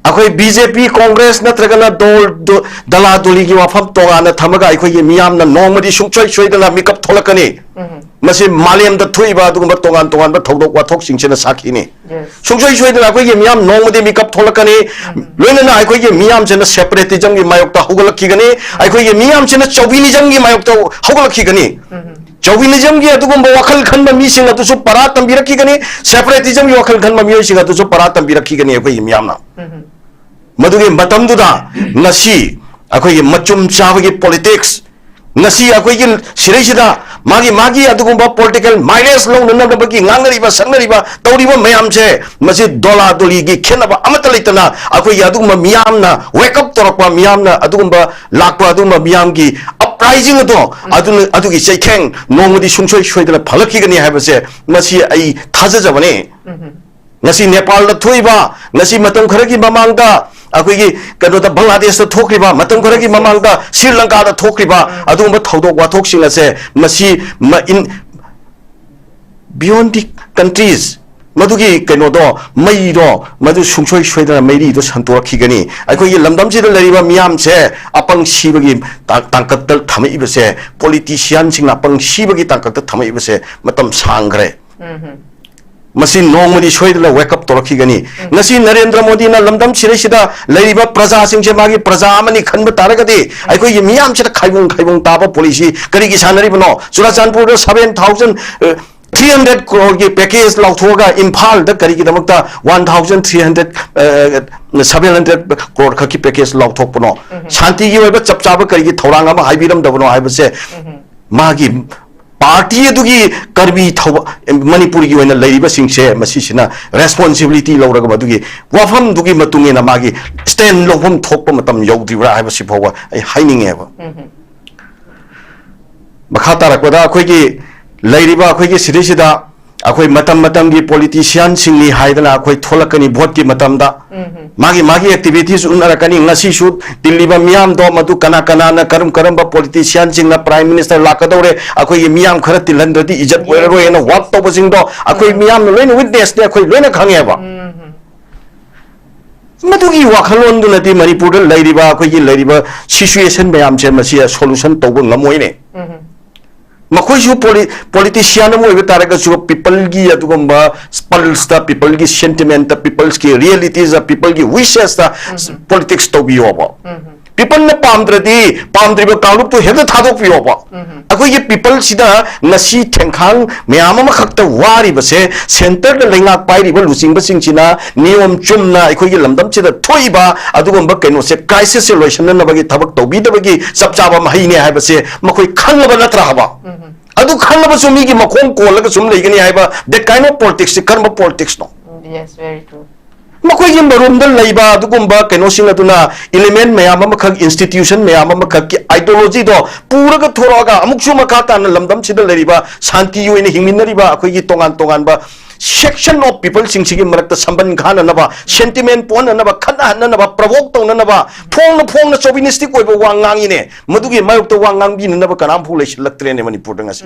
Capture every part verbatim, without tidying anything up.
ꯑꯩꯈꯣꯏ B J ꯄꯤ, ꯀꯣꯡꯒ꯭ꯔꯦꯁ ꯅꯠꯇ꯭ꯔꯒꯅ ꯗꯣꯜ-, ꯗꯣ-, ꯗꯂꯥ ꯗꯣꯂꯤꯒꯤ ꯋꯥꯐꯝ ꯇꯣꯉꯥꯟꯅ ꯊꯝꯃꯒ ꯑꯩꯈꯣꯏꯒꯤ ꯃꯤꯌꯥꯝꯅ ꯅꯣꯡꯃꯗꯤ ꯁꯨꯡꯁꯣꯏ ꯁꯣꯏꯗꯅ ꯃꯤꯀꯞ ꯊꯣꯛꯂꯛꯀꯅꯤ꯫ ꯃꯁꯤ ꯃꯥꯂꯦꯝꯗ ꯊꯣꯛꯏꯕ ꯑꯗꯨꯒꯨꯝꯕ ꯇꯣꯉꯥꯟ ꯇꯣꯉꯥꯟꯕ ꯊꯧꯗꯣꯛ ꯋꯥꯊꯣꯛꯁꯤꯡꯁꯤꯅ ꯁꯥꯈꯤꯅꯤ꯫ ꯁꯨꯡꯁꯣꯏ ꯁꯣꯏꯗꯅ ꯑꯩꯈꯣꯏꯒꯤ ꯃꯤꯌꯥꯝ ꯅꯣꯡꯃꯗꯤ ꯃꯤꯀꯞ ꯊꯣꯛꯂꯛꯀꯅꯤ꯫ ꯂꯣꯏꯅꯅ ꯑꯩꯈꯣꯏꯒꯤ ꯃꯤꯌꯥꯝꯁꯤꯅ ꯁꯦꯄꯔꯦꯇꯤꯖꯝꯒꯤ ꯃꯥꯌꯣꯛꯇ ꯍꯧꯒꯠꯂꯛꯈꯤꯒꯅꯤ꯫ ꯑꯩꯈꯣꯏꯒꯤ ꯃꯤꯌꯥꯝꯁꯤꯅ ꯆꯧꯕꯤꯅꯤꯖꯝꯒꯤ ꯃꯥꯌꯣꯛꯇ ꯍꯧꯒꯠꯂꯛꯈꯤꯒꯅꯤ꯫ ꯆꯧꯕꯤꯅꯤꯖꯝꯒꯤ ꯑꯗꯨꯒꯨꯝꯕ ꯋꯥꯈꯜ ꯈꯟꯕ ꯃꯤꯁꯤꯡ ꯑꯗꯨꯁꯨ ꯄꯔꯥ ꯇꯝꯕꯤꯔꯛꯈꯤꯒꯅꯤ꯫ ꯁꯦꯄꯔꯦꯇꯤꯖꯝꯒꯤ ꯋꯥꯈꯜ ꯈꯟꯕ ꯃꯤꯑꯣꯏꯁꯤꯡ ꯑꯗꯨꯁꯨ ꯄꯔꯥ ꯇꯝꯕꯤꯔꯛꯈꯤꯒꯅꯤ ꯑꯩꯈꯣꯏꯒꯤ ꯃꯤꯌꯥꯝꯅ꯫ ꯃꯗꯨꯒꯤ ꯃꯇꯝꯗꯨꯗ ꯉꯁꯤ ꯑꯩꯈꯣꯏꯒꯤ ꯃꯆꯨꯝ ꯆꯥꯕꯒꯤ ꯄꯣꯂꯤꯇꯤꯛꯁ, ꯉꯁꯤ ꯑꯩꯈꯣꯏꯒꯤ ꯁꯤꯔꯩꯁꯤꯗ ꯃꯥꯒꯤ, ꯃꯥꯒꯤ ꯑꯗꯨꯒꯨꯝꯕ ꯄꯣꯂꯤꯇꯤꯀꯦꯜ ꯃꯥꯏꯂꯦꯖ ꯂꯧꯅꯅꯕꯒꯤ ꯉꯥꯡꯅꯔꯤꯕ, ꯁꯛꯅꯔꯤꯕ, ꯇꯧꯔꯤꯕ ꯃꯌꯥꯝꯁꯦ, ꯃꯁꯤ ꯗꯣꯂꯥ ꯗꯣꯂꯤꯒꯤ ꯈꯦꯠꯅꯕ ꯑꯃꯠꯇ ꯂꯩꯇꯅ ꯑꯩꯈꯣꯏꯒꯤ ꯑꯗꯨꯒꯨꯝꯕ ꯃꯤꯌꯥꯝꯅ ꯋꯦꯛ ꯑꯞ ꯇꯧꯔꯛꯄ, ꯃꯤꯌꯥꯝꯅ ꯑꯗꯨꯒꯨꯝꯕ ꯂꯥꯛꯄ, ꯑꯗꯨꯒꯨꯝꯕ ꯃꯤꯌꯥꯝꯒꯤ ꯑꯞꯔꯥꯏꯖꯤꯡ ꯑꯗꯣ, ꯑꯗꯨꯅ, ꯑꯗꯨꯒꯤ ꯆꯩꯊꯦꯡ ꯅꯣꯡꯃꯗꯤ ꯁꯨꯡꯁꯣꯏ ꯁꯣꯏꯗꯅ ꯐꯪꯂꯛꯈꯤꯒꯅꯤ ꯍꯥꯏꯕꯁꯦ ꯃꯁꯤ ꯑꯩ ꯊꯥꯖꯖꯕꯅꯦ꯫ ꯉꯁꯤ ꯅꯦꯄꯥꯜꯗ ꯊꯣꯛꯏꯕ, ꯉꯁꯤ ꯃꯇꯝ ꯈꯔꯒꯤ ꯃꯃꯥꯡꯗ ꯑꯩꯈꯣꯏꯒꯤ ꯀꯩꯅꯣꯗ ꯕꯪꯒ꯭ꯂꯥꯗꯦꯁꯇ ꯊꯣꯛꯈ꯭ꯔꯤꯕ, ꯃꯇꯝ ꯈꯔꯒꯤ ꯃꯃꯥꯡꯗ ꯁ꯭ꯔꯤ ꯂꯪꯀꯥꯗ ꯊꯣꯛꯈ꯭ꯔꯤꯕ ꯑꯗꯨꯒꯨꯝꯕ ꯊꯧꯗꯣꯛ ꯋꯥꯊꯣꯛꯁꯤꯡ ꯑꯁꯦ ꯃꯁꯤ ꯃ-, in beyond the countries, ꯃꯗꯨꯒꯤ ꯀꯩꯅꯣꯗꯣ, ꯃꯩꯗꯣ, ꯃꯗꯨ ꯁꯨꯡꯁꯣꯏ ꯁꯣꯏꯗꯅ ꯃꯩꯔꯤꯗꯣ ꯁꯟꯇꯣꯔꯛꯈꯤꯒꯅꯤ꯫ ꯑꯩꯈꯣꯏꯒꯤ ꯂꯝꯗꯝꯁꯤꯗ ꯂꯩꯔꯤꯕ ꯃꯤꯌꯥꯝꯁꯦ ꯑꯄꯪ ꯁꯤꯕꯒꯤ ꯇꯥ-, ꯇꯥꯡꯀꯛꯇ ꯊꯝꯃꯛꯏꯕꯁꯦ, ꯄꯣꯂꯤꯇꯤꯁꯤꯌꯥꯟꯁꯤꯡꯅ ꯑꯄꯪ ꯁꯤꯕꯒꯤ ꯇꯥꯡꯀꯛꯇ ꯊꯝꯃꯛꯏꯕꯁꯦ ꯃꯇꯝ ꯁꯥꯡꯈ꯭ꯔꯦ꯫ ꯃꯁꯤ ꯅꯣꯡꯃꯗꯤ ꯁꯣꯏꯗꯅ ꯋꯦꯛ ꯑꯞ ꯇꯧꯔꯛꯈꯤꯒꯅꯤ꯫ ꯉꯁꯤ ꯅꯔꯦꯟꯗ꯭ꯔ ꯃꯣꯗꯤꯅ ꯂꯝꯗꯝ ꯁꯤꯔꯩꯁꯤꯗ ꯂꯩꯔꯤꯕ ꯄ꯭ꯔꯖꯥꯁꯤꯡꯁꯦ ꯃꯥꯒꯤ ꯄ꯭ꯔꯖꯥ ꯑꯃꯅꯤ ꯈꯟꯕ ꯇꯥꯔꯒꯗꯤ, ꯑꯩꯈꯣꯏꯒꯤ ꯃꯤꯌꯥꯝꯁꯤꯗ ꯈꯥꯏꯕꯨꯡ ꯈꯥꯏꯕꯨꯡ ꯇꯥꯕ ꯄꯣꯂꯤꯁꯤ ꯀꯔꯤꯒꯤ ꯁꯥꯟꯅꯔꯤꯕꯅꯣ? ꯆꯨꯔꯥꯆꯥꯟꯄꯨꯔꯗ seven thousand, three hundred crore ꯒꯤ package ꯂꯥꯎꯊꯣꯛꯑꯒ ꯏꯝꯐꯥꯜꯗ ꯀꯔꯤꯒꯤꯗꯃꯛꯇ one thousand three hundred, seven hundred crore ꯈꯛꯀꯤ package ꯂꯥꯎꯊꯣꯛꯄꯅꯣ? ꯁꯥꯟꯇꯤꯒꯤ ꯑꯣꯏꯕ ꯆꯞ ꯆꯥꯕ ꯀꯔꯤꯒꯤ ꯊꯧꯔꯥꯡ ꯑꯃ ꯍꯥꯏꯕꯤꯔꯝꯗꯕꯅꯣ ꯍꯥꯏꯕꯁꯦ ꯃꯥꯒꯤ ꯄꯥꯔꯇꯤ ꯑꯗꯨꯒꯤ ꯀꯔꯃꯤ ꯊꯧꯕ-, ꯃꯅꯤꯄꯨꯔꯒꯤ ꯑꯣꯏꯅ ꯂꯩꯔꯤꯕꯁꯤꯡꯁꯦ ꯃꯁꯤꯁꯤꯅ ꯔꯦꯁꯄꯣꯟꯁꯤꯕꯤꯂꯤꯇꯤ ꯂꯧꯔꯒ ꯃꯗꯨꯒꯤ ꯋꯥꯐꯝꯗꯨꯒꯤ ꯃꯇꯨꯡ ꯏꯟꯅ ꯃꯥꯒꯤ ꯁ꯭ꯇꯦꯟ ꯂꯧꯐꯝ ꯊꯣꯛꯄ ꯃꯇꯝ ꯌꯧꯗ꯭ꯔꯤꯕ꯭ꯔꯥ ꯍꯥꯏꯕꯁꯤ ꯐꯥꯎꯕ ꯑꯩ ꯍꯥꯏꯅꯤꯡꯉꯦꯕ꯫ ꯃꯈꯥ ꯇꯥꯔꯛꯄꯗ ꯑꯩꯈꯣꯏꯒꯤ ꯂꯩꯔꯤꯕ ꯑꯩꯈꯣꯏꯒꯤ ꯁꯤꯇꯤꯁꯤꯗ ꯑꯩꯈꯣꯏ ꯃꯇꯝ ꯃꯇꯝꯒꯤ ꯄꯣꯂꯤꯇꯤꯁꯤꯌꯥꯟꯁꯤꯡꯅꯤ ꯍꯥꯏꯗꯅ ꯑꯩꯈꯣꯏ ꯊꯣꯛꯂꯛꯀꯅꯤ ꯚꯣꯠꯀꯤ ꯃꯇꯝꯗ꯫ ꯃꯥꯒꯤ, ꯃꯥꯒꯤ ꯑꯦꯛꯇꯤꯚꯤꯇꯤꯁ ꯎꯠꯅꯔꯛꯀꯅꯤ꯫ ꯉꯁꯤꯁꯨ ꯇꯤꯜꯂꯤꯕ ꯃꯤꯌꯥꯝꯗꯣ ꯃꯗꯨ ꯀꯅꯥ ꯀꯅꯥꯅ ꯀꯔꯝ ꯀꯔꯝꯕ ꯄꯣꯂꯤꯇꯤꯁꯤꯌꯥꯟꯁꯤꯡꯅ ꯄ꯭ꯔꯥꯏꯝ ꯃꯤꯅꯤꯁꯇꯔ ꯂꯥꯛꯀꯗꯧꯔꯦ, ꯑꯩꯈꯣꯏꯒꯤ ꯃꯤꯌꯥꯝ ꯈꯔ ꯇꯤꯜꯍꯟꯗ꯭ꯔꯗꯤ ꯏꯖꯠ ꯑꯣꯏꯔꯔꯣꯏ ꯍꯥꯏꯅ ꯋꯥꯛ ꯇꯧꯕꯁꯤꯡꯗꯣ ꯑꯩꯈꯣꯏ ꯃꯤꯌꯥꯝꯅ ꯂꯣꯏꯅ ꯋꯤꯠꯅꯦꯁꯅꯦ, ꯑꯩꯈꯣꯏ ꯂꯣꯏꯅ ꯈꯪꯉꯦꯕ꯫ ꯃꯗꯨꯒꯤ ꯋꯥꯈꯜꯂꯣꯟꯗꯨꯅꯗꯤ ꯃꯅꯤꯄꯨꯔꯗ ꯂꯩꯔꯤꯕ, ꯑꯩꯈꯣꯏꯒꯤ ꯂꯩꯔꯤꯕ situation ꯃꯌꯥꯝꯁꯦ ꯃꯁꯤ solution ꯇꯧꯕ ꯉꯝꯃꯣꯏꯅꯦ꯫ ꯃꯈꯣꯏꯁꯨ ꯄꯣꯂꯤ-, politician ꯑꯃ ꯑꯣꯏꯕ ꯇꯥꯔꯒꯁꯨ, peopleꯒꯤ ꯑꯗꯨꯒꯨꯝꯕ pulseꯇ, peopleꯒꯤ sentimentꯇ, peopleꯒꯤ realityꯗ, peopleꯒꯤ wishesꯇ politics ꯇꯧꯕꯤꯌꯣꯕ꯫ Peopleꯅ ꯄꯥꯝꯗ꯭ꯔꯗꯤ, ꯄꯥꯝꯗ꯭ꯔꯤꯕ ꯀꯥꯡꯂꯨꯞꯇꯨ ꯍꯦꯛꯇ ꯊꯥꯗꯣꯛꯄꯤꯌꯣꯕ꯫ ꯑꯩꯈꯣꯏꯒꯤ peopleꯁꯤꯗ ꯉꯁꯤ ꯊꯦꯡꯈꯥꯡ ꯃꯌꯥꯝ ꯑꯃꯈꯛꯇ ꯋꯥꯔꯤꯕꯁꯦ, centreꯗ ꯂꯩꯉꯥꯛ ꯄꯥꯏꯔꯤꯕ ꯂꯨꯆꯤꯡꯕꯁꯤꯡꯁꯤꯅ ꯅꯤꯌꯣꯝ ꯆꯨꯝꯅ ꯑꯩꯈꯣꯏꯒꯤ ꯂꯝꯗꯝꯁꯤꯗ ꯊꯣꯛꯏꯕ ꯑꯗꯨꯒꯨꯝꯕ ꯀꯩꯅꯣꯁꯦ, crisisꯁꯦ ꯂꯣꯏꯁꯤꯟꯅꯅꯕꯒꯤ ꯊꯕꯛ ꯇꯧꯕꯤꯗꯕꯒꯤ ꯆꯞ ꯆꯥꯕ ꯃꯍꯩꯅꯦ ꯍꯥꯏꯕꯁꯦ ꯃꯈꯣꯏ ꯈꯪꯉꯕ ꯅꯠꯇ꯭ꯔꯥ ꯍꯥꯏꯕ? ꯑꯗꯨ ꯈꯪꯉꯕꯁꯨ ꯃꯤꯒꯤ ꯃꯈꯣꯡ ꯀꯣꯜꯂꯒ ꯁꯨꯝ ꯂꯩꯒꯅꯤ ꯍꯥꯏꯕ, that kind of politicsꯁꯦ ꯀꯔꯝꯕ politicsꯅꯣ? Yes, very true. ꯃꯈꯣꯏꯒꯤ ꯃꯔꯨꯝꯗ ꯂꯩꯕ ꯑꯗꯨꯒꯨꯝꯕ ꯀꯩꯅꯣꯁꯤꯡ ꯑꯗꯨꯅ element ꯃꯌꯥꯝ ꯑꯃꯈꯛ, institution ꯃꯌꯥꯝ ꯑꯃꯈꯛꯀꯤ ideologyꯗꯣ ꯄꯨꯔꯒ ꯊꯣꯔꯛꯑꯒ, ꯑꯃꯨꯛꯁꯨ ꯃꯈꯥ ꯇꯥꯅ ꯂꯝꯗꯝꯁꯤꯗ ꯂꯩꯔꯤꯕ ꯁꯥꯟꯇꯤ ꯑꯣꯏꯅ ꯍꯤꯡꯃꯤꯟꯅꯔꯤꯕ ꯑꯩꯈꯣꯏꯒꯤ ꯇꯣꯉꯥꯟ ꯇꯣꯉꯥꯟꯕ section of peopleꯁꯤꯡꯁꯤꯒꯤ ꯃꯔꯛꯇ ꯁꯝꯕꯟ ꯈꯥꯅꯅꯕ, sentiment ꯄꯣꯛꯍꯟꯅꯅꯕ, ꯈꯠꯅꯍꯟꯅꯅꯕ, provoke ꯇꯧꯅꯅꯕ, ꯐꯣꯡꯅ ꯐꯣꯡꯅ chauvinistic ꯑꯣꯏꯕ ꯋꯥ ꯉꯥꯡꯉꯤꯅꯦ꯫ ꯃꯗꯨꯒꯤ ꯃꯥꯌꯣꯛꯇ ꯋꯥ ꯉꯥꯡꯕꯤꯅꯅꯕ ꯀꯅꯥꯝꯐꯥꯎ ꯂꯩꯁꯤꯜꯂꯛꯇ꯭ꯔꯦꯅꯦ ꯃꯅꯤꯄꯨꯔꯗ ꯉꯁꯤ꯫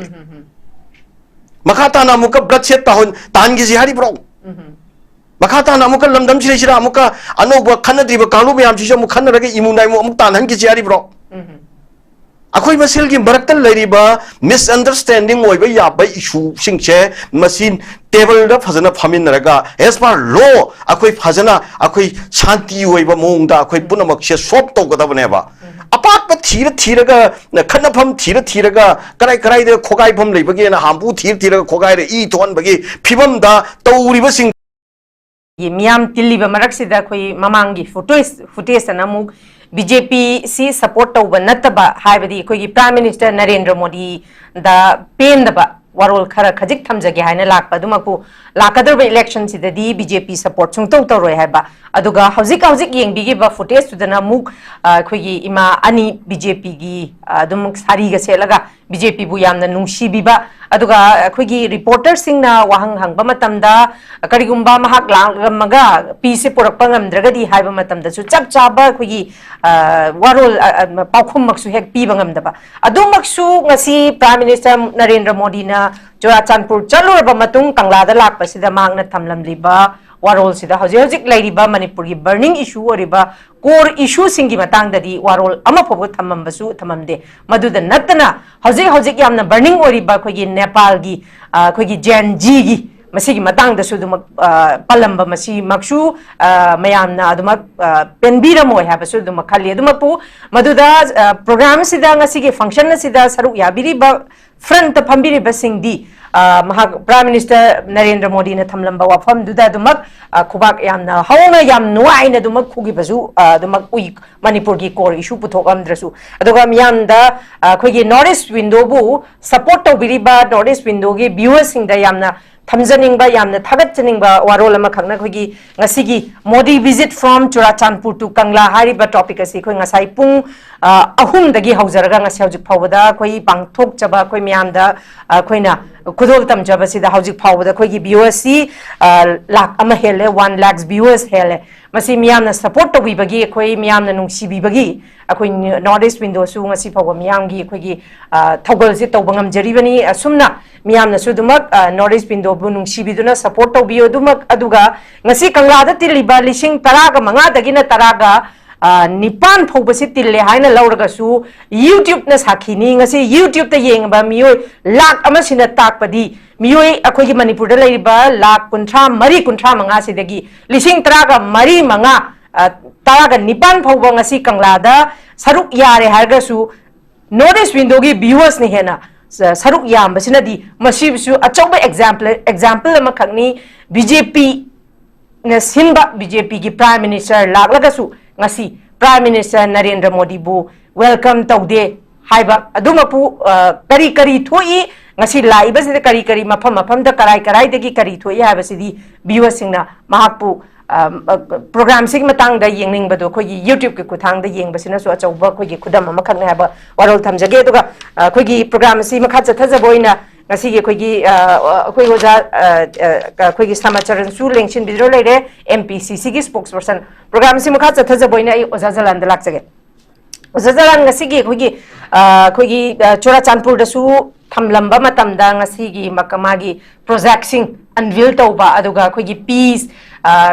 ꯃꯈꯥ ꯇꯥꯅ ꯑꯃꯨꯛꯀ bloodshed ꯇꯥꯍꯟ-, ꯇꯥꯍꯟꯈꯤꯁꯤ ꯍꯥꯏꯔꯤꯕ꯭ꯔꯣ? ꯃꯈꯥ ꯇꯥꯅ ꯑꯃꯨꯛꯀ ꯂꯝꯗꯝꯁꯤꯗꯩꯁꯤꯗ ꯑꯃꯨꯛꯀ ꯑꯅꯧꯕ ꯈꯠꯅꯗ꯭ꯔꯤꯕ ꯀꯥꯡꯂꯨꯞ ꯃꯌꯥꯝꯁꯤꯁꯨ ꯑꯃꯨꯛ ꯈꯠꯅꯔꯒ ꯏꯃꯨ ꯅꯥꯏꯃꯨ ꯑꯃꯨꯛ ꯇꯥꯟꯍꯟꯈꯤꯁꯤ ꯍꯥꯏꯔꯤꯕ꯭ꯔꯣ? ꯑꯩꯈꯣꯏ ꯃꯁꯦꯜꯒꯤ ꯃꯔꯛꯇ ꯂꯩꯔꯤꯕ misunderstanding ꯑꯣꯏꯕ ꯌꯥꯕ issueꯁꯤꯡꯁꯦ ꯃꯁꯤ tableꯗ ꯐꯖꯅ ꯐꯝꯃꯤꯟꯅꯔꯒ, as per law, ꯑꯩꯈꯣꯏ ꯐꯖꯅ ꯑꯩꯈꯣꯏ ꯁꯥꯟꯇꯤ ꯑꯣꯏꯕ ꯃꯑꯣꯡꯗ ꯑꯩꯈꯣꯏ ꯄꯨꯝꯅꯃꯛꯁꯦ solve ꯇꯧꯒꯗꯕꯅꯦꯕ꯫ ꯑꯄꯥꯛꯄ ꯊꯤꯔ ꯊꯤꯔꯒ, ꯈꯠꯅꯐꯝ ꯊꯤꯔ ꯊꯤꯔꯒ, ꯀꯔꯥꯏ ꯀꯔꯥꯏꯗ ꯈꯣꯒꯥꯏꯐꯝ ꯂꯩꯕꯒꯦꯅ ꯍꯥꯝꯕꯨ ꯊꯤꯔ ꯊꯤꯔꯒ ꯈꯣꯒꯥꯏꯔ ꯏ ꯊꯣꯛꯍꯟꯕꯒꯤ ꯐꯤꯕꯝꯗ ꯇꯧꯔꯤꯕꯁꯤꯡ꯫ ꯃꯤꯌꯥꯝ ꯇꯤꯜꯂꯤꯕ ꯃꯔꯛꯁꯤꯗ ꯑꯩꯈꯣꯏ ꯃꯃꯥꯡꯒꯤ footage, footageꯇꯅ ꯑꯃꯨꯛ BJPꯁꯤ support ꯇꯧꯕ ꯅꯠꯇꯕ, ꯍꯥꯏꯕꯗꯤ ꯑꯩꯈꯣꯏꯒꯤ Prime Minister ꯅꯔꯦꯟꯗ꯭ꯔ ꯃꯣꯗꯤꯗ ꯄꯦꯟꯗꯕ ꯋꯥꯔꯣꯜ ꯈꯔ ꯈꯖꯤꯛ ꯊꯝꯖꯒꯦ ꯍꯥꯏꯅ ꯂꯥꯛꯄ ꯑꯗꯨꯃꯛꯄꯨ, ꯂꯥꯛꯀꯗꯧꯔꯤꯕ electionꯁꯤꯗꯗꯤ BJP support ꯁꯨꯡꯇꯧ ꯇꯧꯔꯣꯏ ꯍꯥꯏꯕ꯫ ꯑꯗꯨꯒ ꯍꯧꯖꯤꯛ ꯍꯧꯖꯤꯛ ꯌꯦꯡꯕꯤꯈꯤꯕ footageꯇꯨꯗꯅ ꯑꯃꯨꯛ, ꯑ, ꯑꯩꯈꯣꯏꯒꯤ ꯏꯃꯥ ꯑꯅꯤ BJPꯒꯤ, ꯑ, ꯑꯗꯨꯝ ꯁꯥꯔꯤꯒ ꯁꯦꯠꯂꯒ BJPꯕꯨ ꯌꯥꯝꯅ ꯅꯨꯡꯁꯤꯕꯤꯕ, ꯑꯗꯨꯒ ꯑꯩꯈꯣꯏꯒꯤ reporterꯁꯤꯡꯅ ꯋꯥꯍꯪ ꯍꯪꯕ ꯃꯇꯝꯗ, ꯀꯔꯤꯒꯨꯝꯕ ꯃꯍꯥꯛ ꯂꯥꯛꯂꯝꯃꯒ peaceꯁꯦ ꯄꯨꯔꯛꯄ ꯉꯝꯗ꯭ꯔꯒꯗꯤ ꯍꯥꯏꯕ ꯃꯇꯝꯗꯁꯨ ꯆꯞ ꯆꯥꯕ ꯑꯩꯈꯣꯏꯒꯤ, ꯑ, ꯋꯥꯔꯣꯜ, ꯑ, ꯑ, ꯄꯥꯎꯈꯨꯝꯃꯛꯁꯨ ꯍꯦꯛ ꯄꯤꯕ ꯉꯝꯗꯕ꯫ ꯑꯗꯨꯃꯛꯁꯨ ꯉꯁꯤ Prime Minister ꯅꯔꯦꯟꯗ꯭ꯔ ꯃꯣꯗꯤꯅ ꯆꯨꯔꯥꯆꯥꯟꯄꯨꯔ ꯆꯠꯂꯨꯔꯕ ꯃꯇꯨꯡ ꯀꯪꯂꯥꯗ ꯂꯥꯛꯄꯁꯤꯗ ꯃꯍꯥꯛꯅ ꯊꯝꯂꯝꯂꯤꯕ ꯋꯥꯔꯣꯜꯁꯤꯗ ꯍꯧꯖꯤꯛ ꯍꯧꯖꯤꯛ ꯂꯩꯔꯤꯕ ꯃꯅꯤꯄꯨꯔꯒꯤ ꯕꯔꯅꯤꯡ ꯏꯁꯨ ꯑꯣꯏꯔꯤꯕ ꯀꯣꯔ ꯏꯁꯨꯁꯤꯡꯒꯤ ꯃꯇꯥꯡꯗꯗꯤ ꯋꯥꯔꯣꯜ ꯑꯃꯐꯥꯎꯕ ꯊꯝꯃꯝꯕꯁꯨ ꯊꯝꯃꯝꯗꯦ꯫ ꯃꯗꯨꯗ ꯅꯠꯇꯅ ꯍꯧꯖꯤꯛ ꯍꯧꯖꯤꯛ ꯌꯥꯝꯅ ꯕꯔꯅꯤꯡ ꯑꯣꯏꯔꯤꯕ ꯑꯩꯈꯣꯏꯒꯤ ꯅꯦꯄꯥꯜꯒꯤ, ꯑ, ꯑꯩꯈꯣꯏꯒꯤ ꯖꯦꯟ ꯖꯤꯒꯤ ꯃꯁꯤꯒꯤ ꯃꯇꯥꯡꯗꯁꯨ ꯑꯗꯨꯃꯛ, ꯑ, ꯄꯜꯂꯝꯕ ꯃꯁꯤꯃꯛꯁꯨ, ꯑ, ꯃꯌꯥꯝꯅ ꯑꯗꯨꯃꯛ, ꯑ, ꯄꯦꯟꯕꯤꯔꯝꯃꯣꯏ ꯍꯥꯏꯕꯁꯨ ꯑꯗꯨꯃꯛ ꯈꯜꯂꯤ꯫ ꯑꯗꯨꯃꯛꯄꯨ ꯃꯗꯨꯗ, ꯑ, ꯄ꯭ꯔꯣꯒ꯭ꯔꯥꯝꯁꯤꯗ ꯉꯁꯤꯒꯤ ꯐꯪꯁꯟ ꯑꯁꯤꯗ ꯁꯔꯨꯛ ꯌꯥꯕꯤꯔꯤꯕ ꯐ꯭ꯔꯟꯠꯇ ꯐꯝꯕꯤꯔꯤꯕꯁꯤꯡꯗꯤ, ꯑ, ꯃꯍꯥꯛ ꯄ꯭ꯔꯥꯏꯝ ꯃꯤꯅꯤꯁꯇꯔ ꯅꯔꯦꯟꯗ꯭ꯔ ꯃꯣꯗꯤꯅ ꯊꯝꯂꯝꯕ ꯋꯥꯐꯝꯗꯨꯗ ꯑꯗꯨꯃꯛ, ꯑ, ꯈꯨꯕꯥꯛ ꯌꯥꯝꯅ ꯍꯧꯅ, ꯌꯥꯝ ꯅꯨꯡꯉꯥꯏꯅ ꯑꯗꯨꯃꯛ ꯈꯨꯈꯤꯕꯁꯨ, ꯑ, ꯑꯗꯨꯃꯛ ꯎꯏ, ꯃꯅꯤꯄꯨꯔꯒꯤ ꯀꯣꯔ ꯏꯁꯨ ꯄꯨꯊꯣꯛꯂꯝꯗ꯭ꯔꯁꯨ꯫ ꯑꯗꯨꯒ ꯃꯤꯌꯥꯝꯗ, ꯑ, ꯑꯩꯈꯣꯏꯒꯤ ꯅꯣꯔꯠ ꯏꯁ ꯋꯤꯟꯗꯣꯕꯨ ꯁꯄꯣꯔꯠ ꯇꯧꯕꯤꯔꯤꯕ ꯅꯣꯔꯠ ꯏꯁ ꯋꯤꯟꯗꯣꯒꯤ ꯚ꯭ꯌꯨꯋꯔꯁꯤꯡꯗ ꯌꯥꯝꯅ ꯊꯝꯖꯅꯤꯡꯕ, ꯌꯥꯝꯅ ꯊꯥꯒꯠꯆꯅꯤꯡꯕ ꯋꯥꯔꯣꯜ ꯑꯃꯈꯛꯅ ꯑꯩꯈꯣꯏꯒꯤ ꯉꯁꯤꯒꯤ Modi visit from Churachandpur to Kangla ꯍꯥꯏꯔꯤꯕ ꯇꯣꯄꯤꯛ ꯑꯁꯤ ꯑꯩꯈꯣꯏ ꯉꯁꯥꯏ ꯄꯨꯡ, ꯑ, ꯑꯍꯨꯝꯗꯒꯤ ꯍꯧꯖꯔꯒ ꯉꯁꯤ ꯍꯧꯖꯤꯛ ꯐꯥꯎꯕꯗ ꯑꯩꯈꯣꯏ ꯄꯥꯡꯊꯣꯛꯆꯕ, ꯑꯩꯈꯣꯏ ꯃꯌꯥꯝꯗ, ꯑ, ꯑꯩꯈꯣꯏꯅ ꯈꯨꯗꯣꯜ ꯇꯝꯖꯕꯁꯤꯗ ꯍꯧꯖꯤꯛ ꯐꯥꯎꯕꯗ ꯑꯩꯈꯣꯏꯒꯤ ꯚ꯭ꯌꯨꯋꯔꯁꯤ, ꯑ, ꯂꯥꯈ ꯑꯃ ꯍꯦꯜꯂꯦ, ꯋꯥꯟ ꯂꯥꯈ ꯚ꯭ꯌꯨꯋꯔꯁ ꯍꯦꯜꯂꯦ꯫ ꯃꯁꯤ ꯃꯤꯌꯥꯝꯅ ꯁꯄꯣꯔꯠ ꯇꯧꯕꯤꯕꯒꯤ, ꯑꯩꯈꯣꯏ ꯃꯤꯌꯥꯝꯅ ꯅꯨꯡꯁꯤꯕꯤꯕꯒꯤ ꯑꯩꯈꯣꯏ ꯅꯣꯔꯠ ꯏꯁ ꯋꯤꯟꯗꯣꯁꯨ ꯉꯁꯤ ꯐꯥꯎꯕ ꯃꯤꯌꯥꯝꯒꯤ ꯑꯩꯈꯣꯏꯒꯤ, ꯑ, ꯊꯧꯒꯜꯁꯦ ꯇꯧꯕ ꯉꯝꯖꯔꯤꯕꯅꯤ꯫ ꯑꯁꯨꯝꯅ ꯃꯤꯌꯥꯝꯅꯁꯨ ꯑꯗꯨꯃꯛ, ꯑ, ꯅꯣꯔꯠ ꯏꯁ ꯋꯤꯟꯗꯣꯕꯨ ꯅꯨꯡꯁꯤꯕꯤꯗꯨꯅ ꯁꯄꯣꯔꯠ ꯇꯧꯕꯤꯌꯨ꯫ ꯑꯗꯨꯃꯛ, ꯑꯗꯨꯒ ꯉꯁꯤ ꯀꯪꯂꯥꯗ ꯇꯤꯜꯂꯤꯕ ꯂꯤꯁꯤꯡ ꯇꯔꯥꯒ ꯃꯉꯥꯗꯒꯤꯅ ꯇꯔꯥꯒ, ꯑ, ꯅꯤꯄꯥꯟ ꯐꯥꯎꯕꯁꯤ ꯇꯤꯜꯂꯦ ꯍꯥꯏꯅ ꯂꯧꯔꯒꯁꯨ, YouTube-ꯅ ꯁꯥꯈꯤꯅꯤ꯫ ꯉꯁꯤ YouTube-ꯇ ꯌꯦꯡꯉꯤꯕ ꯃꯤꯑꯣꯏ ꯂꯥꯈ ꯑꯃꯁꯤꯅ ꯇꯥꯛꯄꯗꯤ ꯃꯤꯑꯣꯏ ꯑꯩꯈꯣꯏꯒꯤ ꯃꯅꯤꯄꯨꯔꯗ ꯂꯩꯔꯤꯕ ꯂꯥꯈ ꯀꯨꯟꯊ꯭ꯔꯥ ꯃꯔꯤ, ꯀꯨꯟꯊ꯭ꯔꯥ ꯃꯉꯥꯁꯤꯗꯒꯤ ꯂꯤꯁꯤꯡ ꯇꯔꯥꯒ ꯃꯔꯤ, ꯃꯉꯥ, ꯑ, ꯇꯔꯥꯒ ꯅꯤꯄꯥꯟ ꯐꯥꯎꯕ ꯉꯁꯤ ꯀꯪꯂꯥꯗ ꯁꯔꯨꯛ ꯌꯥꯔꯦ ꯍꯥꯏꯔꯒꯁꯨ, ꯅꯣꯔꯠ ꯏꯁ ꯋꯤꯟꯗꯣꯒꯤ ꯚ꯭ꯌꯨꯋꯔꯁꯅ ꯍꯦꯟꯅ ꯁ-, ꯁꯔꯨꯛ ꯌꯥꯝꯕꯁꯤꯅꯗꯤ ꯃꯁꯤꯕꯨꯁꯨ ꯑꯆꯧꯕ ꯑꯦꯛꯖꯥꯝꯄꯜ, ꯑꯦꯛꯖꯥꯝꯄꯜ ꯑꯃꯈꯛꯅꯤ꯫ ꯕꯤ ꯖꯦ ꯄꯤꯅ ꯁꯤꯟꯕ ꯕꯤ ꯖꯦ ꯄꯤꯒꯤ ꯄ꯭ꯔꯥꯏꯝ ꯃꯤꯅꯤꯁꯇꯔ ꯂꯥꯛꯂꯒꯁꯨ ꯉꯁꯤ ꯄ꯭ꯔꯥꯏꯝ ꯃꯤꯅꯤꯁꯇꯔ ꯅꯔꯦꯟꯗ꯭ꯔ ꯃꯣꯗꯤꯕꯨ ꯋꯦꯜꯀꯝ ꯇꯧꯗꯦ ꯍꯥꯏꯕ ꯑꯗꯨꯃꯛꯄꯨ, ꯑ, ꯀꯔꯤ ꯀꯔꯤ ꯊꯣꯛꯏ, ꯉꯁꯤ ꯂꯥꯛꯏꯕꯁꯤꯗ ꯀꯔꯤ ꯀꯔꯤ ꯃꯐꯝ ꯃꯐꯝꯗ ꯀꯔꯥꯏ ꯀꯔꯥꯏꯗꯒꯤ ꯀꯔꯤ ꯊꯣꯛꯏ ꯍꯥꯏꯕꯁꯤꯗꯤ ꯚ꯭ꯌꯨꯋꯔꯁꯤꯡꯅ ꯃꯍꯥꯛꯄꯨ, ꯑ, ꯑ, ꯄ꯭ꯔꯣꯒ꯭ꯔꯥꯝꯁꯤꯒꯤ ꯃꯇꯥꯡꯗ ꯌꯦꯡꯅꯤꯡꯕꯗꯣ ꯑꯩꯈꯣꯏꯒꯤ YouTube-ꯀꯤ ꯈꯨꯠꯊꯥꯡꯗ ꯌꯦꯡꯕꯁꯤꯅꯁꯨ ꯑꯆꯧꯕ ꯑꯩꯈꯣꯏꯒꯤ ꯈꯨꯗꯝ ꯑꯃꯈꯛꯅꯤ ꯍꯥꯏꯕ ꯋꯥꯔꯣꯜ ꯊꯝꯖꯒꯦ꯫ ꯑꯗꯨꯒ, ꯑ, ꯑꯩꯈꯣꯏꯒꯤ ꯄ꯭ꯔꯣꯒ꯭ꯔꯥꯝ ꯑꯁꯤ ꯃꯈꯥ ꯆꯠꯊꯖꯕ ꯑꯣꯏꯅ ꯉꯁꯤꯒꯤ ꯑꯩꯈꯣꯏꯒꯤ, ꯑ, ꯑ, ꯑꯩꯈꯣꯏ ꯑꯣꯖꯥ, ꯑ, ꯑ, ꯑꯩꯈꯣꯏꯒꯤ ꯁꯃꯥꯆꯔꯟꯁꯨ ꯂꯦꯡꯁꯤꯟꯕꯤꯗꯨꯅ ꯂꯩꯔꯦ, ꯑꯦꯝ ꯄꯤ ꯁꯤ ꯁꯤꯒꯤ spokesperson꯫ ꯄ꯭ꯔꯣꯒ꯭ꯔꯥꯝ ꯑꯁꯤ ꯃꯈꯥ ꯆꯠꯊꯖꯕ ꯑꯣꯏꯅ ꯑꯩ ꯑꯣꯖꯥ ꯖꯂꯥꯟꯗ ꯂꯥꯛꯆꯒꯦ꯫ ꯑꯣꯖꯥ ꯖꯂꯥꯟ, ꯉꯁꯤꯒꯤ ꯑꯩꯈꯣꯏꯒꯤ, ꯑ, ꯑꯩꯈꯣꯏꯒꯤ, ꯑ, ꯆꯨꯔꯥꯆꯥꯟꯄꯨꯔꯗꯁꯨ ꯊꯝꯂꯝꯕ ꯃꯇꯝꯗ ꯉꯁꯤꯒꯤ ꯃꯛ-, ꯃꯥꯒꯤ ꯄ꯭ꯔꯣꯖꯦꯛꯁꯤꯡ ꯑꯟꯚꯤꯜ ꯇꯧꯕ, ꯑꯗꯨꯒ ꯑꯩꯈꯣꯏꯒꯤ ꯄꯤꯁ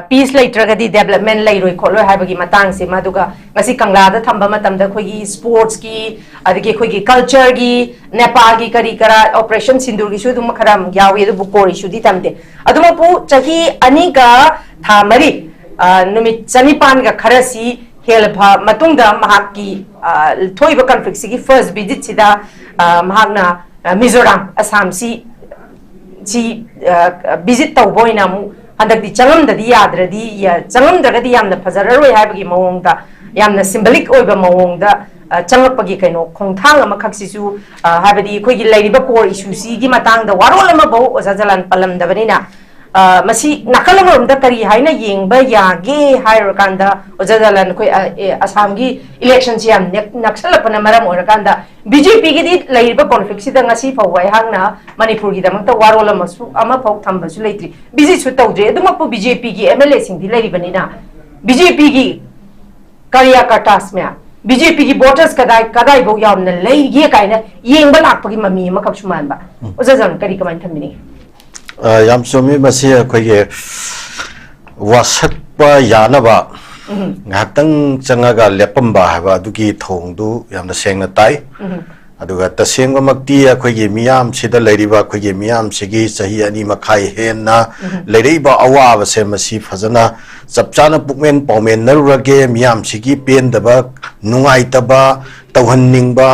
ꯄꯤꯁ ꯂꯩꯇ꯭ꯔꯒꯗꯤ ꯗꯦꯕꯂꯞꯃꯦꯟ ꯂꯩꯔꯣꯏ ꯈꯣꯠꯂꯣꯏ ꯍꯥꯏꯕꯒꯤ ꯃꯇꯥꯡꯁꯤꯃ, ꯑꯗꯨꯒ ꯉꯁꯤ ꯀꯪꯂꯥꯗ ꯊꯝꯕ ꯃꯇꯝꯗ ꯑꯩꯈꯣꯏꯒꯤ ꯁ꯭ꯄꯣꯔꯠꯁꯀꯤ, ꯑꯗꯒꯤ ꯑꯩꯈꯣꯏꯒꯤ ꯀꯜꯆꯔꯒꯤ, ꯅꯦꯄꯥꯜꯒꯤ ꯀꯔꯤ ꯀꯔꯥ ꯑꯣꯄꯔꯦꯁꯟ ꯁꯤꯟꯗꯨꯔꯒꯤꯁꯨ ꯑꯗꯨꯝ ꯈꯔ ꯑꯃꯨꯛ ꯌꯥꯎꯏ, ꯑꯗꯨꯕꯨ ꯀꯣꯔ ꯏꯁꯨꯗꯤ ꯇꯝꯗꯦ꯫ ꯑꯗꯨꯃꯛꯄꯨ ꯆꯍꯤ ꯑꯅꯤꯒ ꯊꯥ ꯃꯔꯤ, ꯑ, ꯅꯨꯃꯤꯠ ꯆꯅꯤꯄꯥꯟꯒ ꯈꯔꯁꯤ ꯍꯦꯜꯂꯕ ꯃꯇꯨꯡꯗ ꯃꯍꯥꯛꯀꯤ, ꯑ, ꯊꯣꯛꯏꯕ ꯀꯟꯐ꯭ꯂꯤꯛꯁꯤꯒꯤ ꯐꯥꯔꯁ ꯚꯤꯖꯤꯠꯁꯤꯗ, ꯑ, ꯃꯍꯥꯛꯅ, ꯑ, ꯃꯤꯖꯣꯔꯥꯝ, ꯑꯁꯥꯝꯁꯤ ꯁꯤ, ꯑ, ꯚꯤꯖꯤꯠ ꯇꯧꯕ ꯑꯣꯏꯅ ꯑꯃꯨꯛ ꯍꯟꯗꯛꯇꯤ ꯆꯪꯉꯝꯗꯗꯤ ꯌꯥꯗ꯭ꯔꯗꯤ, ꯌ-, ꯆꯪꯉꯝꯗ꯭ꯔꯒꯗꯤ ꯌꯥꯝꯅ ꯐꯖꯔꯔꯣꯏ ꯍꯥꯏꯕꯒꯤ ꯃꯑꯣꯡꯗ, ꯌꯥꯝꯅ ꯁꯤꯝꯕꯣꯂꯤꯛ ꯑꯣꯏꯕ ꯃꯑꯣꯡꯗ, ꯑ, ꯆꯪꯂꯛꯄꯒꯤ ꯀꯩꯅꯣ ꯈꯣꯡꯊꯥꯡ ꯑꯃꯈꯛꯁꯤꯁꯨ, ꯑ, ꯍꯥꯏꯕꯗꯤ ꯑꯩꯈꯣꯏꯒꯤ ꯂꯩꯔꯤꯕ ꯀꯣꯔ ꯏꯁꯨꯁꯤꯒꯤ ꯃꯇꯥꯡꯗ ꯋꯥꯔꯣꯜ ꯑꯃꯐꯧ ꯑꯣꯖꯥ ꯖꯂꯥꯟ ꯄꯜꯂꯝꯗꯕꯅꯤꯅ, ꯑ, ꯃꯁꯤ ꯅꯥꯀꯜ ꯑꯃꯔꯣꯝꯗ ꯀꯔꯤ ꯍꯥꯏꯅ ꯌꯦꯡꯕ ꯌꯥꯒꯦ ꯍꯥꯏꯔꯨꯔꯀꯥꯟꯗ, ꯑꯣꯖꯥ ꯖꯂꯥꯟ, ꯑꯩꯈꯣꯏ, ꯑ, ꯑꯦ, ꯑꯁꯥꯝꯒꯤ ꯏꯂꯦꯛꯁꯟꯁꯤ ꯌꯥꯝ ꯅꯦꯛ-, ꯅꯛꯁꯜꯂꯛꯄꯅ ꯃꯔꯝ ꯑꯣꯏꯔꯀꯥꯟꯗ ꯕꯤ ꯖꯦ ꯄꯤꯒꯤꯗꯤ ꯂꯩꯔꯤꯕ ꯀꯣꯟꯐ꯭ꯂꯤꯛꯁꯤꯗ ꯉꯁꯤ ꯐꯥꯎꯕ ꯑꯩꯍꯥꯛꯅ ꯃꯅꯤꯄꯨꯔꯒꯤꯗꯃꯛꯇ ꯋꯥꯔꯣꯜ ꯑꯃꯁꯨ, ꯑꯃꯐꯥꯎ ꯊꯝꯕꯁꯨ ꯂꯩꯇ꯭ꯔꯤ, ꯚꯤꯖꯤꯠꯁꯨ ꯇꯧꯗ꯭ꯔꯤ꯫ ꯑꯗꯨꯃꯛꯄꯨ ꯕꯤ ꯖꯦ ꯄꯤꯒꯤ ꯑꯦꯝ ꯑꯦꯜ ꯑꯦꯁꯤꯡꯗꯤ ꯂꯩꯔꯤꯕꯅꯤꯅ, ꯕꯤ ꯖꯦ ꯄꯤꯒꯤ ꯀꯥꯔꯌꯥꯀꯔꯇꯥꯁ ꯃꯌꯥꯝ, ꯕꯤ ꯖꯦ ꯄꯤꯒꯤ ꯚꯣꯇꯔꯁ ꯀꯗꯥꯏ, ꯀꯗꯥꯏꯐꯥꯎ ꯌꯥꯝꯅ ꯂꯩꯒꯦ ꯀꯥꯏꯅ ꯌꯦꯡꯕ ꯂꯥꯛꯄꯒꯤ ꯃꯃꯤ ꯑꯃꯈꯛꯁꯨ ꯃꯥꯟꯕ꯫ ꯎꯝ꯫ ꯑꯣꯖꯥ ꯖꯂꯥꯟ, ꯀꯔꯤ ꯀꯃꯥꯏꯅ ꯊꯝꯕꯤꯅꯤꯡꯉꯤ? ꯑ, ꯌꯥꯝ ꯆꯨꯝꯃꯤ꯫ ꯃꯁꯤ ꯑꯩꯈꯣꯏꯒꯤ ꯋꯥꯁꯛꯄ ꯌꯥꯅꯕ ꯎꯝ꯫ ꯉꯥꯏꯍꯥꯛꯇꯪ ꯆꯪꯉꯒ ꯂꯦꯞꯄꯝꯕ ꯍꯥꯏꯕ ꯑꯗꯨꯒꯤ ꯊꯧꯑꯣꯡꯗꯨ ꯌꯥꯝꯅ ꯁꯦꯡꯅ ꯇꯥꯏ꯫ ꯎꯝ꯫ ꯑꯗꯨꯒ ꯇꯁꯦꯡꯕꯃꯛꯇꯤ ꯑꯩꯈꯣꯏꯒꯤ ꯃꯤꯌꯥꯝꯁꯤꯗ ꯂꯩꯔꯤꯕ ꯑꯩꯈꯣꯏꯒꯤ ꯃꯤꯌꯥꯝꯁꯤꯒꯤ ꯆꯍꯤ ꯑꯅꯤ ꯃꯈꯥꯏ ꯍꯦꯟꯅ ꯎꯝ꯫ ꯂꯩꯔꯛꯏꯕ ꯑꯋꯥꯕꯁꯦ, ꯃꯁꯤ ꯐꯖꯅ ꯆꯞ ꯆꯥꯅ ꯄꯨꯛꯃꯦꯟ ꯄꯥꯎꯃꯦꯟꯅꯔꯨꯔꯒꯦ, ꯃꯤꯌꯥꯝꯁꯤꯒꯤ ꯄꯦꯟꯗꯕ, ꯅꯨꯡꯉꯥꯏꯇꯕ, ꯇꯧꯍꯟꯅꯤꯡꯕ,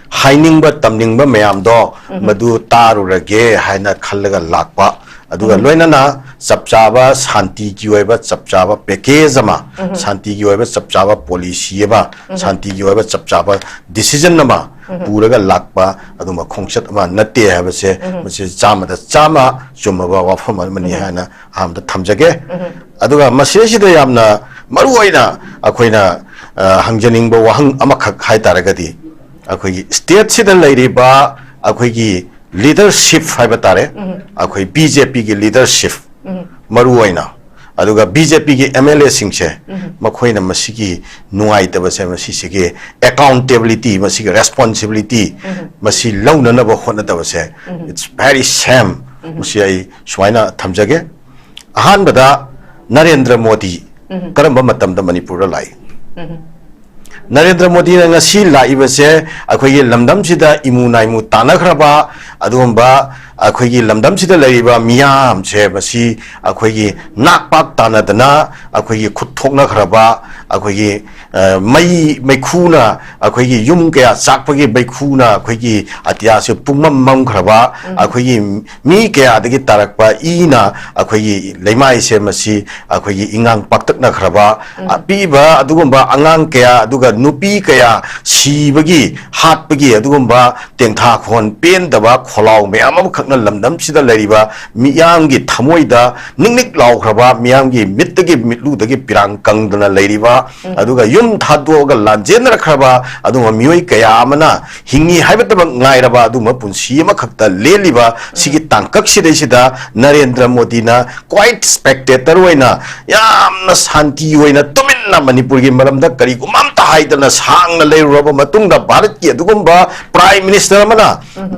ꯍꯥꯏꯅꯤꯡꯕ, ꯇꯝꯅꯤꯡꯕ ꯃꯌꯥꯝꯗꯣ ꯎꯝ꯫ ꯃꯗꯨ ꯇꯥꯔꯨꯔꯒꯦ ꯍꯥꯏꯅ ꯈꯜꯂꯒ ꯂꯥꯛꯄ꯫ ꯑꯗꯨꯒ ꯎꯝ꯫ ꯂꯣꯏꯅꯅ ꯆꯞ ꯆꯥꯕ ꯁꯥꯟꯇꯤꯒꯤ ꯑꯣꯏꯕ ꯆꯞ ꯆꯥꯕ ꯄꯦꯀꯦꯖ ꯑꯃ, ꯎꯝ꯫ ꯁꯥꯟꯇꯤꯒꯤ ꯑꯣꯏꯕ ꯆꯞ ꯆꯥꯕ ꯄꯣꯂꯤꯁꯤ ꯑꯃ, ꯎꯝ꯫ ꯁꯥꯟꯇꯤꯒꯤ ꯑꯣꯏꯕ ꯆꯞ ꯆꯥꯕ ꯗꯤꯁꯤꯖꯟ ꯑꯃ ꯎꯝ꯫ ꯄꯨꯔꯒ ꯂꯥꯛꯄ ꯑꯗꯨꯝꯕ ꯈꯣꯡꯆꯠ ꯑꯃ ꯅꯠꯇꯦ ꯍꯥꯏꯕꯁꯦ, ꯎꯝ꯫ ꯃꯁꯤ ꯆꯥꯝꯃꯗ ꯆꯥꯝꯃ ꯆꯨꯝꯃꯕ ꯋꯥꯐꯝ ꯑꯃꯅꯤ ꯎꯝ꯫ ꯍꯥꯏꯅ ꯑꯍꯥꯟꯕꯗ ꯊꯝꯖꯒꯦ꯫ ꯎꯝ꯫ ꯑꯗꯨꯒ ꯃꯁꯤꯗꯩꯁꯤꯗ ꯌꯥꯝꯅ ꯃꯔꯨ ꯑꯣꯏꯅ ꯑꯩꯈꯣꯏꯅ, ꯑ, ꯍꯪꯖꯅꯤꯡꯕ ꯋꯥꯍꯪ ꯑꯃꯈꯛ ꯍꯥꯏ ꯇꯥꯔꯒꯗꯤ, ꯑꯩꯈꯣꯏꯒꯤ ꯁ꯭ꯇꯦꯠꯁꯤꯗ ꯂꯩꯔꯤꯕ ꯑꯩꯈꯣꯏꯒꯤ ꯂꯤꯗꯔꯁꯤꯞ ꯍꯥꯏꯕ ꯇꯥꯔꯦ, ꯎꯝ꯫ ꯑꯩꯈꯣꯏ ꯕꯤ ꯖꯦ ꯄꯤꯒꯤ ꯂꯤꯗꯔꯁꯤꯞ ꯎꯝ꯫ ꯃꯔꯨ ꯑꯣꯏꯅ, ꯑꯗꯨꯒ ꯕꯤ ꯖꯦ ꯄꯤꯒꯤ ꯑꯦꯝ ꯑꯦꯜ ꯑꯦꯁꯤꯡꯁꯦ, ꯎꯝ꯫ ꯃꯈꯣꯏꯅ ꯃꯁꯤꯒꯤ ꯅꯨꯡꯉꯥꯏꯇꯕꯁꯦ, ꯃꯁꯤꯁꯤꯒꯤ ꯑꯦꯀꯥꯎꯟꯇꯦꯕꯤꯂꯤꯇꯤ, ꯃꯁꯤꯒꯤ ꯔꯦꯁꯄꯣꯟꯁꯤꯕꯤꯂꯤꯇꯤ, ꯎꯝ꯫ ꯃꯁꯤ ꯂꯧꯅꯅꯕ ꯍꯣꯠꯅꯗꯕꯁꯦ, ꯎꯝ꯫ It's very shame꯫ ꯃꯁꯤ ꯑꯩ ꯁꯨꯃꯥꯏꯅ ꯊꯝꯖꯒꯦ꯫ ꯑꯍꯥꯟꯕꯗ, ꯅꯔꯦꯟꯗ꯭ꯔ ꯃꯣꯗꯤ ꯀꯔꯝꯕ ꯃꯇꯝꯗ ꯃꯅꯤꯄꯨꯔꯗ ꯂꯥꯛꯏ? ꯅꯔꯦꯟꯗ꯭ꯔ ꯃꯣꯗꯤꯅ ꯉꯁꯤ ꯂꯥꯛꯏꯕꯁꯦ ꯑꯩꯈꯣꯏꯒꯤ ꯂꯝꯗꯝꯁꯤꯗ ꯏꯃꯨ ꯅꯥꯏꯃꯨ ꯇꯥꯟꯅꯈ꯭ꯔꯕ, ꯑꯗꯨꯒꯨꯝꯕ ꯑꯩꯈꯣꯏꯒꯤ ꯂꯝꯗꯝꯁꯤꯗ ꯂꯩꯔꯤꯕ ꯃꯤꯌꯥꯝꯁꯦ, ꯃꯁꯤ ꯑꯩꯈꯣꯏꯒꯤ ꯅꯥꯛ ꯄꯥꯛ ꯇꯥꯟꯅꯗꯅ ꯑꯩꯈꯣꯏꯒꯤ ꯈꯨꯠ ꯊꯣꯛꯅꯈ꯭ꯔꯕ, ꯑꯩꯈꯣꯏꯒꯤ, ꯑ, ꯃꯩ ꯃꯩꯈꯨꯅ ꯑꯩꯈꯣꯏꯒꯤ ꯌꯨꯝ ꯀꯌꯥ ꯆꯥꯛꯄꯒꯤ ꯃꯩꯈꯨꯅ ꯑꯩꯈꯣꯏꯒꯤ ꯑꯇꯤꯌꯥꯁꯦ ꯄꯨꯡꯃꯝ ꯃꯝꯈ꯭ꯔꯕ, ꯑꯩꯈꯣꯏꯒꯤ ꯃꯤ ꯀꯌꯥꯗꯒꯤ ꯇꯥꯔꯛꯄ ꯏꯅ ꯑꯩꯈꯣꯏꯒꯤ ꯂꯩꯃꯥꯏꯁꯦ, ꯃꯁꯤ ꯑꯩꯈꯣꯏꯒꯤ ꯏꯉꯥꯡ ꯄꯥꯛꯇꯛꯅꯈ꯭ꯔꯕ, ꯑꯄꯤꯕ ꯑꯗꯨꯒꯨꯝꯕ ꯑꯉꯥꯡ ꯀꯌꯥ, ꯑꯗꯨꯒ ꯅꯨꯄꯤ ꯀꯌꯥ ꯁꯤꯕꯒꯤ, ꯍꯥꯠꯄꯒꯤ ꯑꯗꯨꯒꯨꯝꯕ ꯇꯦꯡꯊꯥꯈꯣꯟ ꯄꯦꯟꯗꯕ ꯈꯣꯜꯂꯥꯎ ꯃꯌꯥꯝ ꯑꯃꯈꯛꯅ ꯂꯝꯗꯝꯁꯤꯗ ꯂꯩꯔꯤꯕ ꯃꯤꯌꯥꯝꯒꯤ ꯊꯃꯣꯏꯗ ꯅꯤꯛ ꯅꯤꯛ ꯂꯥꯎꯈ꯭ꯔꯕ, ꯃꯤꯌꯥꯝꯒꯤ ꯃꯤꯠꯇꯒꯤ ꯃꯤꯠꯂꯨꯗꯒꯤ ꯄꯤꯔꯥꯡ ꯀꯪꯗꯅ ꯂꯩꯔꯤꯕ, ꯑꯗꯨꯒ ꯌꯨꯝ ꯊꯥꯗꯣꯛꯑꯒ ꯂꯥꯟꯖꯦꯟꯅꯔꯛꯈ꯭ꯔꯕ ꯑꯗꯨꯒꯨꯝꯕ ꯃꯤꯑꯣꯏ ꯀꯌꯥ ꯑꯃꯅ ꯍꯤꯡꯉꯤ ꯍꯥꯏꯕꯇꯃꯛ ꯉꯥꯏꯔꯕ ꯑꯗꯨꯒꯨꯝꯕ ꯄꯨꯟꯁꯤ ꯑꯃꯈꯛꯇ ꯂꯦꯜꯂꯤꯕ ꯁꯤꯒꯤ ꯇꯥꯡꯀꯛꯁꯤꯗꯩꯁꯤꯗ ꯅꯔꯦꯟꯗ꯭ꯔ ꯃꯣꯗꯤꯅ ꯀ꯭ꯋꯥꯏꯠ ꯁ꯭ꯄꯦꯛꯇꯦꯇꯔ ꯑꯣꯏꯅ, ꯌꯥꯝꯅ ꯁꯥꯟꯇꯤ ꯑꯣꯏꯅ, ꯇꯨꯃꯤꯟꯅ ꯃꯅꯤꯄꯨꯔꯒꯤ ꯃꯔꯝꯗ ꯀꯔꯤꯒꯨꯝꯕ ꯑꯝꯇ ꯍꯥꯏꯗꯅ ꯁꯥꯡꯅ ꯂꯩꯔꯨꯔꯕ ꯃꯇꯨꯡꯗ, ꯚꯥꯔꯠꯀꯤ ꯑꯗꯨꯒꯨꯝꯕ ꯄ꯭ꯔꯥꯏꯝ ꯃꯤꯅꯤꯁꯇꯔ ꯑꯃꯅ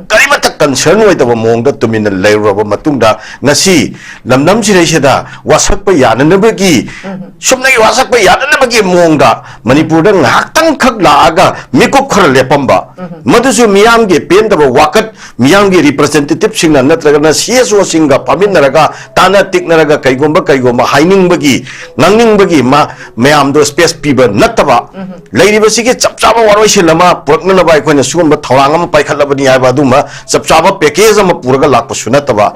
ꯀꯔꯤꯃꯠꯇ ꯀꯟꯁꯔꯟ ꯑꯣꯏꯗꯕ ꯃꯑꯣꯡꯗ ꯇꯨꯃꯤꯟꯅ ꯂꯩꯔꯨꯔꯕ ꯃꯇꯨꯡꯗ, ꯉꯁꯤ ꯂꯝꯗꯝꯁꯤꯗꯩꯁꯤꯗ ꯋꯥꯁꯛꯄ ꯌꯥꯅꯅꯕꯒꯤ, ꯁꯨꯞꯅꯒꯤ ꯋꯥꯁꯛꯄ ꯌꯥꯅꯅꯕꯒꯤ ꯃꯑꯣꯡꯗ ꯃꯅꯤꯄꯨꯔꯗ ꯉꯥꯏꯍꯥꯛꯇꯪꯈꯛ ꯂꯥꯛꯑꯒ ꯃꯤꯀꯨꯞ ꯈꯔ ꯂꯦꯞꯄꯝꯕ, ꯃꯗꯨꯁꯨ ꯃꯤꯌꯥꯝꯒꯤ ꯄꯦꯟꯗꯕ ꯋꯥꯀꯠ, ꯃꯤꯌꯥꯝꯒꯤ ꯔꯤꯄ꯭ꯔꯖꯦꯟꯇꯦꯇꯤꯚꯁꯤꯡꯅ ꯅꯠꯇ꯭ꯔꯒꯅ ꯁꯤ ꯑꯦꯁ ꯑꯣꯁꯤꯡꯒ ꯐꯝꯃꯤꯟꯅꯔꯒ, ꯇꯥꯟꯅ ꯇꯤꯛꯅꯔꯒ, ꯀꯩꯒꯨꯝꯕ ꯀꯩꯒꯨꯝꯕ ꯍꯥꯏꯅꯤꯡꯕꯒꯤ, ꯉꯥꯡꯅꯤꯡꯕꯒꯤ ꯃꯥ ꯃꯌꯥꯝꯗꯣ ꯁ꯭ꯄꯦꯁ ꯄꯤꯕ ꯅꯠꯇꯕ, ꯂꯩꯔꯤꯕꯁꯤꯒꯤ ꯆꯞ ꯆꯥꯕ ꯋꯥꯔꯣꯏꯁꯤꯟ ꯑꯃ ꯄꯨꯔꯛꯅꯅꯕ ꯑꯩꯈꯣꯏꯅ ꯁꯤꯒꯨꯝꯕ ꯊꯧꯔꯥꯡ ꯑꯃ ꯄꯥꯏꯈꯠꯂꯕꯅꯤ ꯍꯥꯏꯕ ꯑꯗꯨꯒꯨꯝꯕ ꯆꯞ ꯆꯥꯕ ꯄꯦꯀꯦꯖ ꯑꯃ ꯄꯨꯔꯒ ꯂꯥꯛꯄꯁꯨ ꯅꯠꯇꯕ,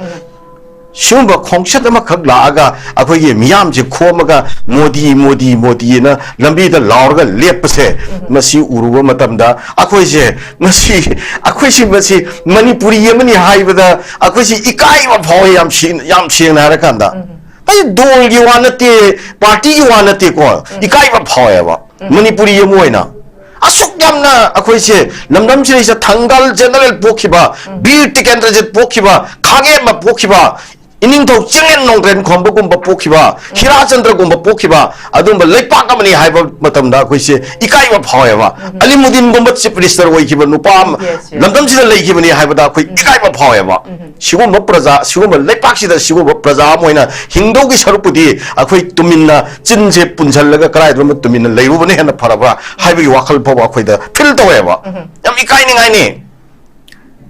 ꯁꯤꯒꯨꯝꯕ ꯈꯣꯡꯆꯠ ꯑꯃꯈꯛ ꯂꯥꯛꯑꯒ ꯑꯩꯈꯣꯏꯒꯤ ꯃꯤꯌꯥꯝꯁꯦ ꯈꯣꯝꯃꯒ "ꯃꯣꯗꯤ, ꯃꯣꯗꯤ, ꯃꯣꯗꯤꯅ" ꯂꯝꯕꯤꯗ ꯂꯥꯎꯔꯒ ꯂꯦꯞꯄꯁꯦ, ꯃꯁꯤ ꯎꯔꯨꯕ ꯃꯇꯝꯗ ꯑꯩꯈꯣꯏꯁꯦ, ꯃꯁꯤ, ꯑꯩꯈꯣꯏꯁꯤ, ꯃꯁꯤ ꯃꯅꯤꯄꯨꯔꯤ ꯑꯃꯅꯤ ꯍꯥꯏꯕꯗ ꯑꯩꯈꯣꯏꯁꯤ ꯏꯀꯥꯏꯕ ꯐꯥꯎꯋꯦ, ꯌꯥꯝ ꯁꯦꯡ-, ꯌꯥꯝ ꯁꯦꯡꯅ ꯍꯥꯏꯔꯀꯥꯟꯗ꯫ ꯑꯩ ꯗꯣꯜꯒꯤ ꯋꯥ ꯅꯠꯇꯦ, ꯄꯥꯔꯇꯤꯒꯤ ꯋꯥ ꯅꯠꯇꯦꯀꯣ, ꯏꯀꯥꯏꯕ ꯐꯥꯎꯋꯦꯕ꯫ ꯃꯅꯤꯄꯨꯔꯤ ꯑꯃ ꯑꯣꯏꯅ ꯑꯁꯨꯛ ꯌꯥꯝꯅ ꯑꯩꯈꯣꯏꯁꯦ ꯂꯝꯗꯝꯁꯤꯗꯩꯁꯤꯗ ꯊꯪꯒꯥꯜ ꯖꯦꯅꯔꯦꯜ ꯄꯣꯛꯈꯤꯕ, ꯕꯤꯔ ꯇꯤꯀꯦꯟꯗ꯭ꯔꯖꯤꯠ ꯄꯣꯛꯈꯤꯕ, ꯈꯥꯒꯦꯝꯕ ꯄꯣꯛꯈꯤꯕ, ꯏꯅꯤꯡꯊꯧ ꯆꯤꯡꯂꯦꯟ ꯅꯣꯡꯊ꯭ꯔꯦꯟ ꯈꯣꯝꯕꯒꯨꯝꯕ ꯄꯣꯛꯈꯤꯕ, ꯍꯤꯔꯥꯆꯟꯗ꯭ꯔꯒꯨꯝꯕ ꯄꯣꯛꯈꯤꯕ ꯑꯗꯨꯒꯨꯝꯕ ꯂꯩꯄꯥꯛ ꯑꯃꯅꯤ ꯍꯥꯏꯕ ꯃꯇꯝꯗ ꯑꯩꯈꯣꯏꯁꯦ ꯏꯀꯥꯏꯕ ꯐꯥꯎꯋꯦꯕ꯫ ꯑꯂꯤꯃꯨꯗꯤꯟꯒꯨꯝꯕ chief minister ꯑꯣꯏꯈꯤꯕ ꯅꯨꯄꯥ ꯑꯃ Yes, yes. ꯂꯝꯗꯝꯁꯤꯗ ꯂꯩꯈꯤꯕꯅꯤ ꯍꯥꯏꯕꯗ ꯑꯩꯈꯣꯏ ꯏꯀꯥꯏꯕ ꯐꯥꯎꯋꯦꯕ꯫ ꯁꯤꯒꯨꯝꯕ ꯄ꯭ꯔꯖꯥ, ꯁꯤꯒꯨꯝꯕ ꯂꯩꯄꯥꯛꯁꯤꯗ ꯁꯤꯒꯨꯝꯕ ꯄ꯭ꯔꯖꯥ ꯑꯃ ꯑꯣꯏꯅ ꯍꯤꯡꯗꯧꯒꯤ ꯁꯔꯨꯛꯄꯨꯗꯤ ꯑꯩꯈꯣꯏ ꯇꯨꯃꯤꯟꯅ ꯆꯤꯟꯁꯦ ꯄꯨꯟꯁꯤꯜꯂꯒ ꯀꯗꯥꯏꯗꯅꯣ ꯇꯨꯃꯤꯟꯅ ꯂꯩꯔꯨꯕꯅ ꯍꯦꯟꯅ ꯐꯔꯕ꯭ꯔꯥ ꯍꯥꯏꯕꯒꯤ ꯋꯥꯈꯜ ꯐꯥꯎꯕ ꯑꯩꯈꯣꯏꯗ feel ꯇꯧꯋꯦꯕ꯫ ꯌꯥꯝ ꯏꯀꯥꯏꯅꯤꯡꯉꯥꯏꯅꯤ꯫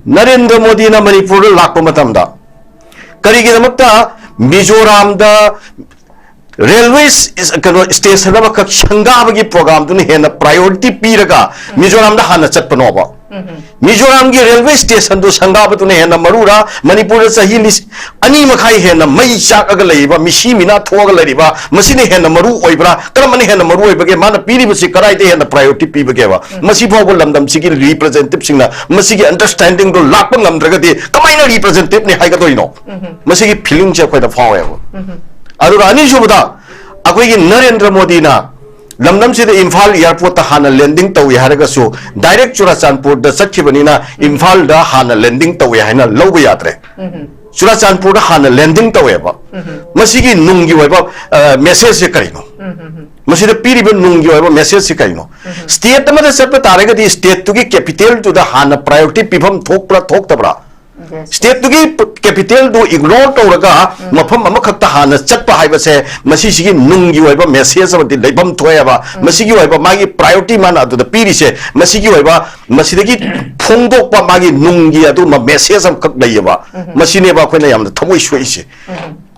ꯅꯔꯦꯟꯗ꯭ꯔ ꯃꯣꯗꯤꯅ ꯃꯅꯤꯄꯨꯔꯗ ꯂꯥꯛꯄ ꯃꯇꯝꯗ ꯀꯔꯤꯒꯤꯗꯃꯛꯇ ꯃꯤꯖꯣꯔꯥꯝꯗ railway ꯀꯩꯅꯣ station ꯑꯃꯈꯛ ꯁꯪꯒꯥꯕꯒꯤ programꯗꯨꯅ ꯍꯦꯟꯅ priority ꯄꯤꯔꯒ ꯃꯤꯖꯣꯔꯥꯝꯗ ꯍꯥꯟꯅ ꯆꯠꯄꯅꯣꯕ? ꯃꯤꯖꯣꯔꯥꯝꯒꯤ railway stationꯗꯨ ꯁꯪꯒꯥꯕꯗꯨꯅ ꯍꯦꯟꯅ ꯃꯔꯨꯔꯥ? ꯃꯅꯤꯄꯨꯔꯗ ꯆꯍꯤ ꯂꯤꯁ-, ꯑꯅꯤ ꯃꯈꯥꯏ ꯍꯦꯟꯅ ꯃꯩ ꯆꯥꯛꯑꯒ ꯂꯩꯔꯤꯕ, ꯃꯤꯁꯤ ꯃꯤꯅꯥ ꯊꯣꯛꯑꯒ ꯂꯩꯔꯤꯕ, ꯃꯁꯤꯅ ꯍꯦꯟꯅ ꯃꯔꯨ ꯑꯣꯏꯕ꯭ꯔꯥ? ꯀꯔꯝꯕꯅ ꯍꯦꯟꯅ ꯃꯔꯨ ꯑꯣꯏꯕꯒꯦ? ꯃꯥꯅ ꯄꯤꯔꯤꯕꯁꯤ ꯀꯗꯥꯏꯗ ꯍꯦꯟꯅ priority ꯄꯤꯕꯒꯦꯕ? ꯃꯁꯤ ꯐꯥꯎꯕ ꯂꯝꯗꯝꯁꯤꯒꯤ representativeꯁꯤꯡꯅ ꯃꯁꯤꯒꯤ understandingꯗꯣ ꯂꯥꯛꯄ ꯉꯝꯗ꯭ꯔꯒꯗꯤ ꯀꯃꯥꯏꯅ representativeꯅꯤ ꯍꯥꯏꯒꯗꯣꯏꯅꯣ? ꯃꯁꯤꯒꯤ feelingꯁꯦ ꯑꯩꯈꯣꯏꯗ ꯐꯥꯎꯋꯦꯕ꯫ ꯑꯗꯨꯒ ꯑꯅꯤꯁꯨꯕꯗ, ꯑꯩꯈꯣꯏꯒꯤ ꯅꯔꯦꯟꯗ꯭ꯔ ꯃꯣꯗꯤꯅ ꯂꯝꯗꯝꯁꯤꯗ ꯏꯝꯐꯥꯜ airportꯇ ꯍꯥꯟꯅ landing ꯇꯧꯏ ꯍꯥꯏꯔꯒꯁꯨ, direct ꯆꯨꯔꯥꯆꯥꯟꯄꯨꯔꯗ ꯆꯠꯈꯤꯕꯅꯤꯅ ꯏꯝꯐꯥꯜꯗ ꯍꯥꯟꯅ landing ꯇꯧꯏ ꯍꯥꯏꯅ ꯂꯧꯕ ꯌꯥꯗ꯭ꯔꯦ꯫ ꯆꯨꯔꯥꯆꯥꯟꯄꯨꯔꯗ ꯍꯥꯟꯅ landing ꯇꯧꯋꯦꯕ꯫ ꯃꯁꯤꯒꯤ ꯅꯨꯡꯒꯤ ꯑꯣꯏꯕ, ꯑ, messageꯁꯦ ꯀꯔꯤꯅꯣ? ꯃꯁꯤꯗ ꯄꯤꯔꯤꯕ ꯅꯨꯡꯒꯤ ꯑꯣꯏꯕ messageꯁꯦ ꯀꯔꯤꯅꯣ? State ꯑꯃꯗ ꯆꯠꯄ ꯇꯥꯔꯒꯗꯤ stateꯇꯨꯒꯤ capitalꯗꯨꯗ ꯍꯥꯟꯅ priority ꯄꯤꯐꯝ ꯊꯣꯛꯄ꯭ꯔꯥ ꯊꯣꯛꯇꯕ꯭ꯔꯥ? Yes. Stateꯇꯨꯒꯤ capitalꯗꯨ ignore ꯇꯧꯔꯒ ꯃꯐꯝ ꯑꯃꯈꯛꯇ ꯍꯥꯟꯅ ꯆꯠꯄ ꯍꯥꯏꯕꯁꯦ ꯃꯁꯤꯁꯤꯒꯤ ꯅꯨꯡꯒꯤ ꯑꯣꯏꯕ message ꯑꯃꯗꯤ ꯂꯩꯐꯝ ꯊꯣꯛꯑꯦꯕ꯫ ꯃꯁꯤꯒꯤ ꯑꯣꯏꯕ ꯃꯥꯒꯤ priority ꯃꯥꯅ ꯑꯗꯨꯗ ꯄꯤꯔꯤꯁꯦ, ꯃꯁꯤꯒꯤ ꯑꯣꯏꯕ, ꯃꯁꯤꯗꯒꯤ ꯐꯣꯡꯗꯣꯛꯄ ꯃꯥꯒꯤ ꯅꯨꯡꯒꯤ ꯑꯗꯨꯒꯨꯝꯕ message ꯑꯃꯈꯛ ꯂꯩꯌꯦꯕ꯫ ꯃꯁꯤꯅꯦꯕ ꯑꯩꯈꯣꯏꯅ ꯌꯥꯝꯅ ꯊꯃꯣꯏ ꯁꯣꯛꯏꯁꯦ꯫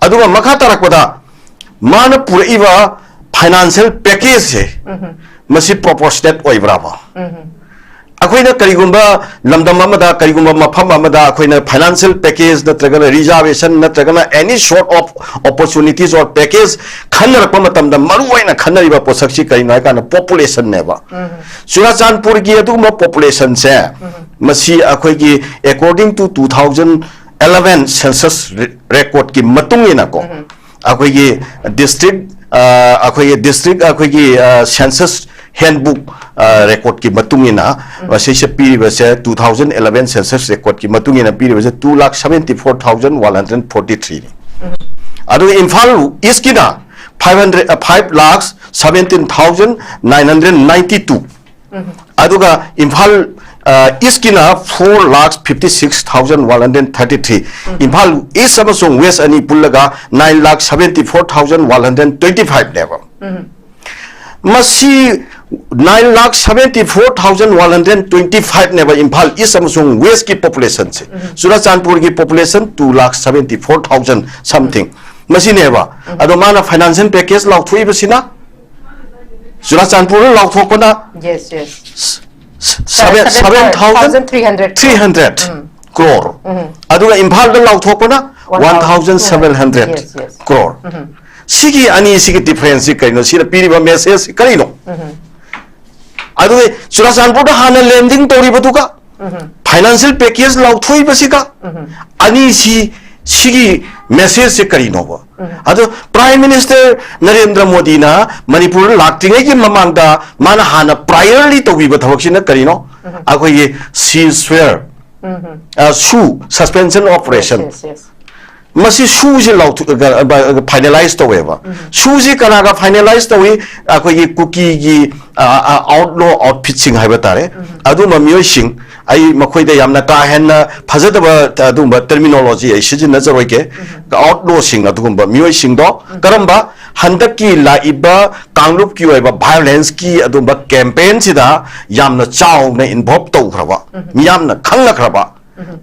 ꯑꯗꯨꯒ ꯃꯈꯥ ꯇꯥꯔꯛꯄꯗ ꯃꯥꯅ ꯄꯨꯔꯛꯏꯕ financial packageꯁꯦ, ꯃꯁꯤ proportionate ꯑꯣꯏꯕ꯭ꯔꯥꯕ? ꯑꯩꯈꯣꯏꯅ ꯀꯔꯤꯒꯨꯝꯕ ꯂꯝꯗꯝ ꯑꯃꯗ, ꯀꯔꯤꯒꯨꯝꯕ ꯃꯐꯝ ꯑꯃꯗ ꯑꯩꯈꯣꯏꯅ financial package ꯅꯠꯇ꯭ꯔꯒꯅ reservation ꯅꯠꯇ꯭ꯔꯒꯅ any sort of opportunities or package ꯈꯟꯅꯔꯛꯄ ꯃꯇꯝꯗ ꯃꯔꯨ ꯑꯣꯏꯅ ꯈꯟꯅꯔꯤꯕ ꯄꯣꯠꯁꯛꯁꯤ ꯀꯔꯤꯅꯣ ꯍꯥꯏ ꯀꯥꯟꯗ populationꯅꯦꯕ꯫ ꯆꯨꯔꯥꯆꯥꯟꯄꯨꯔꯒꯤ ꯑꯗꯨꯒꯨꯝꯕ populationꯁꯦ, ꯃꯁꯤ ꯑꯩꯈꯣꯏꯒꯤ according to two thousand eleven census re-, recordꯀꯤ ꯃꯇꯨꯡ ꯏꯟꯅꯀꯣ, ꯑꯩꯈꯣꯏꯒꯤ district, ꯑ, ꯑꯩꯈꯣꯏꯒꯤ district, ꯑꯩꯈꯣꯏꯒꯤ, ꯑ, census handbook record ꯀꯤ ꯃꯇꯨꯡ ꯏꯟꯅ ꯃꯁꯤꯁꯦ ꯄꯤꯔꯤꯕꯁꯦ two thousand eleven census record ꯀꯤ ꯃꯇꯨꯡ ꯏꯟꯅ ꯄꯤꯔꯤꯕꯁꯦ two lakh seventy four thousand one hundred forty three ꯅꯤ꯫ ꯑꯗꯨꯒ Imphal ꯏꯁꯀꯤꯅ five hundred, five lakhs seventeen thousand nine hundred ninety two꯫ ꯑꯗꯨꯒ Imphal ꯏꯁꯀꯤꯅ four lakhs fifty six thousand one hundred thirty three꯫ Imphal ꯏꯁ ꯑꯃꯁꯨꯡ west ꯑꯅꯤ ꯄꯨꯜꯂꯒ nine lakh seventy four thousand one hundred twenty five ꯅꯦꯕ꯫ ꯃꯁꯤ nine lakh seventy four thousand one hundred twenty five ꯅꯦꯕ ꯏꯝꯐꯥꯜ ꯏꯁ ꯑꯃꯁꯨꯡ ꯋꯦꯁꯀꯤ population ꯁꯦ꯫ ꯆꯨꯔꯥꯆꯥꯟꯄꯨꯔꯒꯤ population two lakh seventy four thousand something꯫ ꯃꯁꯤꯅꯦꯕ꯫ ꯑꯗꯣ ꯃꯥꯅ financial package ꯂꯥꯎꯊꯣꯛꯏꯕꯁꯤꯅ Churachandpur ꯂꯥꯎꯊꯣꯛꯄꯅ Yes, yes. seven, seven thousand three hundred crore꯫ ꯑꯗꯨꯒ ꯏꯝꯐꯥꯜꯗ ꯂꯥꯎꯊꯣꯛꯄꯅ one thousand seven hundred crore꯫ ꯁꯤꯒꯤ ꯑꯅꯤꯁꯤꯒꯤ difference ꯁꯤ ꯀꯩꯅꯣ? ꯁꯤꯅ ꯄꯤꯔꯤꯕ message ꯁꯤ ꯀꯔꯤꯅꯣ? ꯑꯗꯨꯒ ꯆꯨꯔꯥꯆꯥꯟꯄꯨꯔꯗ ꯍꯥꯟꯅ lending ꯇꯧꯔꯤꯕꯗꯨꯒ financial package ꯂꯥꯎꯊꯣꯛꯏꯕꯁꯤꯒ ꯑꯅꯤꯁꯤ, ꯁꯤꯒꯤ message ꯁꯦ ꯀꯔꯤꯅꯣꯕ? ꯑꯗꯣ Prime Minister ꯅꯔꯦꯟꯗ꯭ꯔ ꯃꯣꯗꯤꯅ ꯃꯅꯤꯄꯨꯔꯗ ꯂꯥꯛꯇ꯭ꯔꯤꯉꯩꯒꯤ ꯃꯃꯥꯡꯗ ꯃꯥꯅ ꯍꯥꯟꯅ priority ꯇꯧꯕꯤꯕ ꯊꯕꯛꯁꯤꯅ ꯀꯔꯤꯅꯣ? ꯑꯩꯈꯣꯏꯒꯤ ceasefire, ꯁꯨ, suspension of operation꯫ Yes, yes. ꯃꯁꯤ ꯁꯨꯁꯤ ꯂꯥꯎꯊꯣꯛ-, finalize ꯇꯧꯋꯦꯕ꯫ ꯁꯨꯁꯤ ꯀꯅꯥꯒ finalize ꯇꯧꯏ? ꯑꯩꯈꯣꯏꯒꯤ ꯀꯨꯀꯤꯒꯤ outlaw outfitꯁꯤꯡ ꯍꯥꯏꯕ ꯇꯥꯔꯦ꯫ ꯑꯗꯨꯝꯕ ꯃꯤꯑꯣꯏꯁꯤꯡ, ꯑꯩ ꯃꯈꯣꯏꯗ ꯌꯥꯝꯅ ꯀꯥ ꯍꯦꯟꯅ ꯐꯖꯗꯕ ꯑꯗꯨꯒꯨꯝꯕ terminology ꯑꯩ ꯁꯤꯖꯤꯟꯅꯖꯔꯣꯏꯒꯦ꯫ Outlawꯁꯤꯡ, ꯑꯗꯨꯒꯨꯝꯕ ꯃꯤꯑꯣꯏꯁꯤꯡꯗꯣ ꯀꯔꯝꯕ? ꯍꯟꯗꯛꯀꯤ ꯂꯥꯛꯏꯕ ꯀꯥꯡꯂꯨꯞꯀꯤ ꯑꯣꯏꯕ violenceꯀꯤ ꯑꯗꯨꯒꯨꯝꯕ campaignꯁꯤꯗ ꯌꯥꯝꯅ ꯆꯥꯎꯅ involve ꯇꯧꯈ꯭ꯔꯕ, ꯃꯤꯌꯥꯝꯅ ꯈꯪꯅꯈ꯭ꯔꯕ,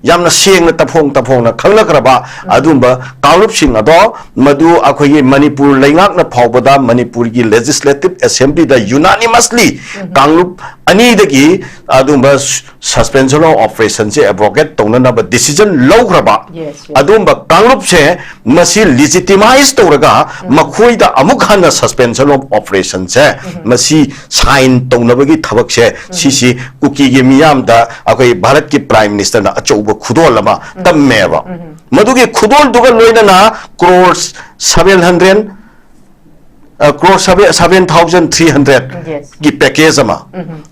ꯌꯥꯝꯅ ꯁꯦꯡꯅ ꯇꯐꯣꯡ ꯇꯐꯣꯡꯅ ꯈꯪꯅꯈ꯭ꯔꯕ ꯑꯗꯨꯒꯨꯝꯕ ꯀꯥꯡꯂꯨꯞꯁꯤꯡ ꯑꯗꯣ ꯃꯗꯨ ꯑꯩꯈꯣꯏꯒꯤ ꯃꯅꯤꯄꯨꯔ ꯂꯩꯉꯥꯛꯅ ꯐꯥꯎꯕꯗ ꯃꯅꯤꯄꯨꯔꯒꯤ Legislative Assemblyꯗ unanimously ꯀꯥꯡꯂꯨꯞ ꯑꯅꯤꯗꯒꯤ ꯑꯗꯨꯒꯨꯝꯕ suspension of operationꯁꯦ abrogate ꯇꯧꯅꯅꯕ decision ꯂꯧꯈ꯭ꯔꯕ Yes, yes. ꯑꯗꯨꯒꯨꯝꯕ ꯀꯥꯡꯂꯨꯞꯁꯦ ꯃꯁꯤ legitimize ꯇꯧꯔꯒ ꯃꯈꯣꯏꯗ ꯑꯃꯨꯛ ꯍꯟꯅ suspension of operationꯁꯦ ꯃꯁꯤ sign ꯇꯧꯅꯕꯒꯤ ꯊꯕꯛꯁꯦ ꯁꯤꯁꯤ ꯀꯨꯀꯤꯒꯤ ꯃꯤꯌꯥꯝꯗ ꯑꯩꯈꯣꯏ ꯚꯥꯔꯠꯀꯤ Prime Ministerꯅ ꯑꯆꯧꯕ ꯈꯨꯗꯣꯜ ꯑꯃ ꯇꯝꯃꯦꯕ꯫ ꯃꯗꯨꯒꯤ ꯈꯨꯗꯣꯜꯗꯨꯒ ꯂꯣꯏꯅꯅ crores seven hundred crore seven thousand three hundred Yes. ꯒꯤ ꯄꯦꯀꯦꯖ ꯑꯃ,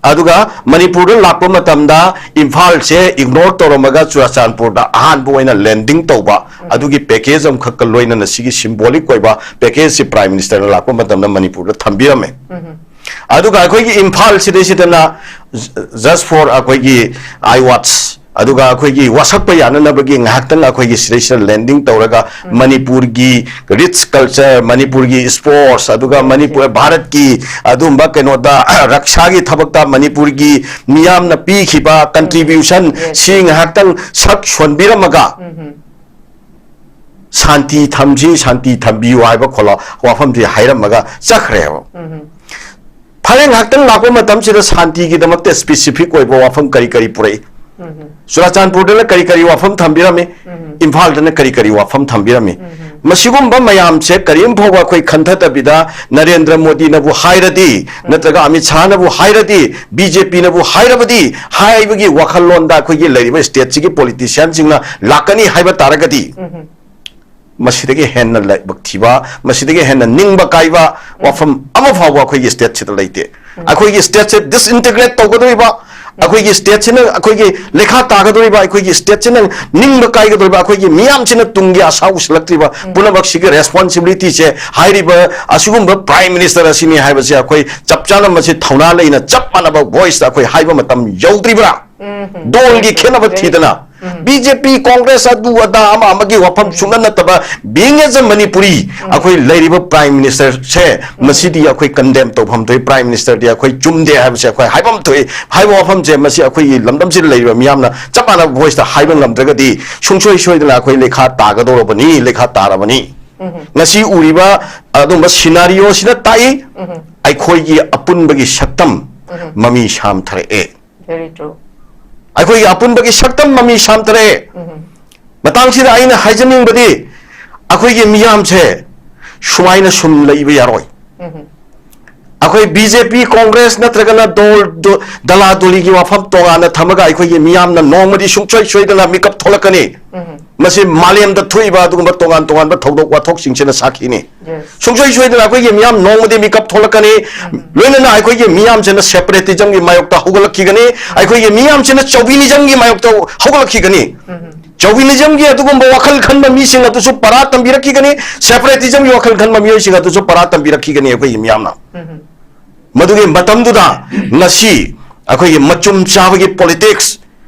ꯑꯗꯨꯒ ꯃꯅꯤꯄꯨꯔꯗ ꯂꯥꯛꯄ ꯃꯇꯝꯗ ꯏꯝꯐꯥꯜꯁꯦ ꯏꯒꯅꯣꯔ ꯇꯧꯔꯝꯃꯒ ꯆꯨꯔꯥꯆꯥꯟꯄꯨꯔꯗ ꯑꯍꯥꯟꯕ ꯑꯣꯏꯅ ꯂꯦꯟꯗꯤꯡ ꯇꯧꯕ, ꯑꯗꯨꯒꯤ ꯄꯦꯀꯦꯖ ꯑꯃꯈꯛꯀ ꯂꯣꯏꯅꯅ ꯁꯤꯒꯤ ꯁꯤꯝꯕꯣꯂꯤꯛ ꯑꯣꯏꯕ ꯄꯦꯀꯦꯖꯁꯤ ꯄ꯭ꯔꯥꯏꯝ ꯃꯤꯅꯤꯁꯇꯔꯅ ꯂꯥꯛꯄ ꯃꯇꯝꯗ ꯃꯅꯤꯄꯨꯔꯗ ꯊꯝꯕꯤꯔꯝꯃꯦ꯫ ꯑꯗꯨꯒ ꯑꯩꯈꯣꯏꯒꯤ ꯏꯝꯐꯥꯜ ꯁꯤꯗꯩꯁꯤꯗꯅ just for ꯑꯩꯈꯣꯏꯒꯤ eye watch, ꯑꯗꯨꯒ ꯑꯩꯈꯣꯏꯒꯤ ꯋꯥꯁꯛꯄ ꯌꯥꯅꯅꯕꯒꯤ ꯉꯥꯏꯍꯥꯛꯇꯪ ꯑꯩꯈꯣꯏꯒꯤ ꯁꯤꯗꯩꯁꯤꯗ ꯂꯦꯟꯗꯤꯡ ꯇꯧꯔꯒ ꯃꯅꯤꯄꯨꯔꯒꯤ ꯔꯤꯆ ꯀꯜꯆꯔ, ꯃꯅꯤꯄꯨꯔꯒꯤ ꯁ꯭ꯄꯣꯔꯠꯁ, ꯑꯗꯨꯒ ꯃꯅꯤꯄꯨꯔ, ꯚꯥꯔꯠꯀꯤ ꯑꯗꯨꯝꯕ ꯀꯩꯅꯣꯗ ꯔꯛꯁꯥꯒꯤ ꯊꯕꯛꯇ ꯃꯅꯤꯄꯨꯔꯒꯤ ꯃꯤꯌꯥꯝꯅ ꯄꯤꯈꯤꯕ ꯀꯟꯇ꯭ꯔꯤꯕ꯭ꯌꯨꯁꯟ, Yes. ꯁꯤ ꯉꯥꯏꯍꯥꯛꯇꯪ ꯁꯛ ꯁꯣꯟꯕꯤꯔꯝꯃꯒ ꯁꯥꯟꯇꯤ ꯊꯝꯁꯤ, ꯁꯥꯟꯇꯤ ꯊꯝꯕꯤꯌꯨ ꯍꯥꯏꯕ ꯈꯣꯠꯂꯣ ꯋꯥꯐꯝꯁꯤ ꯍꯥꯏꯔꯝꯃꯒ ꯆꯠꯈ꯭ꯔꯦꯕ꯫ ꯐꯔꯦ, ꯉꯥꯏꯍꯥꯛꯇꯪ ꯂꯥꯛꯄ ꯃꯇꯝꯁꯤꯗ ꯁꯥꯟꯇꯤꯒꯤꯗꯃꯛꯇ ꯁ꯭ꯄꯦꯁꯤꯐꯤꯛ ꯑꯣꯏꯕ ꯋꯥꯐꯝ ꯀꯔꯤ ꯀꯔꯤ ꯄꯨꯔꯛꯏ? ꯆꯨꯔꯥꯆꯥꯟꯄꯨꯔꯗꯅ ꯀꯔꯤ ꯀꯔꯤ ꯋꯥꯐꯝ ꯊꯝꯕꯤꯔꯝꯃꯤ? ꯏꯝꯐꯥꯜꯗꯅ ꯀꯔꯤ ꯀꯔꯤ ꯋꯥꯐꯝ ꯊꯝꯕꯤꯔꯝꯃꯤ? ꯃꯁꯤꯒꯨꯝꯕ ꯃꯌꯥꯝꯁꯦ ꯀꯔꯤꯝ ꯐꯥꯎꯕ ꯑꯩꯈꯣꯏ ꯈꯟꯊꯗꯕꯤꯗ ꯅꯔꯦꯟꯗ꯭ꯔ ꯃꯣꯗꯤꯅꯕꯨ ꯍꯥꯏꯔꯗꯤ, ꯅꯠꯇ꯭ꯔꯒ ꯑꯃꯤꯠ ꯁꯥꯍꯅꯕꯨ ꯍꯥꯏꯔꯗꯤ, ꯕꯤ ꯖꯦ ꯄꯤꯅꯕꯨ ꯍꯥꯏꯔꯕꯗꯤ ꯍꯥꯏꯕꯒꯤ ꯋꯥꯈꯜꯂꯣꯟꯗ ꯑꯩꯈꯣꯏꯒꯤ ꯂꯩꯔꯤꯕ ꯁ꯭ꯇꯦꯠꯁꯤꯒꯤ ꯄꯣꯂꯤꯇꯤꯁꯤꯌꯥꯟꯁꯤꯡꯅ ꯂꯥꯛꯀꯅꯤ ꯍꯥꯏꯕ ꯇꯥꯔꯒꯗꯤ, ꯃꯁꯤꯗꯒꯤ ꯍꯦꯟꯅ ꯂꯥꯏꯕꯛ ꯊꯤꯕ, ꯃꯁꯤꯗꯒꯤ ꯍꯦꯟꯅ ꯅꯤꯡꯕ ꯀꯥꯏꯕ ꯋꯥꯐꯝ ꯑꯃ ꯐꯥꯎꯕ ꯑꯩꯈꯣꯏꯒꯤ ꯁ꯭ꯇꯦꯠꯁꯤꯗ ꯂꯩꯇꯦ꯫ ꯑꯩꯈꯣꯏꯒꯤ ꯁ꯭ꯇꯦꯠꯁꯦ ꯗꯤꯁꯏꯟꯇꯤꯒ꯭ꯔꯦꯠ ꯇꯧꯒꯗꯧꯔꯤꯕ, ꯑꯩꯈꯣꯏꯒꯤ ꯁ꯭ꯇꯦꯠꯁꯤꯅ ꯑꯩꯈꯣꯏꯒꯤ ꯂꯩꯈꯥ ꯇꯥꯒꯗꯧꯔꯤꯕ, ꯑꯩꯈꯣꯏꯒꯤ ꯁ꯭ꯇꯦꯠꯁꯤꯅ ꯅꯤꯡꯕ ꯀꯥꯏꯒꯗꯧꯔꯤꯕ, ꯑꯩꯈꯣꯏꯒꯤ ꯃꯤꯌꯥꯝꯁꯤꯅ ꯇꯨꯡꯒꯤ ꯑꯁꯥ ꯎꯁꯤꯜꯂꯛꯇ꯭ꯔꯤꯕ ꯄꯨꯝꯅꯃꯛꯁꯤꯒꯤ ꯔꯦꯁꯄꯣꯟꯁꯤꯕꯤꯂꯤꯇꯤꯁꯦ ꯍꯥꯏꯔꯤꯕ ꯑꯁꯤꯒꯨꯝꯕ ꯄ꯭ꯔꯥꯏꯝ ꯃꯤꯅꯤꯁꯇꯔ ꯑꯁꯤꯅꯤ ꯍꯥꯏꯕꯁꯦ ꯑꯩꯈꯣꯏ ꯆꯞ ꯆꯥꯅ ꯃꯁꯤ ꯊꯧꯅꯥ ꯂꯩꯅ ꯆꯞ ꯃꯥꯟꯅꯕ ꯚꯣꯏꯁꯇ ꯑꯩꯈꯣꯏ ꯍꯥꯏꯕ ꯃꯇꯝ ꯌꯧꯗ꯭ꯔꯤꯕ꯭ꯔꯥ? ꯗꯣꯜꯒꯤ ꯈꯦꯠꯅꯕ ꯊꯤꯗꯅ ꯕꯤ ꯖꯦ ꯄꯤ, ꯀꯣꯡꯒ꯭ꯔꯦꯁ, ꯑꯗꯨ ꯑꯗꯥ ꯑꯃ ꯑꯃꯒꯤ ꯋꯥꯐꯝ ꯁꯨꯡꯅ ꯅꯠꯇꯕ, being as a Manipuri, ꯑꯩꯈꯣꯏ ꯂꯩꯔꯤꯕ ꯄ꯭ꯔꯥꯏꯝ ꯃꯤꯅꯤꯁꯇꯔꯁꯦ, ꯃꯁꯤꯗꯤ ꯑꯩꯈꯣꯏ ꯀꯟꯗꯦꯝ ꯇꯧꯐꯝ ꯊꯣꯛꯏ꯫ ꯄ꯭ꯔꯥꯏꯝ ꯃꯤꯅꯤꯁꯇꯔꯗꯤ ꯑꯩꯈꯣꯏ ꯆꯨꯝꯗꯦ ꯍꯥꯏꯕꯁꯦ ꯑꯩꯈꯣꯏ ꯍꯥꯏꯐꯝ ꯊꯣꯛꯏ꯫ ꯍꯥꯏꯕ ꯋꯥꯐꯝꯁꯦ ꯃꯁꯤ ꯑꯩꯈꯣꯏꯒꯤ ꯂꯝꯗꯝꯁꯤꯗ ꯂꯩꯔꯤꯕ ꯃꯤꯌꯥꯝꯅ ꯆꯞ ꯃꯥꯟꯅꯕ ꯚꯣꯏꯁꯇ ꯍꯥꯏꯕ ꯉꯝꯗ꯭ꯔꯒꯗꯤ ꯁꯨꯡꯁꯣꯏ ꯁꯣꯏꯗꯅ ꯑꯩꯈꯣꯏ ꯂꯩꯈꯥ ꯇꯥꯒꯗꯧꯔꯕꯅꯤ, ꯂꯩꯈꯥ ꯇꯥꯔꯕꯅꯤ꯫ ꯉꯁꯤ ꯎꯔꯤꯕ ꯑꯗꯨꯝꯕ ꯁꯤꯅꯥꯔꯤꯑꯣꯁꯤꯅ ꯇꯥꯛꯏ, ꯑꯩꯈꯣꯏꯒꯤ ꯑꯄꯨꯟꯕꯒꯤ ꯁꯛꯇꯝ ꯃꯃꯤ ꯁꯥꯝꯊꯔꯛꯑꯦ꯫ Very true. ꯑꯩꯈꯣꯏꯒꯤ ꯑꯄꯨꯟꯕꯒꯤ ꯁꯛꯇꯝ ꯃꯃꯤ ꯁꯥꯝꯊꯔꯛꯑꯦ꯫ ꯃꯇꯥꯡꯁꯤꯗ ꯑꯩꯅ ꯍꯥꯏꯖꯅꯤꯡꯕꯗꯤ, ꯑꯩꯈꯣꯏꯒꯤ ꯃꯤꯌꯥꯝꯁꯦ ꯁꯨꯃꯥꯏꯅ ꯁꯨꯝ ꯂꯩꯕ ꯌꯥꯔꯣꯏ꯫ ꯑꯩꯈꯣꯏ ꯕꯤ ꯖꯦ ꯄꯤ, ꯀꯣꯡꯒ꯭ꯔꯦꯁ ꯅꯠꯇ꯭ꯔꯒꯅ ꯗꯣꯜ-, ꯗꯣ-, ꯗꯂꯥ ꯗꯣꯂꯤꯒꯤ ꯋꯥꯐꯝ ꯇꯣꯉꯥꯟꯅ ꯊꯝꯃꯒ ꯑꯩꯈꯣꯏꯒꯤ ꯃꯤꯌꯥꯝꯅ ꯅꯣꯡꯃꯗꯤ ꯁꯨꯡꯁꯣꯏ ꯁꯣꯏꯗꯅ ꯃꯤꯀꯞ ꯊꯣꯛꯂꯛꯀꯅꯤ꯫ ꯃꯁꯤ ꯃꯥꯂꯦꯝꯗ ꯊꯣꯛꯏꯕ ꯑꯗꯨꯒꯨꯝꯕ ꯇꯣꯉꯥꯟ ꯇꯣꯉꯥꯟꯕ ꯊꯧꯗꯣꯛ ꯋꯥꯊꯣꯛꯁꯤꯡꯁꯤꯅ ꯁꯥꯈꯤꯅꯤ꯫ ꯁꯨꯡꯁꯣꯏ ꯁꯣꯏꯗꯅ ꯑꯩꯈꯣꯏꯒꯤ ꯃꯤꯌꯥꯝ ꯅꯣꯡꯃꯗꯤ ꯃꯤꯀꯞ ꯊꯣꯛꯂꯛꯀꯅꯤ꯫ ꯂꯣꯏꯅꯅ ꯑꯩꯈꯣꯏꯒꯤ ꯃꯤꯌꯥꯝꯁꯤꯅ ꯁꯦꯄꯔꯦꯇꯤꯖꯝꯒꯤ ꯃꯥꯌꯣꯛꯇ ꯍꯧꯒꯠꯂꯛꯈꯤꯒꯅꯤ꯫ ꯑꯩꯈꯣꯏꯒꯤ ꯃꯤꯌꯥꯝꯁꯤꯅ ꯆꯧꯕꯤꯅꯤꯖꯝꯒꯤ ꯃꯥꯌꯣꯛꯇ ꯍꯧꯒꯠꯂꯛꯈꯤꯒꯅꯤ꯫ ꯆꯧꯕꯤꯅꯤꯖꯝꯒꯤ ꯑꯗꯨꯒꯨꯝꯕ ꯋꯥꯈꯜ ꯈꯟꯕ ꯃꯤꯁꯤꯡ ꯑꯗꯨꯁꯨ ꯄꯔꯥ ꯇꯝꯕꯤꯔꯛꯈꯤꯒꯅꯤ꯫ ꯁꯦꯄꯔꯦꯇꯤꯖꯝꯒꯤ ꯋꯥꯈꯜ ꯈꯟꯕ ꯃꯤꯑꯣꯏꯁꯤꯡ ꯑꯗꯨꯁꯨ ꯄꯔꯥ ꯇꯝꯕꯤꯔꯛꯈꯤꯒꯅꯤ ꯑꯩꯈꯣꯏꯒꯤ ꯃꯤꯌꯥꯝꯅ꯫ ꯃꯗꯨꯒꯤ ꯃꯇꯝꯗꯨꯗ ꯉꯁꯤ ꯑꯩꯈꯣꯏꯒꯤ ꯃꯆꯨꯝ ꯆꯥꯕꯒꯤ ꯄꯣꯂꯤꯇꯤꯛꯁ,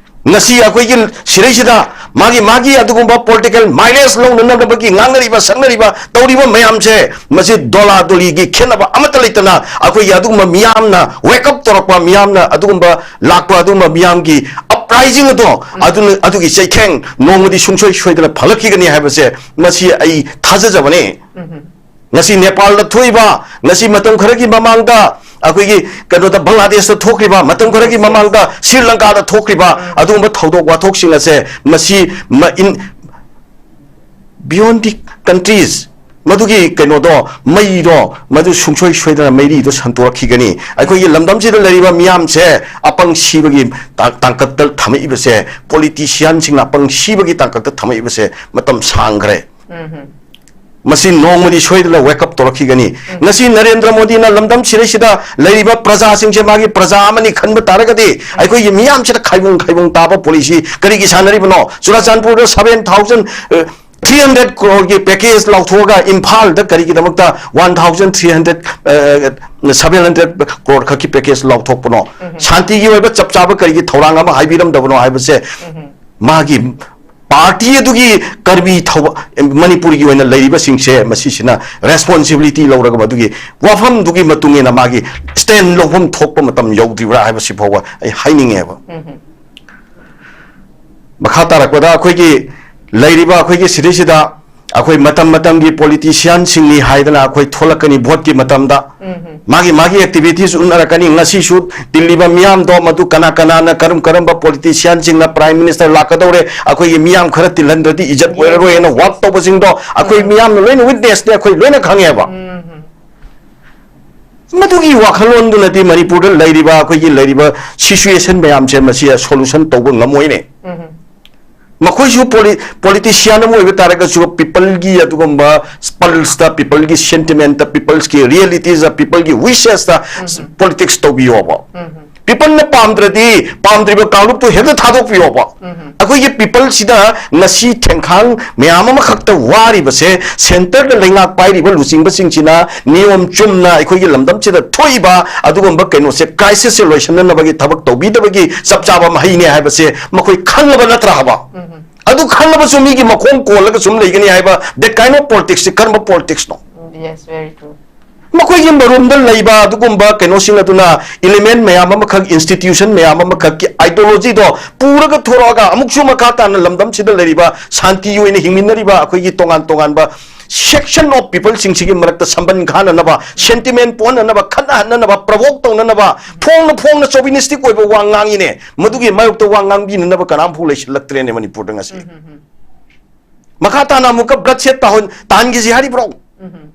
ꯉꯁꯤ ꯑꯩꯈꯣꯏꯒꯤ ꯁꯤꯔꯩꯁꯤꯗ ꯃꯥꯒꯤ, ꯃꯥꯒꯤ ꯑꯗꯨꯒꯨꯝꯕ ꯄꯣꯂꯤꯇꯤꯀꯦꯜ ꯃꯥꯏꯂꯦꯖ ꯂꯧꯅꯅꯕꯒꯤ ꯉꯥꯡꯅꯔꯤꯕ, ꯁꯛꯅꯔꯤꯕ, ꯇꯧꯔꯤꯕ ꯃꯌꯥꯝꯁꯦ, ꯃꯁꯤ ꯗꯣꯂꯥ ꯗꯣꯂꯤꯒꯤ ꯈꯦꯠꯅꯕ ꯑꯃꯠꯇ ꯂꯩꯇꯅ ꯑꯩꯈꯣꯏꯒꯤ ꯑꯗꯨꯒꯨꯝꯕ ꯃꯤꯌꯥꯝꯅ ꯋꯦꯛ ꯑꯞ ꯇꯧꯔꯛꯄ, ꯃꯤꯌꯥꯝꯅ ꯑꯗꯨꯒꯨꯝꯕ ꯂꯥꯛꯄ, ꯑꯗꯨꯒꯨꯝꯕ ꯃꯤꯌꯥꯝꯒꯤ ꯑꯞꯔꯥꯏꯖꯤꯡ ꯑꯗꯣ, ꯑꯗꯨꯅ, ꯑꯗꯨꯒꯤ ꯆꯩꯊꯦꯡ ꯅꯣꯡꯃꯗꯤ ꯁꯨꯡꯁꯣꯏ ꯁꯣꯏꯗꯅ ꯐꯪꯂꯛꯈꯤꯒꯅꯤ ꯍꯥꯏꯕꯁꯦ ꯃꯁꯤ ꯑꯩ ꯊꯥꯖꯖꯕꯅꯦ꯫ ꯉꯁꯤ ꯅꯦꯄꯥꯜꯗ ꯊꯣꯛꯏꯕ, ꯉꯁꯤ ꯃꯇꯝ ꯈꯔꯒꯤ ꯃꯃꯥꯡꯗ ꯑꯩꯈꯣꯏꯒꯤ ꯀꯩꯅꯣꯗ ꯕꯪꯒ꯭ꯂꯥꯗꯦꯁꯇ ꯊꯣꯛꯈ꯭ꯔꯤꯕ, ꯃꯇꯝ ꯈꯔꯒꯤ ꯃꯃꯥꯡꯗ ꯁ꯭ꯔꯤ ꯂꯪꯀꯥꯗ ꯊꯣꯛꯈ꯭ꯔꯤꯕ ꯑꯗꯨꯒꯨꯝꯕ ꯊꯧꯗꯣꯛ ꯋꯥꯊꯣꯛꯁꯤꯡ ꯑꯁꯦ ꯃꯁꯤ ꯃ-, in beyond the countries, ꯃꯗꯨꯒꯤ ꯀꯩꯅꯣꯗꯣ, ꯃꯩꯗꯣ, ꯃꯗꯨ ꯁꯨꯡꯁꯣꯏ ꯁꯣꯏꯗꯅ ꯃꯩꯔꯤꯗꯣ ꯁꯟꯇꯣꯔꯛꯈꯤꯒꯅꯤ꯫ ꯑꯩꯈꯣꯏꯒꯤ ꯂꯝꯗꯝꯁꯤꯗ ꯂꯩꯔꯤꯕ ꯃꯤꯌꯥꯝꯁꯦ ꯑꯄꯪ ꯁꯤꯕꯒꯤ ꯇꯥ-, ꯇꯥꯡꯀꯛꯇ ꯊꯝꯃꯛꯏꯕꯁꯦ, ꯄꯣꯂꯤꯇꯤꯁꯤꯌꯥꯟꯁꯤꯡꯅ ꯑꯄꯪ ꯁꯤꯕꯒꯤ ꯇꯥꯡꯀꯛꯇ ꯊꯝꯃꯛꯏꯕꯁꯦ ꯃꯇꯝ ꯁꯥꯡꯈ꯭ꯔꯦ꯫ ꯃꯁꯤ ꯅꯣꯡꯃꯗꯤ ꯁꯣꯏꯗꯅ ꯋꯦꯛ ꯑꯞ ꯇꯧꯔꯛꯈꯤꯒꯅꯤ꯫ ꯉꯁꯤ ꯅꯔꯦꯟꯗ꯭ꯔ ꯃꯣꯗꯤꯅ ꯂꯝꯗꯝ ꯁꯤꯔꯩꯁꯤꯗ ꯂꯩꯔꯤꯕ ꯄ꯭ꯔꯖꯥꯁꯤꯡꯁꯦ ꯃꯥꯒꯤ ꯄ꯭ꯔꯖꯥ ꯑꯃꯅꯤ ꯈꯟꯕ ꯇꯥꯔꯒꯗꯤ, ꯑꯩꯈꯣꯏꯒꯤ ꯃꯤꯌꯥꯝꯁꯤꯗ ꯈꯥꯏꯕꯨꯡ ꯈꯥꯏꯕꯨꯡ ꯇꯥꯕ ꯄꯣꯂꯤꯁꯤ ꯀꯔꯤꯒꯤ ꯁꯥꯟꯅꯔꯤꯕꯅꯣ? ꯆꯨꯔꯥꯆꯥꯟꯄꯨꯔꯗ seven thousand, uh, three hundred crore ꯒꯤ package ꯂꯥꯎꯊꯣꯛꯑꯒ ꯏꯝꯐꯥꯜꯗ ꯀꯔꯤꯒꯤꯗꯃꯛꯇ one thousand three hundred, uh, seven hundred crore ꯈꯛꯀꯤ package ꯂꯥꯎꯊꯣꯛꯄꯅꯣ? ꯁꯥꯟꯇꯤꯒꯤ ꯑꯣꯏꯕ ꯆꯞ ꯆꯥꯕ ꯀꯔꯤꯒꯤ ꯊꯧꯔꯥꯡ ꯑꯃ ꯍꯥꯏꯕꯤꯔꯝꯗꯕꯅꯣ ꯍꯥꯏꯕꯁꯦ ꯃꯥꯒꯤ ꯄꯥꯔꯇꯤ ꯑꯗꯨꯒꯤ ꯀꯔꯕꯤ ꯊꯧꯕ-, ꯃꯅꯤꯄꯨꯔꯒꯤ ꯑꯣꯏꯅ ꯂꯩꯔꯤꯕꯁꯤꯡꯁꯦ ꯃꯁꯤꯁꯤꯅ ꯔꯦꯁꯄꯣꯟꯁꯤꯕꯤꯂꯤꯇꯤ ꯂꯧꯔꯒ ꯃꯗꯨꯒꯤ ꯋꯥꯐꯝꯗꯨꯒꯤ ꯃꯇꯨꯡ ꯏꯟꯅ ꯃꯥꯒꯤ ꯁ꯭ꯇꯦꯟ ꯂꯧꯐꯝ ꯊꯣꯛꯄ ꯃꯇꯝ ꯌꯧꯗ꯭ꯔꯤꯕ꯭ꯔꯥ ꯍꯥꯏꯕꯁꯤ ꯐꯥꯎꯕ ꯑꯩ ꯍꯥꯏꯅꯤꯡꯉꯦꯕ꯫ ꯃꯈꯥ ꯇꯥꯔꯛꯄꯗ ꯑꯩꯈꯣꯏꯒꯤ ꯂꯩꯔꯤꯕ ꯑꯩꯈꯣꯏꯒꯤ ꯁꯤꯗꯩꯁꯤꯗ ꯑꯩꯈꯣꯏ ꯃꯇꯝ ꯃꯇꯝꯒꯤ ꯄꯣꯂꯤꯇꯤꯁꯤꯌꯥꯟꯁꯤꯡꯅꯤ ꯍꯥꯏꯗꯅ ꯑꯩꯈꯣꯏ ꯊꯣꯛꯂꯛꯀꯅꯤ ꯚꯣꯠꯀꯤ ꯃꯇꯝꯗ꯫ ꯃꯥꯒꯤ, ꯃꯥꯒꯤ ꯑꯦꯛꯇꯤꯚꯤꯇꯤꯁ ꯎꯠꯅꯔꯛꯀꯅꯤ꯫ ꯉꯁꯤꯁꯨ ꯇꯤꯜꯂꯤꯕ ꯃꯤꯌꯥꯝꯗꯣ ꯃꯗꯨ ꯀꯅꯥ ꯀꯅꯥꯅ ꯀꯔꯝ ꯀꯔꯝꯕ ꯄꯣꯂꯤꯇꯤꯁꯤꯌꯥꯟꯁꯤꯡꯅ ꯄ꯭ꯔꯥꯏꯝ ꯃꯤꯅꯤꯁꯇꯔ ꯂꯥꯛꯀꯗꯧꯔꯦ, ꯑꯩꯈꯣꯏꯒꯤ ꯃꯤꯌꯥꯝ ꯈꯔ ꯇꯤꯜꯍꯟꯗ꯭ꯔꯗꯤ ꯏꯖꯠ ꯑꯣꯏꯔꯔꯣꯏ ꯍꯥꯏꯅ ꯋꯥꯛ ꯇꯧꯕꯁꯤꯡꯗꯣ ꯑꯩꯈꯣꯏ ꯃꯤꯌꯥꯝꯅ ꯂꯣꯏꯅ ꯋꯤꯠꯅꯦꯁꯅꯦ, ꯑꯩꯈꯣꯏ ꯂꯣꯏꯅ ꯈꯪꯉꯦꯕ꯫ ꯃꯗꯨꯒꯤ ꯋꯥꯈꯜꯂꯣꯟꯗꯨꯅꯗꯤ ꯃꯅꯤꯄꯨꯔꯗ ꯂꯩꯔꯤꯕ, ꯑꯩꯈꯣꯏꯒꯤ ꯂꯩꯔꯤꯕ situation ꯃꯌꯥꯝꯁꯦ ꯃꯁꯤ solution ꯇꯧꯕ ꯉꯝꯃꯣꯏꯅꯦ꯫ ꯎꯝ꯫ ꯃꯈꯣꯏꯁꯨ ꯄꯣꯂꯤ-, politician ꯑꯃ ꯑꯣꯏꯕ ꯇꯥꯔꯒꯁꯨ, peopleꯒꯤ ꯑꯗꯨꯒꯨꯝꯕ pulseꯇ, peopleꯒꯤ sentimentꯇ, peopleꯒꯤ realityꯗ, peopleꯒꯤ wishesꯇ ꯎꯝ꯫ Politics ꯇꯧꯕꯤꯌꯣꯕ꯫ ꯎꯝ꯫ Peopleꯅ ꯄꯥꯝꯗ꯭ꯔꯗꯤ, ꯄꯥꯝꯗ꯭ꯔꯤꯕ ꯀꯥꯡꯂꯨꯞꯇꯨ ꯍꯦꯛꯇ ꯊꯥꯗꯣꯛꯄꯤꯌꯣꯕ꯫ ꯎꯝ꯫ ꯑꯩꯈꯣꯏꯒꯤ peopleꯁꯤꯗ ꯉꯁꯤ ꯊꯦꯡꯈꯥꯡ ꯃꯌꯥꯝ ꯑꯃꯈꯛꯇ ꯋꯥꯔꯤꯕꯁꯦ, centreꯗ ꯂꯩꯉꯥꯛ ꯄꯥꯏꯔꯤꯕ ꯂꯨꯆꯤꯡꯕꯁꯤꯡꯁꯤꯅ ꯅꯤꯌꯣꯝ ꯆꯨꯝꯅ ꯑꯩꯈꯣꯏꯒꯤ ꯂꯝꯗꯝꯁꯤꯗ ꯊꯣꯛꯏꯕ ꯑꯗꯨꯒꯨꯝꯕ ꯀꯩꯅꯣꯁꯦ, crisisꯁꯦ ꯂꯣꯏꯁꯤꯟꯅꯅꯕꯒꯤ ꯊꯕꯛ ꯇꯧꯕꯤꯗꯕꯒꯤ ꯆꯞ ꯆꯥꯕ ꯃꯍꯩꯅꯦ ꯍꯥꯏꯕꯁꯦ ꯃꯈꯣꯏ ꯈꯪꯂꯕ ꯅꯠꯇ꯭ꯔꯥ ꯍꯥꯏꯕ? ꯎꯝ꯫ ꯑꯗꯨ ꯈꯪꯂꯕꯁꯨ ꯃꯤꯒꯤ ꯃꯈꯣꯡ ꯀꯣꯜꯂꯒ ꯁꯨꯝ ꯂꯩꯒꯅꯤ ꯍꯥꯏꯕ, that kind of politicsꯁꯦ ꯀꯔꯝꯕ politicsꯅꯣ? Yes, very true. ꯃꯈꯣꯏꯒꯤ ꯃꯔꯨꯝꯗ ꯂꯩꯕ ꯑꯗꯨꯒꯨꯝꯕ ꯀꯩꯅꯣꯁꯤꯡ ꯑꯗꯨꯅ element ꯃꯌꯥꯝ ꯑꯃꯈꯛ, institution ꯃꯌꯥꯝ ꯑꯃꯈꯛꯀꯤ ideologyꯗꯣ ꯄꯨꯔꯒ ꯊꯣꯔꯛꯑꯒ ꯑꯃꯨꯛꯁꯨ ꯃꯈꯥ ꯇꯥꯅ ꯂꯝꯗꯝꯁꯤꯗ ꯂꯩꯔꯤꯕ ꯁꯥꯟꯇꯤ ꯑꯣꯏꯅ ꯍꯤꯡꯃꯤꯟꯅꯔꯤꯕ ꯑꯩꯈꯣꯏꯒꯤ ꯇꯣꯉꯥꯟ ꯇꯣꯉꯥꯟꯕ section of peopleꯁꯤꯡꯁꯤꯒꯤ ꯃꯔꯛꯇ ꯁꯝꯕꯟ ꯈꯥꯅꯅꯕ, sentiment ꯄꯣꯛꯍꯟꯅꯅꯕ, ꯈꯠꯅꯍꯟꯅꯅꯕ, provoke ꯇꯧꯅꯅꯕ, ꯐꯣꯡꯅ ꯐꯣꯡꯅ chauvinistic ꯑꯣꯏꯕ ꯋꯥ ꯉꯥꯡꯉꯤꯅꯦ꯫ ꯃꯗꯨꯒꯤ ꯃꯥꯌꯣꯛꯇ ꯋꯥ ꯉꯥꯡꯕꯤꯅꯅꯕ ꯀꯅꯥꯝꯐꯥꯎ ꯂꯩꯁꯤꯜꯂꯛꯇ꯭ꯔꯦꯅꯦ ꯃꯅꯤꯄꯨꯔꯗ ꯉꯁꯤ꯫ ꯎꯝ, ꯎꯝ, ꯎꯝ꯫ ꯃꯈꯥ ꯇꯥꯅ ꯑꯃꯨꯛꯀ bloodshed ꯇꯥꯍꯟ-, ꯇꯥꯍꯟꯈꯤꯁꯤ ꯍꯥꯏꯔꯤꯕ꯭ꯔꯣ? ꯎꯝ꯫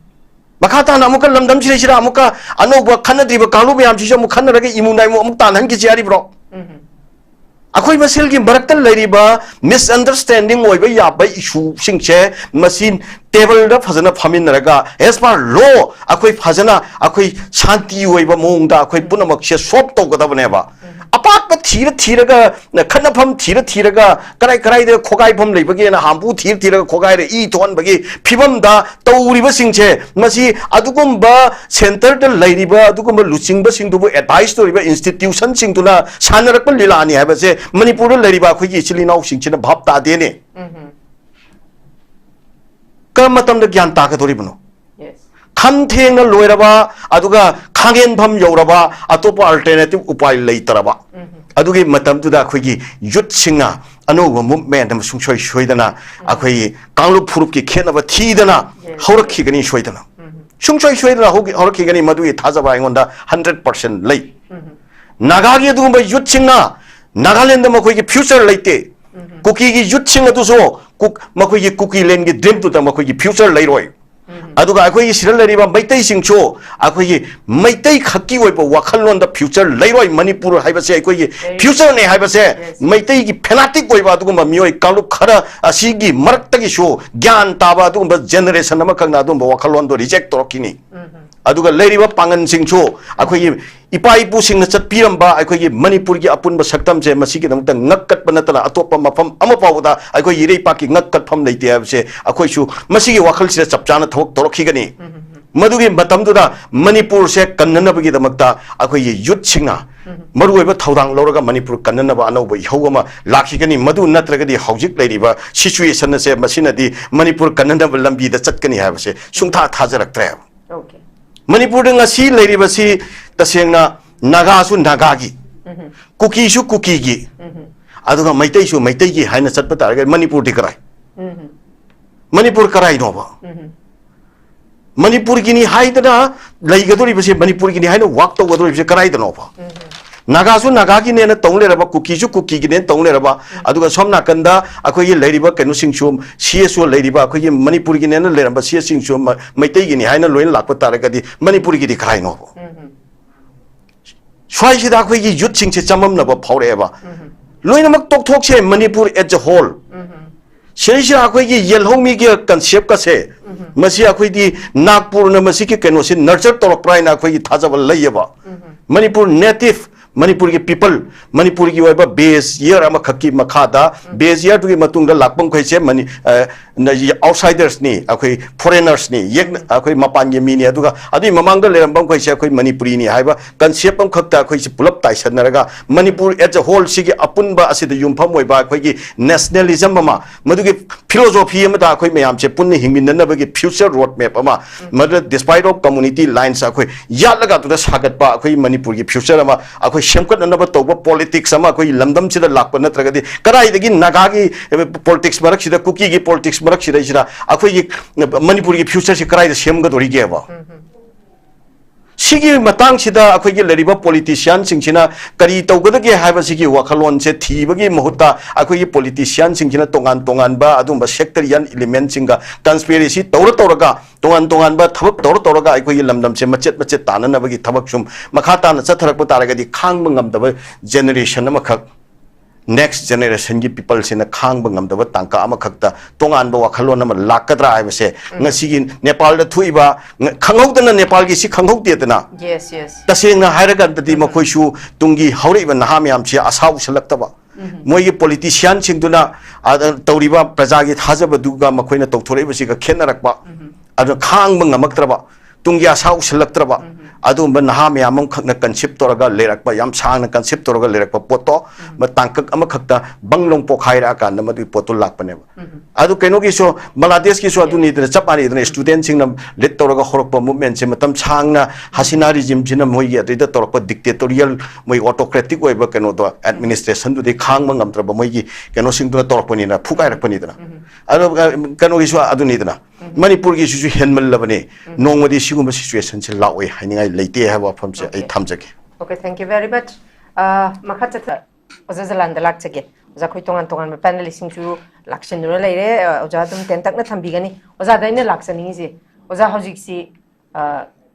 ꯃꯈꯥ ꯇꯥꯅ ꯑꯃꯨꯛꯀ ꯂꯝꯗꯝꯁꯤꯗꯩꯁꯤꯗ ꯑꯃꯨꯛꯀ ꯑꯅꯧꯕ ꯈꯠꯅꯗ꯭ꯔꯤꯕ ꯀꯥꯡꯂꯨꯞ ꯃꯌꯥꯝꯁꯤꯁꯨ ꯑꯃꯨꯛ ꯈꯠꯅꯔꯒ ꯏꯃꯨ ꯅꯥꯏꯃꯨ ꯑꯃꯨꯛ ꯇꯥꯟꯍꯟꯈꯤꯁꯤ ꯍꯥꯏꯔꯤꯕ꯭ꯔꯣ? ꯎꯝ꯫ ꯑꯩꯈꯣꯏ ꯃꯁꯦꯜꯒꯤ ꯃꯔꯛꯇ ꯂꯩꯔꯤꯕ misunderstanding ꯑꯣꯏꯕ ꯌꯥꯕ issueꯁꯤꯡꯁꯦ ꯃꯁꯤ tableꯗ ꯐꯖꯅ ꯐꯝꯃꯤꯟꯅꯔꯒ, as per law, ꯑꯩꯈꯣꯏ ꯐꯖꯅ ꯑꯩꯈꯣꯏ ꯁꯥꯟꯇꯤ ꯑꯣꯏꯕ ꯃꯑꯣꯡꯗ ꯑꯩꯈꯣꯏ ꯄꯨꯝꯅꯃꯛꯁꯦ solve ꯇꯧꯒꯗꯕꯅꯦꯕ꯫ ꯎꯝ꯫ ꯑꯄꯥꯛꯄ ꯊꯤꯔ ꯊꯤꯔꯒ, ꯈꯠꯅꯐꯝ ꯊꯤꯔ ꯊꯤꯔꯒ, ꯀꯔꯥꯏ ꯀꯔꯥꯏꯗ ꯈꯣꯒꯥꯏꯐꯝ ꯂꯩꯕꯒꯦꯅ ꯍꯥꯝꯕꯨ ꯊꯤꯔ ꯊꯤꯔꯒ ꯈꯣꯒꯥꯏꯔ ꯏ ꯊꯣꯛꯍꯟꯕꯒꯤ ꯐꯤꯕꯝꯗ ꯇꯧꯔꯤꯕꯁꯤꯡꯁꯦ, ꯃꯁꯤ ꯑꯗꯨꯒꯨꯝꯕ centreꯗ ꯂꯩꯔꯤꯕ ꯑꯗꯨꯒꯨꯝꯕ ꯂꯨꯆꯤꯡꯕꯁꯤꯡꯗꯨꯕꯨ advice ꯇꯧꯔꯤꯕ institutionꯁꯤꯡꯗꯨꯅ ꯁꯥꯟꯅꯔꯛꯄ ꯂꯤꯂꯥꯅꯤ ꯍꯥꯏꯕꯁꯦ ꯃꯅꯤꯄꯨꯔꯗ ꯂꯩꯔꯤꯕ ꯑꯩꯈꯣꯏꯒꯤ ꯏꯆꯤꯜ ꯏꯅꯥꯎꯁꯤꯡꯁꯤꯅ ꯚꯥꯞ ꯇꯥꯗꯦꯅꯦ꯫ ꯎꯝ꯫ ꯀꯔꯝꯕ ꯃꯇꯝꯗ ꯒ꯭ꯌꯥꯟ ꯇꯥꯒꯗꯧꯔꯤꯕꯅꯣ? Yes. ꯈꯝ ꯊꯦꯡꯅ ꯂꯣꯏꯔꯕ, ꯑꯗꯨꯒ ꯈꯥꯡꯉꯦꯟꯐꯝ ꯌꯧꯔꯕ, ꯑꯇꯣꯞꯄ alternative ꯎꯄꯥꯏ ꯂꯩꯇ꯭ꯔꯕ, ꯎꯝ꯫ ꯑꯗꯨꯒꯤ ꯃꯇꯝꯗꯨꯗ ꯑꯩꯈꯣꯏꯒꯤ youthꯁꯤꯡꯅ ꯑꯅꯧꯕ movement ꯑꯃ ꯁꯨꯡꯁꯣꯏ ꯁꯣꯏꯗꯅ, ꯎꯝ꯫ ꯑꯩꯈꯣꯏꯒꯤ ꯀꯥꯡꯂꯨꯞ ꯐꯨꯔꯨꯞꯀꯤ ꯈꯦꯠꯅꯕ ꯊꯤꯗꯅ Yes. ꯍꯧꯔꯛꯈꯤꯒꯅꯤ ꯁꯣꯏꯗꯅ꯫ ꯎꯝ꯫ ꯁꯨꯡꯁꯣꯏ ꯁꯣꯏꯗꯅ ꯍꯧꯒ-, ꯍꯧꯔꯛꯈꯤꯒꯅꯤ, ꯃꯗꯨꯒꯤ ꯊꯥꯖꯕ ꯑꯩꯉꯣꯟꯗ hundred percent ꯂꯩ꯫ ꯎꯝ꯫ ꯅꯥꯒꯥꯒꯤ ꯑꯗꯨꯒꯨꯝꯕ youthꯁꯤꯡꯅ ꯅꯥꯒꯥꯂꯦꯟꯗ ꯃꯈꯣꯏꯒꯤ future ꯂꯩꯇꯦ꯫ ꯎꯝ꯫ ꯀꯨꯀꯤꯒꯤ youthꯁꯤꯡ ꯑꯗꯨꯁꯨ ꯀꯨꯛ-, ꯃꯈꯣꯏꯒꯤ ꯀꯨꯀꯤꯂꯦꯟꯒꯤ dreamꯗꯨꯗ ꯃꯈꯣꯏꯒꯤ future ꯂꯩꯔꯣꯏ꯫ ꯑꯗꯨꯒ ꯑꯩꯈꯣꯏꯒꯤ ꯁꯤꯗ ꯂꯩꯔꯤꯕ ꯃꯩꯇꯩꯁꯤꯡꯁꯨ ꯑꯩꯈꯣꯏꯒꯤ ꯃꯩꯇꯩ ꯈꯛꯀꯤ ꯑꯣꯏꯕ ꯋꯥꯈꯜꯂꯣꯟꯗ future ꯂꯩꯔꯣꯏ꯫ ꯃꯅꯤꯄꯨꯔ ꯍꯥꯏꯕꯁꯦ ꯑꯩꯈꯣꯏꯒꯤ future ꯅꯦ ꯍꯥꯏꯕꯁꯦ ꯃꯩꯇꯩꯒꯤ fanatic ꯑꯣꯏꯕ ꯑꯗꯨꯒꯨꯝꯕ ꯃꯤꯑꯣꯏ ꯀꯥꯡꯂꯨꯞ ꯈꯔ ꯑꯁꯤꯒꯤ ꯃꯔꯛꯇꯒꯤꯁꯨ ꯒ꯭ꯌꯥꯟ ꯇꯥꯕ ꯑꯗꯨꯒꯨꯝꯕ generation ꯑꯃꯈꯛꯅ ꯑꯗꯨꯒꯨꯝꯕ ꯋꯥꯈꯜꯂꯣꯟꯗꯣ reject ꯇꯧꯔꯛꯈꯤꯅꯤ꯫ ꯑꯗꯨꯒ ꯂꯩꯔꯤꯕ ꯄꯥꯡꯒꯜꯁꯤꯡꯁꯨ ꯑꯩꯈꯣꯏꯒꯤ ꯏꯄꯥ ꯏꯄꯨꯁꯤꯡꯅ ꯆꯠꯄꯤꯔꯝꯕ ꯑꯩꯈꯣꯏꯒꯤ ꯃꯅꯤꯄꯨꯔꯒꯤ ꯑꯄꯨꯟꯕ ꯁꯛꯇꯝꯁꯦ ꯃꯁꯤꯒꯤꯗꯃꯛꯇ ꯉꯛ ꯀꯠꯄ ꯅꯠꯇꯅ ꯑꯇꯣꯞꯄ ꯃꯐꯝ ꯑꯃ ꯐꯥꯎꯕꯗ ꯑꯩꯈꯣꯏ ꯏꯔꯩꯄꯥꯛꯀꯤ ꯉꯛ ꯀꯠꯐꯝ ꯂꯩꯇꯦ ꯍꯥꯏꯕꯁꯦ ꯑꯩꯈꯣꯏꯁꯨ ꯃꯁꯤꯒꯤ ꯋꯥꯈꯜꯁꯤꯗ ꯆꯞ ꯆꯥꯅ ꯊꯕꯛ ꯇꯧꯔꯛꯈꯤꯒꯅꯤ꯫ ꯃꯗꯨꯒꯤ ꯃꯇꯝꯗꯨꯗ ꯃꯅꯤꯄꯨꯔꯁꯦ ꯀꯟꯅꯅꯕꯒꯤꯗꯃꯛꯇ ꯑꯩꯈꯣꯏꯒꯤ youth ꯁꯤꯡꯅ ꯃꯔꯨꯑꯣꯏꯕ ꯊꯧꯗꯥꯡ ꯂꯧꯔꯒ ꯃꯅꯤꯄꯨꯔ ꯀꯟꯅꯅꯕ ꯑꯅꯧꯕ ꯏꯍꯧ ꯑꯃ ꯂꯥꯛꯈꯤꯒꯅꯤ꯫ ꯃꯗꯨ ꯅꯠꯇ꯭ꯔꯒꯗꯤ ꯍꯧꯖꯤꯛ ꯂꯩꯔꯤꯕ situation ꯑꯁꯦ ꯃꯁꯤꯅꯗꯤ ꯃꯅꯤꯄꯨꯔ ꯀꯟꯅꯅꯕ ꯂꯝꯕꯤꯗ ꯆꯠꯀꯅꯤ ꯍꯥꯏꯕꯁꯦ ꯁꯨꯡꯊꯥ ꯊꯥꯖꯔꯛꯇ꯭ꯔꯦ꯫ Okay. ꯃꯅꯤꯄꯨꯔꯗ ꯉꯁꯤ ꯂꯩꯔꯤꯕꯁꯤ ꯇꯁꯦꯡꯅ ꯅꯥꯒꯥꯁꯨ ꯅꯥꯒꯥꯒꯤ, ꯀꯨꯀꯤꯁꯨ ꯀꯨꯀꯤꯒꯤ, ꯑꯗꯨꯒ ꯃꯩꯇꯩꯁꯨ ꯃꯩꯇꯩꯒꯤ ꯍꯥꯏꯅ ꯆꯠꯄ ꯇꯥꯔꯒꯗꯤ ꯃꯅꯤꯄꯨꯔꯗꯤ ꯀꯔꯥꯏ? ꯃꯅꯤꯄꯨꯔ ꯀꯔꯥꯏꯅꯣꯕ? ꯃꯅꯤꯄꯨꯔꯒꯤꯅꯤ ꯍꯥꯏꯗꯅ ꯂꯩꯒꯗꯧꯔꯤꯕꯁꯦ, ꯃꯅꯤꯄꯨꯔꯒꯤꯅꯤ ꯍꯥꯏꯅ work ꯇꯧꯒꯗꯧꯔꯤꯕꯁꯦ ꯀꯗꯥꯏꯗꯅꯣꯕ? ꯅꯥꯒꯥꯁꯨ ꯅꯥꯒꯥꯒꯤꯅꯦꯅ ꯇꯧ ꯂꯩꯔꯕ, ꯀꯨꯀꯤꯁꯨ ꯀꯨꯀꯤꯒꯤꯅꯦꯅ ꯇꯧ ꯂꯩꯔꯕ, ꯑꯗꯨꯒ ꯁꯣꯝ ꯅꯥꯀꯟꯗ ꯑꯩꯈꯣꯏꯒꯤ ꯂꯩꯔꯤꯕ ꯀꯩꯅꯣꯁꯤꯡꯁꯨ, C S O ꯂꯩꯔꯤꯕ ꯑꯩꯈꯣꯏꯒꯤ ꯃꯅꯤꯄꯨꯔꯒꯤꯅꯦꯅ ꯂꯩꯔꯝꯕ C S ꯁꯤꯡꯁꯨ ꯃ-, ꯃꯩꯇꯩꯒꯤꯅꯤ ꯍꯥꯏꯅ ꯂꯣꯏꯅ ꯂꯥꯛꯄ ꯇꯥꯔꯒꯗꯤ ꯃꯅꯤꯄꯨꯔꯒꯤꯗꯤ ꯀꯗꯥꯏꯅꯣꯕ? ꯁ꯭ꯋꯥꯏꯁꯤꯗ ꯑꯩꯈꯣꯏꯒꯤ youth ꯁꯤꯡꯁꯦ ꯆꯃꯝꯅꯕ ꯐꯥꯎꯔꯛꯑꯦꯕ꯫ ꯂꯣꯏꯅꯃꯛ ꯇꯣꯛꯊꯣꯛꯁꯦ, ꯃꯅꯤꯄꯨꯔ as a whole꯫ ꯁꯤꯗꯩꯁꯤꯗ ꯑꯩꯈꯣꯏꯒꯤ ꯌꯦꯜꯍꯧꯃꯤꯒꯤ concept ꯀꯁꯦ, ꯃꯁꯤ ꯑꯩꯈꯣꯏꯗꯤ ꯅꯥꯒꯄꯨꯔꯅ ꯃꯁꯤꯒꯤ ꯀꯩꯅꯣꯁꯤ nurture ꯇꯧꯔꯛꯄ꯭ꯔꯥ ꯍꯥꯏꯅ ꯑꯩꯈꯣꯏꯒꯤ ꯊꯥꯖꯕ ꯂꯩꯌꯦꯕ꯫ ꯃꯅꯤꯄꯨꯔ native, ꯃꯅꯤꯄꯨꯔꯒꯤ people, ꯃꯅꯤꯄꯨꯔꯒꯤ ꯑꯣꯏꯕ base year ꯑꯃꯈꯛꯀꯤ ꯃꯈꯥꯗ, base year ꯗꯨꯒꯤ ꯃꯇꯨꯡꯗ ꯂꯥꯛꯄ ꯃꯈꯩꯁꯦ ꯃꯅꯤ-, ꯑ, ꯅ-, outsiders ꯅꯤ, ꯑꯩꯈꯣꯏ foreigners ꯅꯤ, ꯌꯦꯛ-, ꯑꯩꯈꯣꯏ ꯃꯄꯥꯟꯒꯤ ꯃꯤꯅꯤ, ꯑꯗꯨꯒ ꯑꯗꯨꯒꯤ ꯃꯃꯥꯡꯗ ꯂꯩꯔꯝꯕ ꯃꯈꯩꯁꯦ ꯑꯩꯈꯣꯏ ꯃꯅꯤꯄꯨꯔꯤꯅꯤ ꯍꯥꯏꯕ concept ꯑꯃꯈꯛꯇ ꯑꯩꯈꯣꯏꯁꯦ ꯄꯨꯂꯞ ꯇꯥꯏꯁꯟꯅꯔꯒ ꯃꯅꯤꯄꯨꯔ as a whole ꯁꯤꯒꯤ ꯑꯄꯨꯟꯕ ꯑꯁꯤꯗ ꯌꯨꯝꯐꯝ ꯑꯣꯏꯕ ꯑꯩꯈꯣꯏꯒꯤ nationalism ꯑꯃ, ꯃꯗꯨꯒꯤ philosophy ꯑꯃꯗ ꯑꯩꯈꯣꯏ ꯃꯌꯥꯝꯁꯦ ꯄꯨꯟꯅ ꯍꯤꯡꯃꯤꯟꯅꯅꯕꯒꯤ future road map ꯑꯃ, ꯃꯗꯨꯗ despite of community lines ꯑꯩꯈꯣꯏ ꯌꯥꯠꯂꯒ ꯑꯗꯨꯗ ꯁꯥꯒꯠꯄ ꯑꯩꯈꯣꯏ ꯃꯅꯤꯄꯨꯔꯒꯤ future ꯑꯃ ꯑꯩꯈꯣꯏ ꯁꯦꯝꯒꯠꯅꯅꯕ ꯇꯧꯕ politics ꯑꯃ ꯑꯩꯈꯣꯏ ꯂꯝꯗꯝꯁꯤꯗ ꯂꯥꯛꯄ ꯅꯠꯇ꯭ꯔꯒꯗꯤ ꯀꯗꯥꯏꯗꯒꯤ ꯅꯥꯒꯥꯒꯤ, ꯑ, politics ꯃꯔꯛꯁꯤꯗ, ꯀꯨꯀꯤꯒꯤ politics ꯃꯔꯛꯁꯤꯗꯩꯁꯤꯗ ꯑꯩꯈꯣꯏꯒꯤ ꯃꯅꯤꯄꯨꯔꯒꯤ future ꯁꯤ ꯀꯗꯥꯏꯗ ꯁꯦꯝꯒꯗꯧꯔꯤꯒꯦꯕ? ꯁꯤꯒꯤ ꯃꯇꯥꯡꯁꯤꯗ ꯑꯩꯈꯣꯏꯒꯤ ꯂꯩꯔꯤꯕ ꯄꯣꯂꯤꯇꯤꯁꯤꯌꯥꯟꯁꯤꯡꯁꯤꯅ ꯀꯔꯤ ꯇꯧꯒꯗꯒꯦ ꯍꯥꯏꯕꯁꯤꯒꯤ ꯋꯥꯈꯜꯂꯣꯟꯁꯦ ꯊꯤꯕꯒꯤ ꯃꯍꯨꯠꯇ, ꯑꯩꯈꯣꯏꯒꯤ ꯄꯣꯂꯤꯇꯤꯁꯤꯌꯥꯟꯁꯤꯡꯁꯤꯅ ꯇꯣꯉꯥꯟ ꯇꯣꯉꯥꯟꯕ ꯑꯗꯨꯝꯕ ꯁꯦꯛꯇꯔꯤꯌꯟ ꯏꯂꯤꯃꯦꯟꯁꯤꯡꯒ ꯀꯟꯁꯄꯤꯔꯦꯁꯤ ꯇꯧꯔ ꯇꯧꯔꯒ, ꯇꯣꯉꯥꯟ ꯇꯣꯉꯥꯟꯕ ꯊꯕꯛ ꯇꯧꯔ ꯇꯧꯔꯒ ꯑꯩꯈꯣꯏꯒꯤ ꯂꯝꯗꯝꯁꯦ ꯃꯆꯦꯠ ꯃꯆꯦꯠ ꯇꯥꯅꯅꯕꯒꯤ ꯊꯕꯛ ꯁꯨꯝ ꯃꯈꯥ ꯇꯥꯅ ꯆꯠꯊꯔꯛꯄ ꯇꯥꯔꯒꯗꯤ, ꯈꯥꯡꯕ ꯉꯝꯗꯕ ꯖꯦꯅꯦꯔꯦꯁꯟ ꯑꯃꯈꯛ, ꯅꯦꯛꯁ ꯖꯦꯅꯦꯔꯦꯁꯟꯒꯤ ꯄꯤꯄꯜꯁꯤꯅ ꯈꯥꯡꯕ ꯉꯝꯗꯕ ꯇꯥꯡꯀꯛ ꯑꯃꯈꯛꯇ ꯇꯣꯉꯥꯟꯕ ꯋꯥꯈꯜꯂꯣꯟ ꯑꯃ ꯂꯥꯛꯀꯗ꯭ꯔꯥ ꯍꯥꯏꯕꯁꯦ, ꯉꯁꯤꯒꯤ ꯅꯦꯄꯥꯜꯗ ꯊꯣꯛꯏꯕ, ꯉ-, ꯈꯪꯍꯧꯗꯅ ꯅꯦꯄꯥꯜꯒꯤ ꯁꯤ ꯈꯪꯍꯧꯗꯦꯗꯅ꯫ Yes, yes. ꯇꯁꯦꯡꯅ ꯍꯥꯏꯔꯀꯥꯟꯗꯗꯤ ꯃꯈꯣꯏꯁꯨ ꯇꯨꯡꯒꯤ ꯍꯧꯔꯛꯏꯕ ꯅꯍꯥ ꯃꯌꯥꯝꯁꯤ ꯑꯁꯥ ꯎꯁꯜꯂꯛꯇꯕ, ꯃꯣꯏꯒꯤ ꯄꯣꯂꯤꯇꯤꯁꯤꯌꯥꯟꯁꯤꯡꯗꯨꯅ, ꯑ, ꯇꯧꯔꯤꯕ ꯄ꯭ꯔꯖꯥꯒꯤ ꯊꯥꯖꯕꯗꯨꯒ ꯃꯈꯣꯏꯅ ꯇꯧꯊꯣꯔꯛꯏꯕꯁꯤꯒ ꯈꯦꯠꯅꯔꯛꯄ, ꯑꯗꯨ ꯈꯥꯡꯕ ꯉꯝꯃꯛꯇ꯭ꯔꯕ, ꯇꯨꯡꯒꯤ ꯑꯁꯥ ꯎꯁꯜꯂꯛꯇ꯭ꯔꯕ, ꯑꯗꯨꯒꯨꯝꯕ ꯅꯍꯥ ꯃꯌꯥꯝ ꯑꯃꯈꯛꯅ ꯀꯟꯁꯤꯞ ꯇꯧꯔꯒ ꯂꯩꯔꯛꯄ, ꯌꯥꯝ ꯁꯥꯡꯅ ꯀꯟꯁꯤꯞ ꯇꯧꯔꯒ ꯂꯩꯔꯛꯄ ꯄꯣꯠꯇꯣ, ꯃ-, ꯇꯥꯡꯀꯛ ꯑꯃꯈꯛꯇ ꯕꯪ ꯂꯣꯡ ꯄꯣꯛꯈꯥꯏꯔꯛꯑꯀꯥꯟꯗ ꯃꯗꯨꯒꯤ ꯄꯣꯠꯇꯣ ꯂꯥꯛꯄꯅꯦꯕ꯫ ꯑꯗꯨ ꯀꯩꯅꯣꯒꯤꯁꯨ, ꯕꯪꯒ꯭ꯂꯥꯗꯦꯁꯀꯤꯁꯨ ꯑꯗꯨꯅꯤꯗꯅ, ꯆꯞ ꯃꯥꯟꯅꯩꯗꯅ, ꯁ꯭ꯇꯨꯗꯦꯟꯁꯤꯡꯅ ꯂꯤꯗ ꯇꯧꯔꯒ ꯍꯧꯔꯛꯄ ꯃꯨꯞꯃꯦꯟꯁꯦ ꯃꯇꯝ ꯁꯥꯡꯅ ꯍꯁꯤꯅꯥ ꯔꯤꯖꯤꯝꯁꯤꯅ ꯃꯣꯏꯒꯤ ꯑꯗꯩꯗ ꯇꯧꯔꯛꯄ ꯗꯤꯛꯇꯦꯇꯣꯔꯤꯌꯦꯜ, ꯃꯣꯏ ꯑꯣꯇꯣꯀ꯭ꯔꯦꯇꯤꯛ ꯑꯣꯏꯕ ꯀꯩꯅꯣꯗꯣ, ꯑꯦꯗꯃꯤꯅꯤꯁꯇ꯭ꯔꯦꯁꯟꯗꯨꯗꯤ ꯈꯥꯡꯕ ꯉꯝꯗ꯭ꯔꯕ ꯃꯣꯏꯒꯤ ꯀꯩꯅꯣꯁꯤꯡꯗꯨꯅ ꯇꯧꯔꯛꯄꯅꯤꯅ, ꯐꯨꯒꯥꯏꯔꯛꯄꯅꯤꯗꯅ꯫ ꯑꯗꯣ, ꯑ, ꯀꯩꯅꯣꯒꯤꯁꯨ ꯑꯗꯨꯅꯤꯗꯅ, ꯃꯅꯤꯄꯨꯔꯒꯤꯁꯤꯁꯨ ꯍꯦꯟꯃꯜꯂꯕꯅꯤ꯫ ꯅꯣꯡꯃꯗꯤ ꯁꯤꯒꯨꯝꯕ ꯁꯤꯆꯨꯋꯦꯁꯟꯁꯤ ꯂꯥꯛꯑꯣꯏ ꯍꯥꯏꯅꯤꯡꯉꯥꯏ ꯂꯩꯇꯦ ꯍꯥꯏꯕ ꯋꯥꯐꯝꯁꯦ ꯑꯩ Okay. ꯊꯝꯖꯒꯦ꯫ Okay, thank you very much. ꯑ, ꯃꯈꯥ ꯆꯠꯊ-, ꯑꯣꯖꯥ ꯖꯂꯥꯟꯗ ꯂꯥꯛꯆꯒꯦ꯫ ꯑꯣꯖꯥ, ꯑꯩꯈꯣꯏ ꯇꯣꯉꯥꯟ ꯇꯣꯉꯥꯟꯕ ꯄꯦꯅꯦꯂꯤꯁꯁꯤꯡꯁꯨ ꯂꯥꯛꯁꯤꯟꯗꯨꯅ ꯂꯩꯔꯦ꯫ ꯑ, ꯑꯣꯖꯥ ꯑꯗꯨꯝ ꯇꯦꯟꯇꯛꯅ ꯊꯝꯕꯤꯒꯅꯤ꯫ ꯑꯣꯖꯥꯗ ꯑꯩꯅ ꯂꯥꯛꯆꯅꯤꯡꯉꯤꯁꯦ, ꯑꯣꯖꯥ, ꯍꯧꯖꯤꯛꯁꯤ, ꯑ,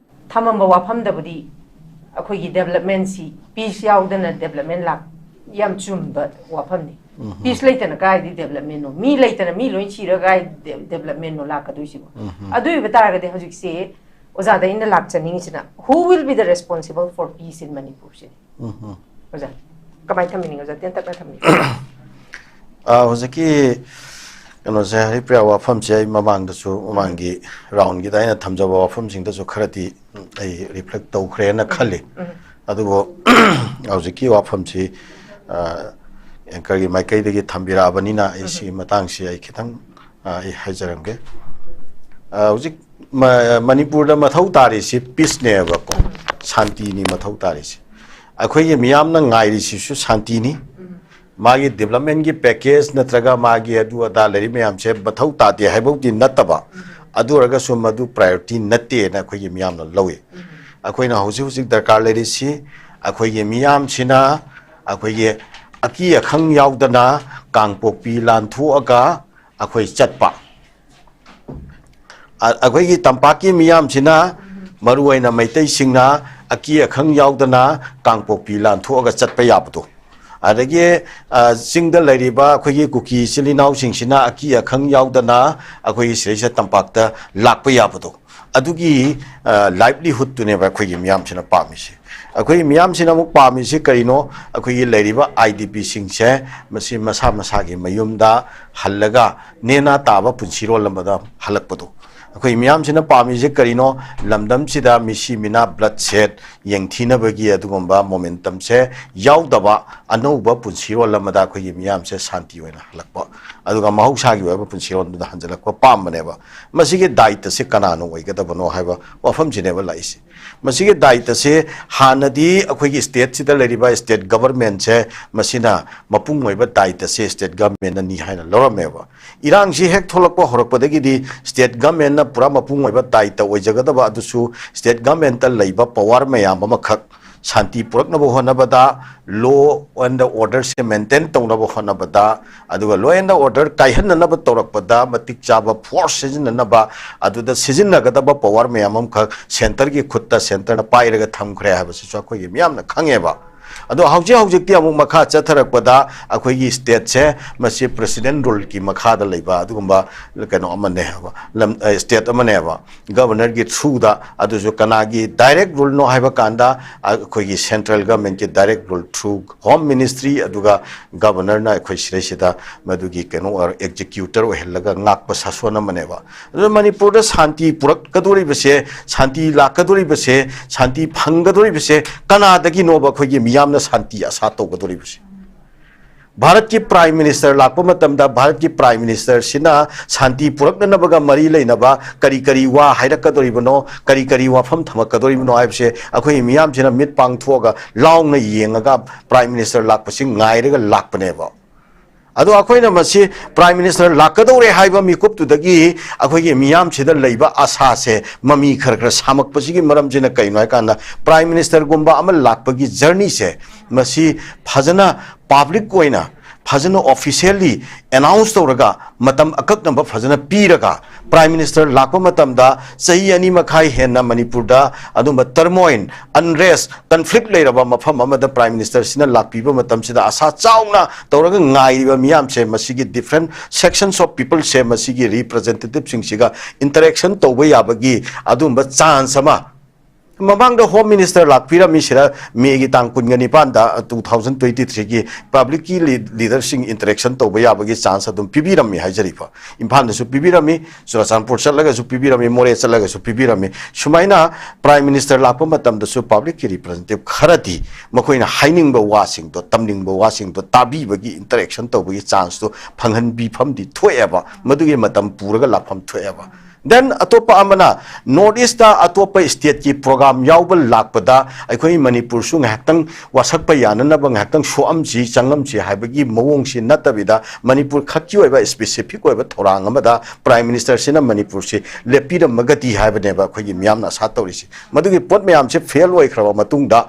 ꯊꯝꯃꯝꯕ ꯋꯥꯐꯝꯗꯕꯨꯗꯤ ꯑꯩꯈꯣꯏꯒꯤ ꯗꯦꯕꯂꯞꯃꯦꯟꯁꯤ, ꯄꯤꯁ ꯌꯥꯎꯗꯅ ꯗꯦꯕꯂꯞꯃꯦꯟ ꯂꯥꯛ-, ꯌꯥꯝ ꯆꯨꯝꯕ ꯋꯥꯐꯝꯅꯤ꯫ ꯄꯤꯁ ꯂꯩꯇꯅ ꯀꯥꯏꯗꯤ ꯗꯦꯕꯂꯞꯃꯦꯟꯅꯣ? ꯃꯤ ꯂꯩꯇꯅ ꯃꯤ ꯂꯣꯏ ꯁꯤꯔꯒ ꯀꯥꯏ ꯗꯦ-, ꯗꯦꯕꯂꯞꯃꯦꯟꯅꯣ ꯂꯥꯛꯀꯗꯣꯏꯁꯤꯕꯣ? ꯑꯗꯨ ꯑꯣꯏꯕ ꯇꯥꯔꯒꯗꯤ ꯍꯧꯖꯤꯛꯁꯤ ꯑꯣꯖꯥꯗ ꯑꯩꯅ ꯂꯥꯛꯆꯅꯤꯡꯉꯤꯁꯤꯅ, who will be the responsible for peace in Manipur ꯁꯤꯅꯤ꯫ ꯑꯣꯖꯥ, ꯀꯃꯥꯏꯅ ꯊꯝꯕꯤꯅꯤꯡꯉꯤ ꯑꯣꯖꯥ? ꯇꯦꯟꯇꯛꯅ ꯊꯝꯕꯤꯌꯨ꯫ ꯑ, ꯍꯧꯖꯤꯛꯀꯤ ꯀꯩꯅꯣꯁꯦ, ꯍꯔꯤꯄ꯭ꯔꯤꯌꯥ, ꯋꯥꯐꯝꯁꯦ ꯑꯩ ꯃꯃꯥꯡꯗꯁꯨ, ꯃꯃꯥꯡꯒꯤ ꯔꯥꯎꯟꯒꯤꯗ ꯑꯩꯅ ꯊꯝꯖꯕ ꯋꯥꯐꯝꯁꯤꯡꯗꯁꯨ ꯈꯔꯗꯤ ꯑꯩ ꯔꯤꯐ꯭ꯂꯦꯛ ꯇꯧꯈ꯭ꯔꯦꯅ ꯈꯜꯂꯤ꯫ ꯑꯗꯨꯕꯨ ꯍꯧꯖꯤꯛꯀꯤ ꯋꯥꯐꯝꯁꯤ, ꯑ, ꯑꯦꯡꯀꯔꯒꯤ ꯃꯥꯏꯀꯩꯗꯒꯤ ꯊꯝꯕꯤꯔꯛꯑꯕꯅꯤꯅ, ꯑꯩ ꯁꯤꯒꯤ ꯃꯇꯥꯡꯁꯤ ꯑꯩ ꯈꯤꯇꯪ, ꯑ, ꯑꯩ ꯍꯥꯏꯖꯔꯝꯒꯦ꯫ ꯑ, ꯍꯧꯖꯤꯛ ꯃ-, ꯃꯅꯤꯄꯨꯔꯗ ꯃꯊꯧ ꯇꯥꯔꯤꯁꯤ ꯄꯤꯁꯅꯦꯕꯀꯣ, ꯁꯥꯟꯇꯤꯅꯤ ꯃꯊꯧ ꯇꯥꯔꯤꯁꯤ꯫ ꯑꯩꯈꯣꯏꯒꯤ ꯃꯤꯌꯥꯝꯅ ꯉꯥꯏꯔꯤꯁꯤꯁꯨ ꯁꯥꯟꯇꯤꯅꯤ꯫ ꯃꯥꯒꯤ ꯗꯤꯕꯂꯞꯃꯦꯟꯒꯤ ꯄꯦꯀꯦꯖ ꯅꯠꯇ꯭ꯔꯒ ꯃꯥꯒꯤ ꯑꯗꯨ ꯑꯗꯥ ꯂꯩꯔꯤ ꯃꯌꯥꯝꯁꯦ ꯃꯊꯧ ꯇꯥꯗꯦ ꯍꯥꯏꯕꯕꯨꯗꯤ ꯅꯠꯇꯕ, ꯑꯗꯨ ꯑꯣꯏꯔꯒꯁꯨ ꯃꯗꯨ ꯄ꯭ꯔꯥꯏꯌꯣꯔꯤꯇꯤ ꯅꯠꯇꯦꯅ ꯑꯩꯈꯣꯏꯒꯤ ꯃꯤꯌꯥꯝꯅ ꯂꯧꯏ꯫ ꯑꯩꯈꯣꯏꯅ ꯍꯧꯖꯤꯛ ꯍꯧꯖꯤꯛ ꯗꯔꯀꯥꯔ ꯂꯩꯔꯤꯁꯤ, ꯑꯩꯈꯣꯏꯒꯤ ꯃꯤꯌꯥꯝꯁꯤꯅ ꯑꯩꯈꯣꯏꯒꯤ ꯑꯀꯤ ꯑꯈꯪ ꯌꯥꯎꯗꯅ ꯀꯥꯡꯄꯣꯛꯄꯤ ꯂꯥꯟꯊꯣꯛꯑꯒ ꯑꯩꯈꯣꯏ ꯆꯠꯄ꯫ ꯑ-, ꯑꯩꯈꯣꯏꯒꯤ ꯇꯝꯄꯥꯛꯀꯤ ꯃꯤꯌꯥꯝꯁꯤꯅ, ꯃꯔꯨꯑꯣꯏꯅ ꯃꯩꯇꯩꯁꯤꯡꯅ, ꯑꯀꯤ ꯑꯈꯪ ꯌꯥꯎꯗꯅ ꯀꯥꯡꯄꯣꯛꯄꯤ ꯂꯥꯟꯊꯣꯛꯑꯒ ꯆꯠꯄ ꯌꯥꯕꯗꯣ, ꯑꯗꯒꯤ, ꯑ, ꯆꯤꯡꯗ ꯂꯩꯔꯤꯕ ꯑꯩꯈꯣꯏꯒꯤ ꯀꯨꯀꯤ ꯏꯆꯤꯜ ꯏꯅꯥꯎꯁꯤꯡꯁꯤꯅ ꯑꯀꯤ ꯑꯈꯪ ꯌꯥꯎꯗꯅ ꯑꯩꯈꯣꯏꯒꯤ ꯁꯤꯗꯩꯁꯤꯗ ꯇꯝꯄꯥꯛꯇ ꯂꯥꯛꯄ ꯌꯥꯕꯗꯣ, ꯑꯗꯨꯒꯤ, ꯑ, livelihoodꯇꯨꯅꯦꯕ ꯑꯩꯈꯣꯏꯒꯤ ꯃꯤꯌꯥꯝꯁꯤꯅ ꯄꯥꯝꯃꯤꯁꯦ꯫ ꯑꯩꯈꯣꯏꯒꯤ ꯃꯤꯌꯥꯝꯁꯤꯅ ꯑꯃꯨꯛ ꯄꯥꯝꯃꯤꯁꯤ ꯀꯔꯤꯅꯣ? ꯑꯩꯈꯣꯏꯒꯤ ꯂꯩꯔꯤꯕ IDPꯁꯤꯡꯁꯦ, ꯃꯁꯤ ꯃꯁꯥ ꯃꯁꯥꯒꯤ ꯃꯌꯨꯝꯗ ꯍꯜꯂꯒ ꯅꯦꯅꯥ ꯇꯥꯕ ꯄꯨꯟꯁꯤꯔꯣꯜ ꯑꯃꯗ ꯍꯜꯂꯛꯄꯗꯣ꯫ ꯑꯩꯈꯣꯏ ꯃꯤꯌꯥꯝꯁꯤꯅ ꯄꯥꯝꯃꯤꯁꯦ ꯀꯔꯤꯅꯣ? ꯂꯝꯗꯝꯁꯤꯗ ꯃꯤꯁꯤ ꯃꯤꯅꯥ, bloodshed, ꯌꯦꯡꯊꯤꯅꯕꯒꯤ ꯑꯗꯨꯒꯨꯝꯕ momentumꯁꯦ ꯌꯥꯎꯗꯕ, ꯑꯅꯧꯕ ꯄꯨꯟꯁꯤꯔꯣꯜ ꯑꯃꯗ ꯑꯩꯈꯣꯏꯒꯤ ꯃꯤꯌꯥꯝꯁꯦ ꯁꯥꯟꯇꯤ ꯑꯣꯏꯅ ꯍꯜꯂꯛꯄ, ꯑꯗꯨꯒ ꯃꯍꯧꯁꯥꯒꯤ ꯑꯣꯏꯕ ꯄꯨꯟꯁꯤꯔꯣꯜꯗꯨꯗ ꯍꯟꯖꯤꯜꯂꯛꯄ ꯄꯥꯝꯕꯅꯦꯕ꯫ ꯃꯁꯤꯒꯤ ꯗꯥꯏꯇꯁꯦ ꯀꯅꯥꯅ ꯑꯣꯏꯒꯗꯕꯅꯣ ꯍꯥꯏꯕ ꯋꯥꯐꯝꯁꯤꯅꯦꯕ ꯂꯥꯛꯏꯁꯦ꯫ ꯃꯁꯤꯒꯤ ꯗꯥꯏꯇꯁꯦ ꯍꯥꯟꯅꯗꯤ ꯑꯩꯈꯣꯏꯒꯤ stateꯁꯤꯗ ꯂꯩꯔꯤꯕ state governmentꯁꯦ, ꯃꯁꯤꯅ ꯃꯄꯨꯡ ꯑꯣꯏꯕ ꯗꯥꯏꯇꯁꯦ state governmentꯅꯅꯤ ꯍꯥꯏꯅ ꯂꯧꯔꯝꯃꯦꯕ꯫ ꯏꯔꯥꯡꯁꯤ ꯍꯦꯛ ꯊꯣꯛꯂꯛꯄ ꯍꯧꯔꯛꯄꯗꯒꯤꯗꯤ state governmentꯅ ꯄꯨꯔꯥ ꯃꯄꯨꯡ ꯑꯣꯏꯕ ꯗꯥꯏꯇ ꯑꯣꯏꯖꯒꯗꯕ, ꯑꯗꯨꯁꯨ state governmentꯇ ꯂꯩꯕ power ꯃꯌꯥꯝ ꯑꯃꯈꯛ ꯁꯥꯟꯇꯤ ꯄꯨꯔꯛꯅꯕ ꯍꯣꯠꯅꯕꯗ, law and orderꯁꯦ maintain ꯇꯧꯅꯕ ꯍꯣꯠꯅꯕꯗ, ꯑꯗꯨꯒ law and order ꯀꯥꯏꯍꯟꯅꯅꯕ ꯇꯧꯔꯛꯄꯗ ꯃꯇꯤꯛ ꯆꯥꯕ force ꯁꯤꯖꯤꯟꯅꯅꯕ, ꯑꯗꯨꯗ ꯁꯤꯖꯤꯟꯅꯒꯗꯕ power ꯃꯌꯥꯝ ꯑꯃꯈꯛ centreꯒꯤ ꯈꯨꯠꯇ centreꯅ ꯄꯥꯏꯔꯒ ꯊꯝꯈ꯭ꯔꯦ ꯍꯥꯏꯕꯁꯤꯁꯨ ꯑꯩꯈꯣꯏꯒꯤ ꯃꯤꯌꯥꯝꯅ ꯈꯪꯉꯦꯕ꯫ ꯑꯗꯣ ꯍꯧꯖꯤꯛ ꯍꯧꯖꯤꯛꯇꯤ ꯑꯃꯨꯛ ꯃꯈꯥ ꯆꯠꯊꯔꯛꯄꯗ ꯑꯩꯈꯣꯏꯒꯤ stateꯁꯦ ꯃꯁꯤ president ruleꯀꯤ ꯃꯈꯥꯗ ꯂꯩꯕ ꯑꯗꯨꯒꯨꯝꯕ ꯀꯩꯅꯣ ꯑꯃꯅꯦ ꯍꯥꯏꯕ, ꯂꯝ, ꯑ, state ꯑꯃꯅꯦꯕ꯫ Governorꯒꯤ throughꯗ, ꯑꯗꯨꯁꯨ ꯀꯅꯥꯒꯤ direct ruleꯅꯣ ꯍꯥꯏꯕ ꯀꯥꯟꯗ, ꯑꯩꯈꯣꯏꯒꯤ central governmentꯀꯤ direct rule through Home Ministry, ꯑꯗꯨꯒ Governorꯅ ꯑꯩꯈꯣꯏ ꯁꯤꯗꯩꯁꯤꯗ ꯃꯗꯨꯒꯤ ꯀꯩꯅꯣ ꯑꯣꯏꯔ-, executor ꯑꯣꯏꯍꯜꯂꯒ ꯉꯥꯛꯄ ꯁꯥꯁꯣꯟ ꯑꯃꯅꯦꯕ꯫ ꯑꯗꯨꯅ ꯃꯅꯤꯄꯨꯔꯗ ꯁꯥꯟꯇꯤ ꯄꯨꯔꯛꯀꯗꯣꯔꯤꯕꯁꯦ, ꯁꯥꯟꯇꯤ ꯂꯥꯛꯀꯗꯣꯔꯤꯕꯁꯦ, ꯁꯥꯟꯇꯤ ꯐꯪꯒꯗꯣꯔꯤꯕꯁꯦ ꯀꯅꯥꯗꯒꯤꯅꯣꯕ ꯑꯩꯈꯣꯏꯒꯤ ꯃꯤꯌꯥꯝꯅ ꯁꯥꯟꯇꯤ ꯑꯁꯥ ꯇꯧꯒꯗꯣꯔꯤꯕꯁꯦ? ꯚꯥꯔꯠꯀꯤ Prime Minister ꯂꯥꯛꯄ ꯃꯇꯝꯗ ꯚꯥꯔꯠꯀꯤ Prime Ministerꯁꯤꯅ ꯁꯥꯟꯇꯤ ꯄꯨꯔꯛꯅꯅꯕꯒ ꯃꯔꯤ ꯂꯩꯅꯕ ꯀꯔꯤ ꯀꯔꯤ ꯋꯥ ꯍꯥꯏꯔꯛꯀꯗꯣꯔꯤꯕꯅꯣ, ꯀꯔꯤ ꯀꯔꯤ ꯋꯥꯐꯝ ꯊꯝꯃꯛꯀꯗꯣꯔꯤꯕꯅꯣ ꯍꯥꯏꯕꯁꯦ ꯑꯩꯈꯣꯏ ꯃꯤꯌꯥꯝꯁꯤꯅ ꯃꯤꯠ ꯄꯥꯡꯊꯣꯛꯑꯒ ꯂꯥꯎꯅ ꯌꯦꯡꯉꯒ Prime Minister ꯂꯥꯛꯄꯁꯤ ꯉꯥꯏꯔꯒ ꯂꯥꯛꯄꯅꯦꯕ꯫ ꯑꯗꯣ ꯑꯩꯈꯣꯏꯅ ꯃꯁꯤ Prime Minister ꯂꯥꯛꯀꯗꯧꯔꯦ ꯍꯥꯏꯕ ꯃꯤꯀꯨꯞꯇꯨꯗꯒꯤ ꯑꯩꯈꯣꯏꯒꯤ ꯃꯤꯌꯥꯝꯁꯤꯗ ꯂꯩꯕ ꯑꯁꯥꯁꯦ ꯃꯃꯤ ꯈꯔ ꯈꯔ ꯁꯥꯃꯛꯄꯁꯤꯒꯤ ꯃꯔꯝꯁꯤꯅ ꯀꯩꯅꯣ ꯍꯥꯏꯀꯥꯟꯗ, Prime Ministerꯒꯨꯝꯕ ꯑꯃ ꯂꯥꯛꯄꯒꯤ journeyꯁꯦ, ꯃꯁꯤ ꯐꯖꯅ public ꯑꯣꯏꯅ, ꯐꯖꯅ officially announce ꯇꯧꯔꯒ, ꯃꯇꯝ ꯑꯀꯛꯅꯕ ꯐꯖꯅ ꯄꯤꯔꯒ, Prime Minister ꯂꯥꯛꯄ ꯃꯇꯝꯗ ꯆꯍꯤ ꯑꯅꯤ ꯃꯈꯥꯏ ꯍꯦꯟꯅ ꯃꯅꯤꯄꯨꯔꯗ ꯑꯗꯨꯝꯕ turmoil, unrest, conflict ꯂꯩꯔꯕ ꯃꯐꯝ ꯑꯃꯗ Prime Ministerꯁꯤꯅ ꯂꯥꯛꯄꯤꯕ ꯃꯇꯝꯁꯤꯗ ꯑꯁꯥ ꯆꯥꯎꯅ ꯇꯧꯔꯒ ꯉꯥꯏꯔꯤꯕ ꯃꯤꯌꯥꯝꯁꯦ, ꯃꯁꯤꯒꯤ different sections of peopleꯁꯦ, ꯃꯁꯤꯒꯤ representativeꯁꯤꯡꯁꯤꯒ interaction ꯇꯧꯕ ꯌꯥꯕꯒꯤ ꯑꯗꯨꯝꯕ chance ꯑꯃ, ꯃꯃꯥꯡꯗ Home Minister ꯂꯥꯛꯄꯤꯔꯝꯃꯤ ꯁꯤꯗ, Mayꯒꯤ ꯇꯥꯡ ꯀꯨꯟꯒ ꯅꯤꯄꯥꯟꯗ two thousand twenty threeꯒꯤ publicꯀꯤ leaderꯁꯤꯡ interaction ꯇꯧꯕ ꯌꯥꯕꯒꯤ chance ꯑꯗꯨꯝ ꯄꯤꯕꯤꯔꯝꯃꯤ ꯍꯥꯏꯖꯔꯤꯀꯣ꯫ ꯏꯝꯐꯥꯜꯗꯁꯨ ꯄꯤꯕꯤꯔꯝꯃꯤ, ꯆꯨꯔꯆꯥꯟꯄꯨꯔ ꯆꯠꯂꯒꯁꯨ ꯄꯤꯕꯤꯔꯝꯃꯤ, ꯃꯣꯔꯦ ꯆꯠꯂꯒꯁꯨ ꯄꯤꯕꯤꯔꯝꯃꯤ꯫ ꯁꯨꯃꯥꯏꯅ Prime Minister ꯂꯥꯛꯄ ꯃꯇꯝꯗꯁꯨ publicꯀꯤ representative ꯈꯔꯗꯤ ꯃꯈꯣꯏꯅ ꯍꯥꯏꯅꯤꯡꯕ ꯋꯥꯁꯤꯡꯗꯣ, ꯇꯝꯅꯤꯡꯕ ꯋꯥꯁꯤꯡꯗꯣ ꯇꯥꯕꯤꯕꯒꯤ interactionꯇꯧꯕꯒꯤ chanceꯇꯣ ꯐꯪꯍꯟꯕꯤꯐꯝꯗꯤ ꯊꯣꯛꯑꯦꯕ, ꯃꯗꯨꯒꯤ ꯃꯇꯝ ꯄꯨꯔꯒ ꯂꯥꯛꯐꯝ ꯊꯣꯛꯑꯦꯕ꯫ Then ꯑꯇꯣꯞꯄ ꯑꯃꯅ North Eastꯇ ꯑꯇꯣꯞꯄ stateꯀꯤ program ꯌꯥꯎꯕ ꯂꯥꯛꯄꯗ ꯑꯩꯈꯣꯏ ꯃꯅꯤꯄꯨꯔꯁꯨ ꯉꯥꯏꯍꯥꯛꯇꯪ ꯋꯥꯁꯛꯄ ꯌꯥꯅꯅꯕ ꯉꯥꯏꯍꯥꯛꯇꯪ ꯁꯣꯛꯑꯝꯁꯤ, ꯆꯪꯉꯝꯁꯤ ꯍꯥꯏꯕꯒꯤ ꯃꯑꯣꯡꯁꯤ ꯅꯠꯇꯕꯤꯗ, ꯃꯅꯤꯄꯨꯔ ꯈꯛꯀꯤ ꯑꯣꯏꯕ specific ꯑꯣꯏꯕ ꯊꯧꯔꯥꯡ ꯑꯃꯗ Prime Ministerꯁꯤꯅ ꯃꯅꯤꯄꯨꯔꯁꯤ ꯂꯦꯞꯄꯤꯔꯝꯃꯒꯗꯤ ꯍꯥꯏꯕꯅꯦꯕ ꯑꯩꯈꯣꯏꯒꯤ ꯃꯤꯌꯥꯝꯅ ꯑꯁꯥ ꯇꯧꯔꯤꯁꯤ꯫ ꯃꯗꯨꯒꯤ ꯄꯣꯠ ꯃꯌꯥꯝꯁꯦ fail ꯑꯣꯏꯈ꯭ꯔꯕ ꯃꯇꯨꯡꯗ,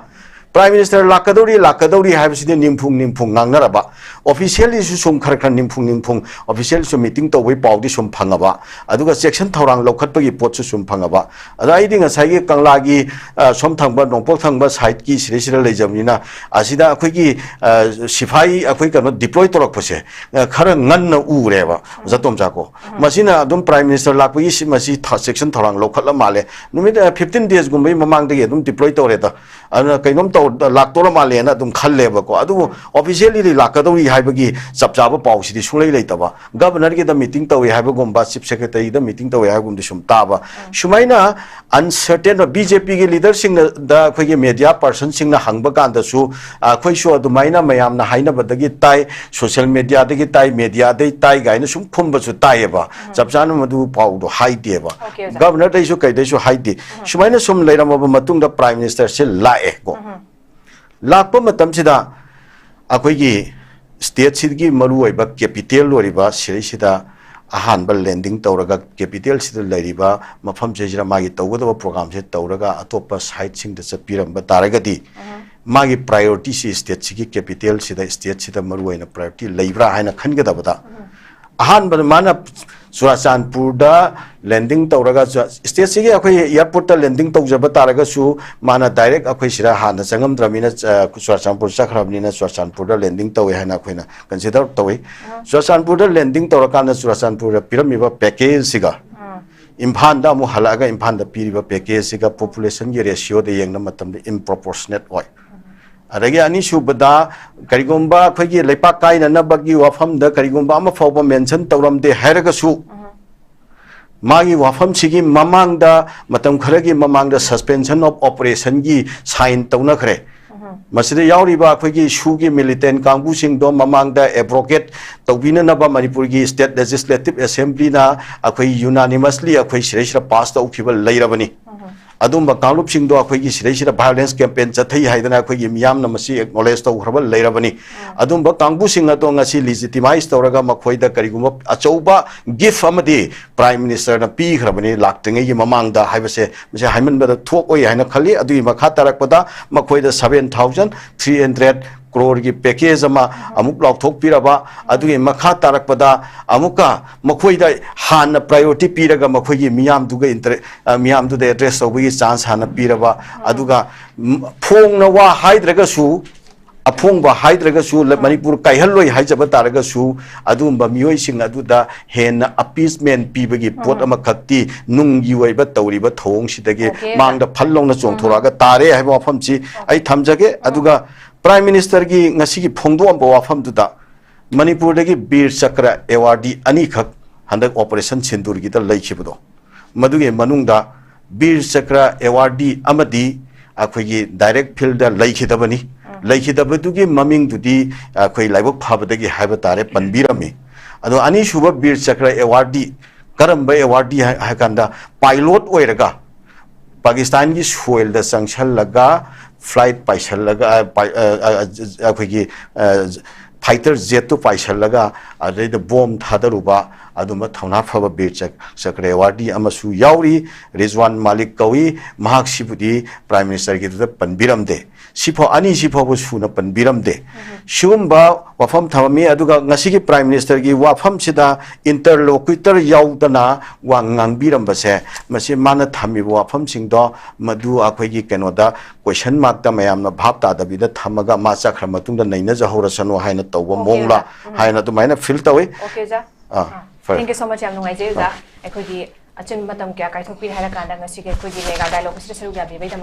Prime Minister ꯂꯥꯛꯀꯗꯧꯔꯤ, ꯂꯥꯛꯀꯗꯧꯔꯤ ꯍꯥꯏꯕꯁꯤꯗꯤ ꯅꯤꯡꯐꯨꯡ ꯅꯤꯡꯐꯨꯡ ꯉꯥꯡꯅꯔꯕ, officiallyꯁꯨ ꯁꯨꯝ ꯈꯔ ꯈꯔ ꯅꯤꯡꯐꯨꯡ ꯅꯤꯡꯐꯨꯡ, officialꯁꯨ meeting ꯇꯧꯕꯒꯤ ꯄꯥꯎꯗꯤ ꯁꯨꯝ ꯐꯪꯉꯕ, ꯑꯗꯨꯒ ꯆꯦꯛꯁꯤꯟ ꯊꯧꯔꯥꯡ ꯂꯧꯈꯠꯄꯒꯤ ꯄꯣꯠꯁꯨ ꯁꯨꯝ ꯐꯪꯉꯕ꯫ ꯑꯗ ꯑꯩꯗꯤ ꯉꯁꯥꯏꯒꯤ ꯀꯪꯂꯥꯒꯤ, ꯑ, ꯁꯣꯝ ꯊꯪꯕ, ꯅꯣꯡꯄꯣꯛ ꯊꯪꯕ sideꯀꯤ ꯁꯤꯗꯩꯁꯤꯗ ꯂꯩꯖꯕꯅꯤꯅ, ꯑꯁꯤꯗ ꯑꯩꯈꯣꯏꯒꯤ, ꯑ, ꯁꯤꯐꯥꯏ ꯑꯩꯈꯣꯏ ꯀꯩꯅꯣ deploy ꯇꯧꯔꯛꯄꯁꯦ, ꯑ, ꯈꯔ ꯉꯟꯅ ꯎꯔꯦꯕ, ꯑꯣꯖꯥ ꯇꯣꯝꯆꯥꯀꯣ꯫ ꯃꯁꯤꯅ ꯑꯗꯨꯝ Prime Minister ꯂꯥꯛꯄꯒꯤ ꯁꯤ-, ꯃꯁꯤ ꯊ-, ꯆꯦꯛꯁꯤꯟ ꯊꯧꯔꯥꯡ ꯂꯧꯈꯠꯂ ꯃꯥꯜꯂꯦ꯫ ꯅꯨꯃꯤꯠ, ꯑ, fifteen daysꯒꯨꯝꯕꯒꯤ ꯃꯃꯥꯡꯗꯒꯤ ꯑꯗꯨꯝ deploy ꯇꯧꯔꯦꯗ꯫ ꯑꯗꯨꯅ ꯀꯩꯅꯣꯝ ꯇꯧ-, ꯂꯥꯛꯇꯧꯔ ꯃꯥꯜꯂꯦꯅ ꯑꯗꯨꯝ ꯈꯜꯂꯦꯕꯀꯣ꯫ ꯑꯗꯨꯕꯨ officially ꯂꯥꯛꯀꯗꯧꯔꯤ ꯍꯥꯏꯕꯒꯤ ꯆꯞ ꯆꯥꯕ ꯄꯥꯎꯁꯤꯗꯤ ꯁꯨꯡꯂꯩ ꯂꯩꯇꯕ꯫ Governorꯒꯤꯗ meeting ꯇꯧꯏ ꯍꯥꯏꯕꯒꯨꯝꯕ, Chief Secretaryꯗ meeting ꯇꯧꯏ ꯍꯥꯏꯕꯒꯨꯝꯕꯗꯤ ꯁꯨꯝ ꯇꯥꯕ꯫ ꯁꯨꯃꯥꯏꯅ uncertain, BJPꯒꯤ leaderꯁꯤꯡꯗ ꯑꯩꯈꯣꯏꯒꯤ media personꯁꯤꯡꯅ ꯍꯪꯕ ꯀꯥꯟꯗꯁꯨ, ꯑꯩꯈꯣꯏꯁꯨ ꯑꯗꯨꯃꯥꯏꯅ ꯃꯌꯥꯝꯅ ꯍꯥꯏꯅꯕꯗꯒꯤ ꯇꯥꯏ, social mediaꯗꯒꯤ ꯇꯥꯏ, mediaꯗꯒꯤ ꯇꯥꯏ ꯀꯥꯏꯅ ꯁꯨꯝ ꯈꯨꯝꯕꯁꯨ ꯇꯥꯏꯌꯦꯕ꯫ ꯆꯞ ꯆꯥꯅ ꯃꯗꯨ ꯄꯥꯎꯗꯣ ꯍꯥꯏꯗꯦꯕ꯫ Okay, ꯑꯣꯖꯥ꯫ Governorꯗꯩꯁꯨ ꯀꯩꯗꯩꯁꯨ ꯍꯥꯏꯗꯦ꯫ ꯁꯨꯃꯥꯏꯅ ꯁꯨꯝ ꯂꯩꯔꯝꯃꯕ ꯃꯇꯨꯡꯗ Prime Ministerꯁꯦ ꯂꯥꯛꯑꯦ ꯀꯣ꯫ ꯂꯥꯛꯄ ꯃꯇꯝꯁꯤꯗ ꯑꯩꯈꯣꯏꯒꯤ ꯁ꯭ꯇꯦꯠꯁꯤꯒꯤ ꯃꯔꯨꯑꯣꯏꯕ ꯀꯦꯄꯤꯇꯦꯜ ꯑꯣꯏꯔꯤꯕ ꯁꯤꯗꯩꯁꯤꯗ ꯑꯍꯥꯟꯕ ꯂꯦꯟꯗꯤꯡ ꯇꯧꯔꯒ, ꯀꯦꯄꯤꯇꯦꯜꯁꯤꯗ ꯂꯩꯔꯤꯕ ꯃꯐꯝꯁꯤꯗ ꯃꯥꯒꯤ ꯇꯧꯒꯗꯕ ꯄ꯭ꯔꯣꯒ꯭ꯔꯥꯝꯁꯦ ꯇꯧꯔꯒ, ꯑꯇꯣꯞꯄ ꯁꯥꯏꯠꯁꯤꯡꯗ ꯆꯠꯄꯤꯔꯝꯕ ꯇꯥꯔꯒꯗꯤ, ꯃꯥꯒꯤ ꯄ꯭ꯔꯥꯏꯌꯣꯔꯤꯇꯤꯁꯤ ꯁ꯭ꯇꯦꯠꯁꯤꯒꯤ ꯀꯦꯄꯤꯇꯦꯜꯁꯤꯗ, ꯁ꯭ꯇꯦꯠꯁꯤꯗ ꯃꯔꯨꯑꯣꯏꯅ ꯄ꯭ꯔꯥꯏꯌꯣꯔꯤꯇꯤ ꯂꯩꯕ꯭ꯔꯥ ꯍꯥꯏꯅ ꯈꯟꯒꯗꯕꯗ, ꯑꯍꯥꯟꯕꯗ ꯃꯥꯅ ꯆꯨꯔꯥꯆꯥꯟꯄꯨꯔꯗ ꯂꯦꯟꯗꯤꯡ ꯇꯧꯔꯒ, ꯆꯨ-, ꯁ꯭ꯇꯦꯠꯁꯤꯒꯤ ꯑꯩꯈꯣꯏ ꯑꯦꯌꯥꯔꯄꯣꯔꯠꯇ ꯂꯦꯟꯗꯤꯡ ꯇꯧꯖꯕ ꯇꯥꯔꯒꯁꯨ, ꯃꯥꯅ ꯗꯥꯏꯔꯦꯛ ꯑꯩꯈꯣꯏ ꯁꯤꯗ ꯍꯥꯟꯅ ꯆꯪꯉꯝꯗ꯭ꯔꯕꯅꯤꯅ, ꯑ, ꯆꯨꯔꯥꯆꯥꯟꯄꯨꯔ ꯆꯠꯈ꯭ꯔꯕꯅꯤꯅ ꯆꯨꯔꯥꯆꯥꯟꯄꯨꯔꯗ ꯂꯦꯟꯗꯤꯡ ꯇꯧꯋꯦ ꯍꯥꯏꯅ ꯑꯩꯈꯣꯏꯅ ꯀꯟꯁꯤꯗꯔ ꯇꯧꯏ꯫ ꯆꯨꯔꯥꯆꯥꯟꯄꯨꯔꯗ ꯂꯦꯟꯗꯤꯡ ꯇꯧꯔꯀꯥꯟꯗ ꯆꯨꯔꯥꯆꯥꯟꯄꯨꯔꯗ ꯄꯤꯔꯝꯃꯤꯕ ꯄꯦꯀꯦꯖꯁꯤꯒ ꯏꯝꯐꯥꯜꯗ ꯑꯃꯨꯛ ꯍꯜꯂꯛꯑꯒ ꯏꯝꯐꯥꯜꯗ ꯄꯤꯔꯤꯕ ꯄꯦꯀꯦꯖꯁꯤꯒ ꯄꯣꯄꯨꯂꯦꯁꯟꯒꯤ ꯔꯦꯁꯤꯌꯣꯗ ꯌꯦꯡꯕ ꯃꯇꯝꯗ ꯏꯝꯄ꯭ꯔꯣꯄꯣꯔꯁꯅꯦꯠ ꯑꯣꯏ꯫ ꯑꯗꯒꯤ ꯑꯅꯤꯁꯨꯕꯗ, ꯀꯔꯤꯒꯨꯝꯕ ꯑꯩꯈꯣꯏꯒꯤ ꯂꯩꯄꯥꯛ ꯀꯥꯏꯅꯅꯕꯒꯤ ꯋꯥꯐꯝꯗ ꯀꯔꯤꯒꯨꯝꯕ ꯑꯃ ꯐꯥꯎꯕ ꯃꯦꯟꯁꯟ ꯇꯧꯔꯝꯗꯦ ꯍꯥꯏꯔꯒꯁꯨ, ꯃꯥꯒꯤ ꯋꯥꯐꯝꯁꯤꯒꯤ ꯃꯃꯥꯡꯗ, ꯃꯇꯝ ꯈꯔꯒꯤ ꯃꯃꯥꯡꯗ suspension of operationꯒꯤ ꯁꯥꯏꯟ ꯇꯧꯅꯈ꯭ꯔꯦ꯫ ꯃꯁꯤꯗ ꯌꯥꯎꯔꯤꯕ ꯑꯩꯈꯣꯏꯒꯤ ꯁꯨꯒꯤ ꯃꯤꯂꯤꯇꯦꯟ ꯀꯥꯡꯕꯨꯁꯤꯡꯗꯣ ꯃꯃꯥꯡꯗ ꯑꯦꯕ꯭ꯔꯣꯒꯦꯠ ꯇꯧꯕꯤꯅꯅꯕ ꯃꯅꯤꯄꯨꯔꯒꯤ ꯁ꯭ꯇꯦꯠ ꯂꯦꯖꯤꯁꯂꯦꯇꯤꯚ ꯑꯦꯁꯦꯝꯕ꯭ꯂꯤꯅ ꯑꯩꯈꯣꯏ ꯌꯨꯅꯥꯅꯤꯃꯁꯂꯤ ꯑꯩꯈꯣꯏ ꯁꯤꯗꯩꯁꯤꯗ ꯄꯥꯁ ꯇꯧꯈꯤꯕ ꯂꯩꯔꯕꯅꯤ꯫ ꯑꯗꯨꯝꯕ ꯀꯥꯡꯂꯨꯞꯁꯤꯡꯗꯣ ꯑꯩꯈꯣꯏꯒꯤ ꯁꯤꯗꯩꯁꯤꯗ ꯚꯥꯏꯑꯣꯂꯦꯟꯁ ꯀꯦꯝꯄꯦꯟ ꯆꯠꯊꯩ ꯍꯥꯏꯗꯅ ꯑꯩꯈꯣꯏꯒꯤ ꯃꯤꯌꯥꯝꯅ ꯃꯁꯤ ꯑꯦꯛꯅꯣꯂꯦꯖ ꯇꯧꯈ꯭ꯔꯕ ꯂꯩꯔꯕꯅꯤ꯫ ꯑꯗꯨꯝꯕ ꯀꯥꯡꯕꯨꯁꯤꯡ ꯑꯗꯣ ꯉꯁꯤ ꯂꯤꯖꯤꯇꯤꯃꯥꯏꯁ ꯇꯧꯔꯒ ꯃꯈꯣꯏꯗ ꯀꯔꯤꯒꯨꯝꯕ ꯑꯆꯧꯕ ꯒꯤꯐ ꯑꯃꯗꯤ ꯄ꯭ꯔꯥꯏꯝ ꯃꯤꯅꯤꯁꯇꯔꯅ ꯄꯤꯈ꯭ꯔꯕꯅꯤ ꯂꯥꯛꯇ꯭ꯔꯤꯉꯩꯒꯤ ꯃꯃꯥꯡꯗ ꯍꯥꯏꯕꯁꯦ, ꯃꯁꯤ ꯍꯥꯏꯃꯟꯕꯗ ꯊꯣꯛꯑꯣꯏ ꯍꯥꯏꯅ ꯈꯜꯂꯤ꯫ ꯑꯗꯨꯒꯤ ꯃꯈꯥ ꯇꯥꯔꯛꯄꯗ ꯃꯈꯣꯏꯗ seven thousand three hundred crore ꯒꯤ ꯄꯦꯀꯦꯖ ꯑꯃ ꯑꯃꯨꯛ ꯂꯥꯎꯊꯣꯛꯄꯤꯔꯕ, ꯑꯗꯨꯒꯤ ꯃꯈꯥ ꯇꯥꯔꯛꯄꯗ ꯑꯃꯨꯛꯀ ꯃꯈꯣꯏꯗ ꯍꯥꯟꯅ ꯄ꯭ꯔꯥꯏꯌꯣꯔꯤꯇꯤ ꯄꯤꯔꯒ ꯃꯈꯣꯏꯒꯤ ꯃꯤꯌꯥꯝꯗꯨꯒ ꯏꯟꯇꯔꯦ-, ꯑ, ꯃꯤꯌꯥꯝꯗꯨꯗ ꯑꯦꯗ꯭ꯔꯦꯁ ꯇꯧꯕꯒꯤ ꯆꯥꯟꯁ ꯍꯥꯟꯅ ꯄꯤꯔꯕ, ꯑꯗꯨꯒ ꯝ, ꯐꯣꯡꯅ ꯋꯥ ꯍꯥꯏꯗ꯭ꯔꯒꯁꯨ, ꯑꯐꯣꯡꯕ ꯍꯥꯏꯗ꯭ꯔꯒꯁꯨ, ꯂ-, ꯃꯅꯤꯄꯨꯔ ꯀꯥꯏꯍꯜꯂꯣꯏ ꯍꯥꯏꯖꯕ ꯇꯥꯔꯒꯁꯨ, ꯑꯗꯨꯒꯨꯝꯕ ꯃꯤꯑꯣꯏꯁꯤꯡ ꯑꯗꯨꯗ ꯍꯦꯟꯅ ꯑꯄꯤꯁꯃꯦꯟ ꯄꯤꯕꯒꯤ ꯄꯣꯠ ꯑꯃꯈꯛꯇꯤ ꯅꯨꯡꯒꯤ ꯑꯣꯏꯕ ꯇꯧꯔꯤꯕ ꯊꯧꯑꯣꯡꯁꯤꯗꯒꯤ OK꯫ ꯃꯥꯡꯗ ꯐꯜ ꯂꯥꯎꯅ ꯆꯣꯡꯊꯣꯔꯛꯑꯒ ꯇꯥꯔꯦ ꯍꯥꯏꯕ ꯋꯥꯐꯝꯁꯤ ꯑꯩ ꯊꯝꯖꯒꯦ꯫ ꯑꯗꯨꯒ ꯄ꯭ꯔꯥꯏꯝ ꯃꯤꯅꯤꯁꯇꯔꯒꯤ ꯉꯁꯤꯒꯤ ꯐꯣꯡꯗꯣꯛꯑꯝꯕ ꯋꯥꯐꯝꯗꯨꯗ ꯃꯅꯤꯄꯨꯔꯗꯒꯤ ꯕꯤꯔ ꯆꯀ꯭ꯔ ꯑꯦꯋꯥꯔꯗꯤ ꯑꯅꯤꯈꯛ ꯍꯟꯗꯛ ꯑꯣꯄꯔꯦꯁꯟ ꯁꯤꯟꯗꯨꯔꯒꯤꯗ ꯂꯩꯈꯤꯕꯗꯣ, ꯃꯗꯨꯒꯤ ꯃꯅꯨꯡꯗ ꯕꯤꯔ ꯆꯀ꯭ꯔ ꯑꯦꯋꯥꯔꯗꯤ ꯑꯃꯗꯤ ꯑꯩꯈꯣꯏꯒꯤ ꯗꯥꯏꯔꯦꯛ ꯐꯤꯜꯗ ꯂꯩꯈꯤꯗꯕꯅꯤ꯫ ꯂꯩꯈꯤꯗꯕꯗꯨꯒꯤ ꯃꯃꯤꯡꯗꯨꯗꯤ ꯑꯩꯈꯣꯏ ꯂꯥꯏꯕꯛ ꯐꯕꯗꯒꯤ ꯍꯥꯏꯕ ꯇꯥꯔꯦ, ꯄꯟꯕꯤꯔꯝꯃꯤ꯫ ꯑꯗꯣ ꯑꯅꯤꯁꯨꯕ ꯕꯤꯔ ꯆꯀ꯭ꯔ ꯑꯦꯋꯥꯔꯗꯤ ꯀꯔꯝꯕ ꯑꯦꯋꯥꯔꯗꯤ ꯍꯥꯏ, ꯍꯥꯏ ꯀꯥꯟꯗ ꯄꯥꯏꯂꯣꯠ ꯑꯣꯏꯔꯒ ꯄꯥꯀꯤꯁꯇꯥꯟꯒꯤ ꯁꯣꯏꯜꯗ ꯆꯪꯁꯜꯂꯒ ꯐ꯭ꯂꯥꯏꯠ ꯄꯥꯏꯁꯜꯂꯒ, ꯑ, ꯄꯥꯏ-, ꯑ, ꯑ, ꯑ, ꯑꯩꯈꯣꯏꯒꯤ, ꯑ, fighter jetꯇꯨ ꯄꯥꯏꯁꯜꯂꯒ ꯑꯗꯩꯗ ꯕꯣꯝ ꯊꯥꯗꯔꯨꯕ ꯑꯗꯨꯝꯕ ꯊꯧꯅꯥ ꯐꯕ ꯕꯤꯔ ꯆꯛ- ꯆꯀ꯭ꯔꯋꯥꯔꯇꯤ ꯑꯃꯁꯨ ꯌꯥꯎꯔꯤ꯫ ꯔꯤꯖꯋꯥꯟ ꯃꯥꯂꯤꯛ ꯀꯧꯏ, ꯃꯍꯥꯛꯁꯤꯕꯨꯗꯤ Prime Ministerꯒꯤꯗꯨꯗ ꯄꯟꯕꯤꯔꯝꯗꯦ꯫ ꯁꯤꯐꯥꯎ, ꯑꯅꯤꯁꯤ ꯐꯥꯎꯕ ꯁꯨꯅ ꯄꯟꯕꯤꯔꯝꯗꯦ꯫ ꯁꯤꯒꯨꯝꯕ ꯋꯥꯐꯝ ꯊꯝꯃꯝꯃꯤ꯫ ꯑꯗꯨꯒ ꯉꯁꯤꯒꯤ Prime Ministerꯒꯤ ꯋꯥꯐꯝꯁꯤꯗ interlocutor ꯌꯥꯎꯗꯅ ꯋꯥ ꯉꯥꯡꯕꯤꯔꯝꯕꯁꯦ, ꯃꯁꯤ ꯃꯥꯅ ꯊꯝꯃꯤꯕ ꯋꯥꯐꯝꯁꯤꯡꯗꯣ ꯃꯗꯨ ꯑꯩꯈꯣꯏꯒꯤ ꯀꯩꯅꯣꯗ question markꯇ ꯃꯌꯥꯝꯅ ꯚꯥꯞ ꯇꯥꯗꯕꯤꯗ ꯊꯝꯃꯒ ꯃꯥ ꯆꯠꯈ꯭ꯔ ꯃꯇꯨꯡꯗ ꯅꯩꯅꯖꯍꯧꯔꯁꯅꯨ ꯍꯥꯏꯅ ꯇꯧꯕ Okay, ꯃꯑꯣꯡꯂ ꯑꯣꯖꯥ꯫ ꯎꯝ꯫ ꯍꯥꯏꯅ ꯑꯗꯨꯃꯥꯏꯅ feel ꯇꯧꯏ꯫ Okay, ꯑꯣꯖꯥ꯫ ꯑꯥ, ꯐꯔꯦ꯫ Thank you so much, ꯌꯥꯝ ꯅꯨꯡꯉꯥꯏꯖꯩ, ꯑꯣꯖꯥ꯫ ꯑꯩꯈꯣꯏꯒꯤ ꯑꯆꯤꯟꯕ ꯃꯇꯝ ꯀꯌꯥ ꯀꯥꯏꯊꯣꯛꯄꯤꯔꯦ ꯍꯥꯏꯔ ꯀꯥꯟꯗ ꯉꯁꯤꯒꯤ ꯑꯩꯈꯣꯏꯒꯤ Mega Dialogueꯁꯤꯗ ꯁꯔꯨꯛ ꯌꯥꯕꯤꯕꯒꯤꯗꯃꯛ꯫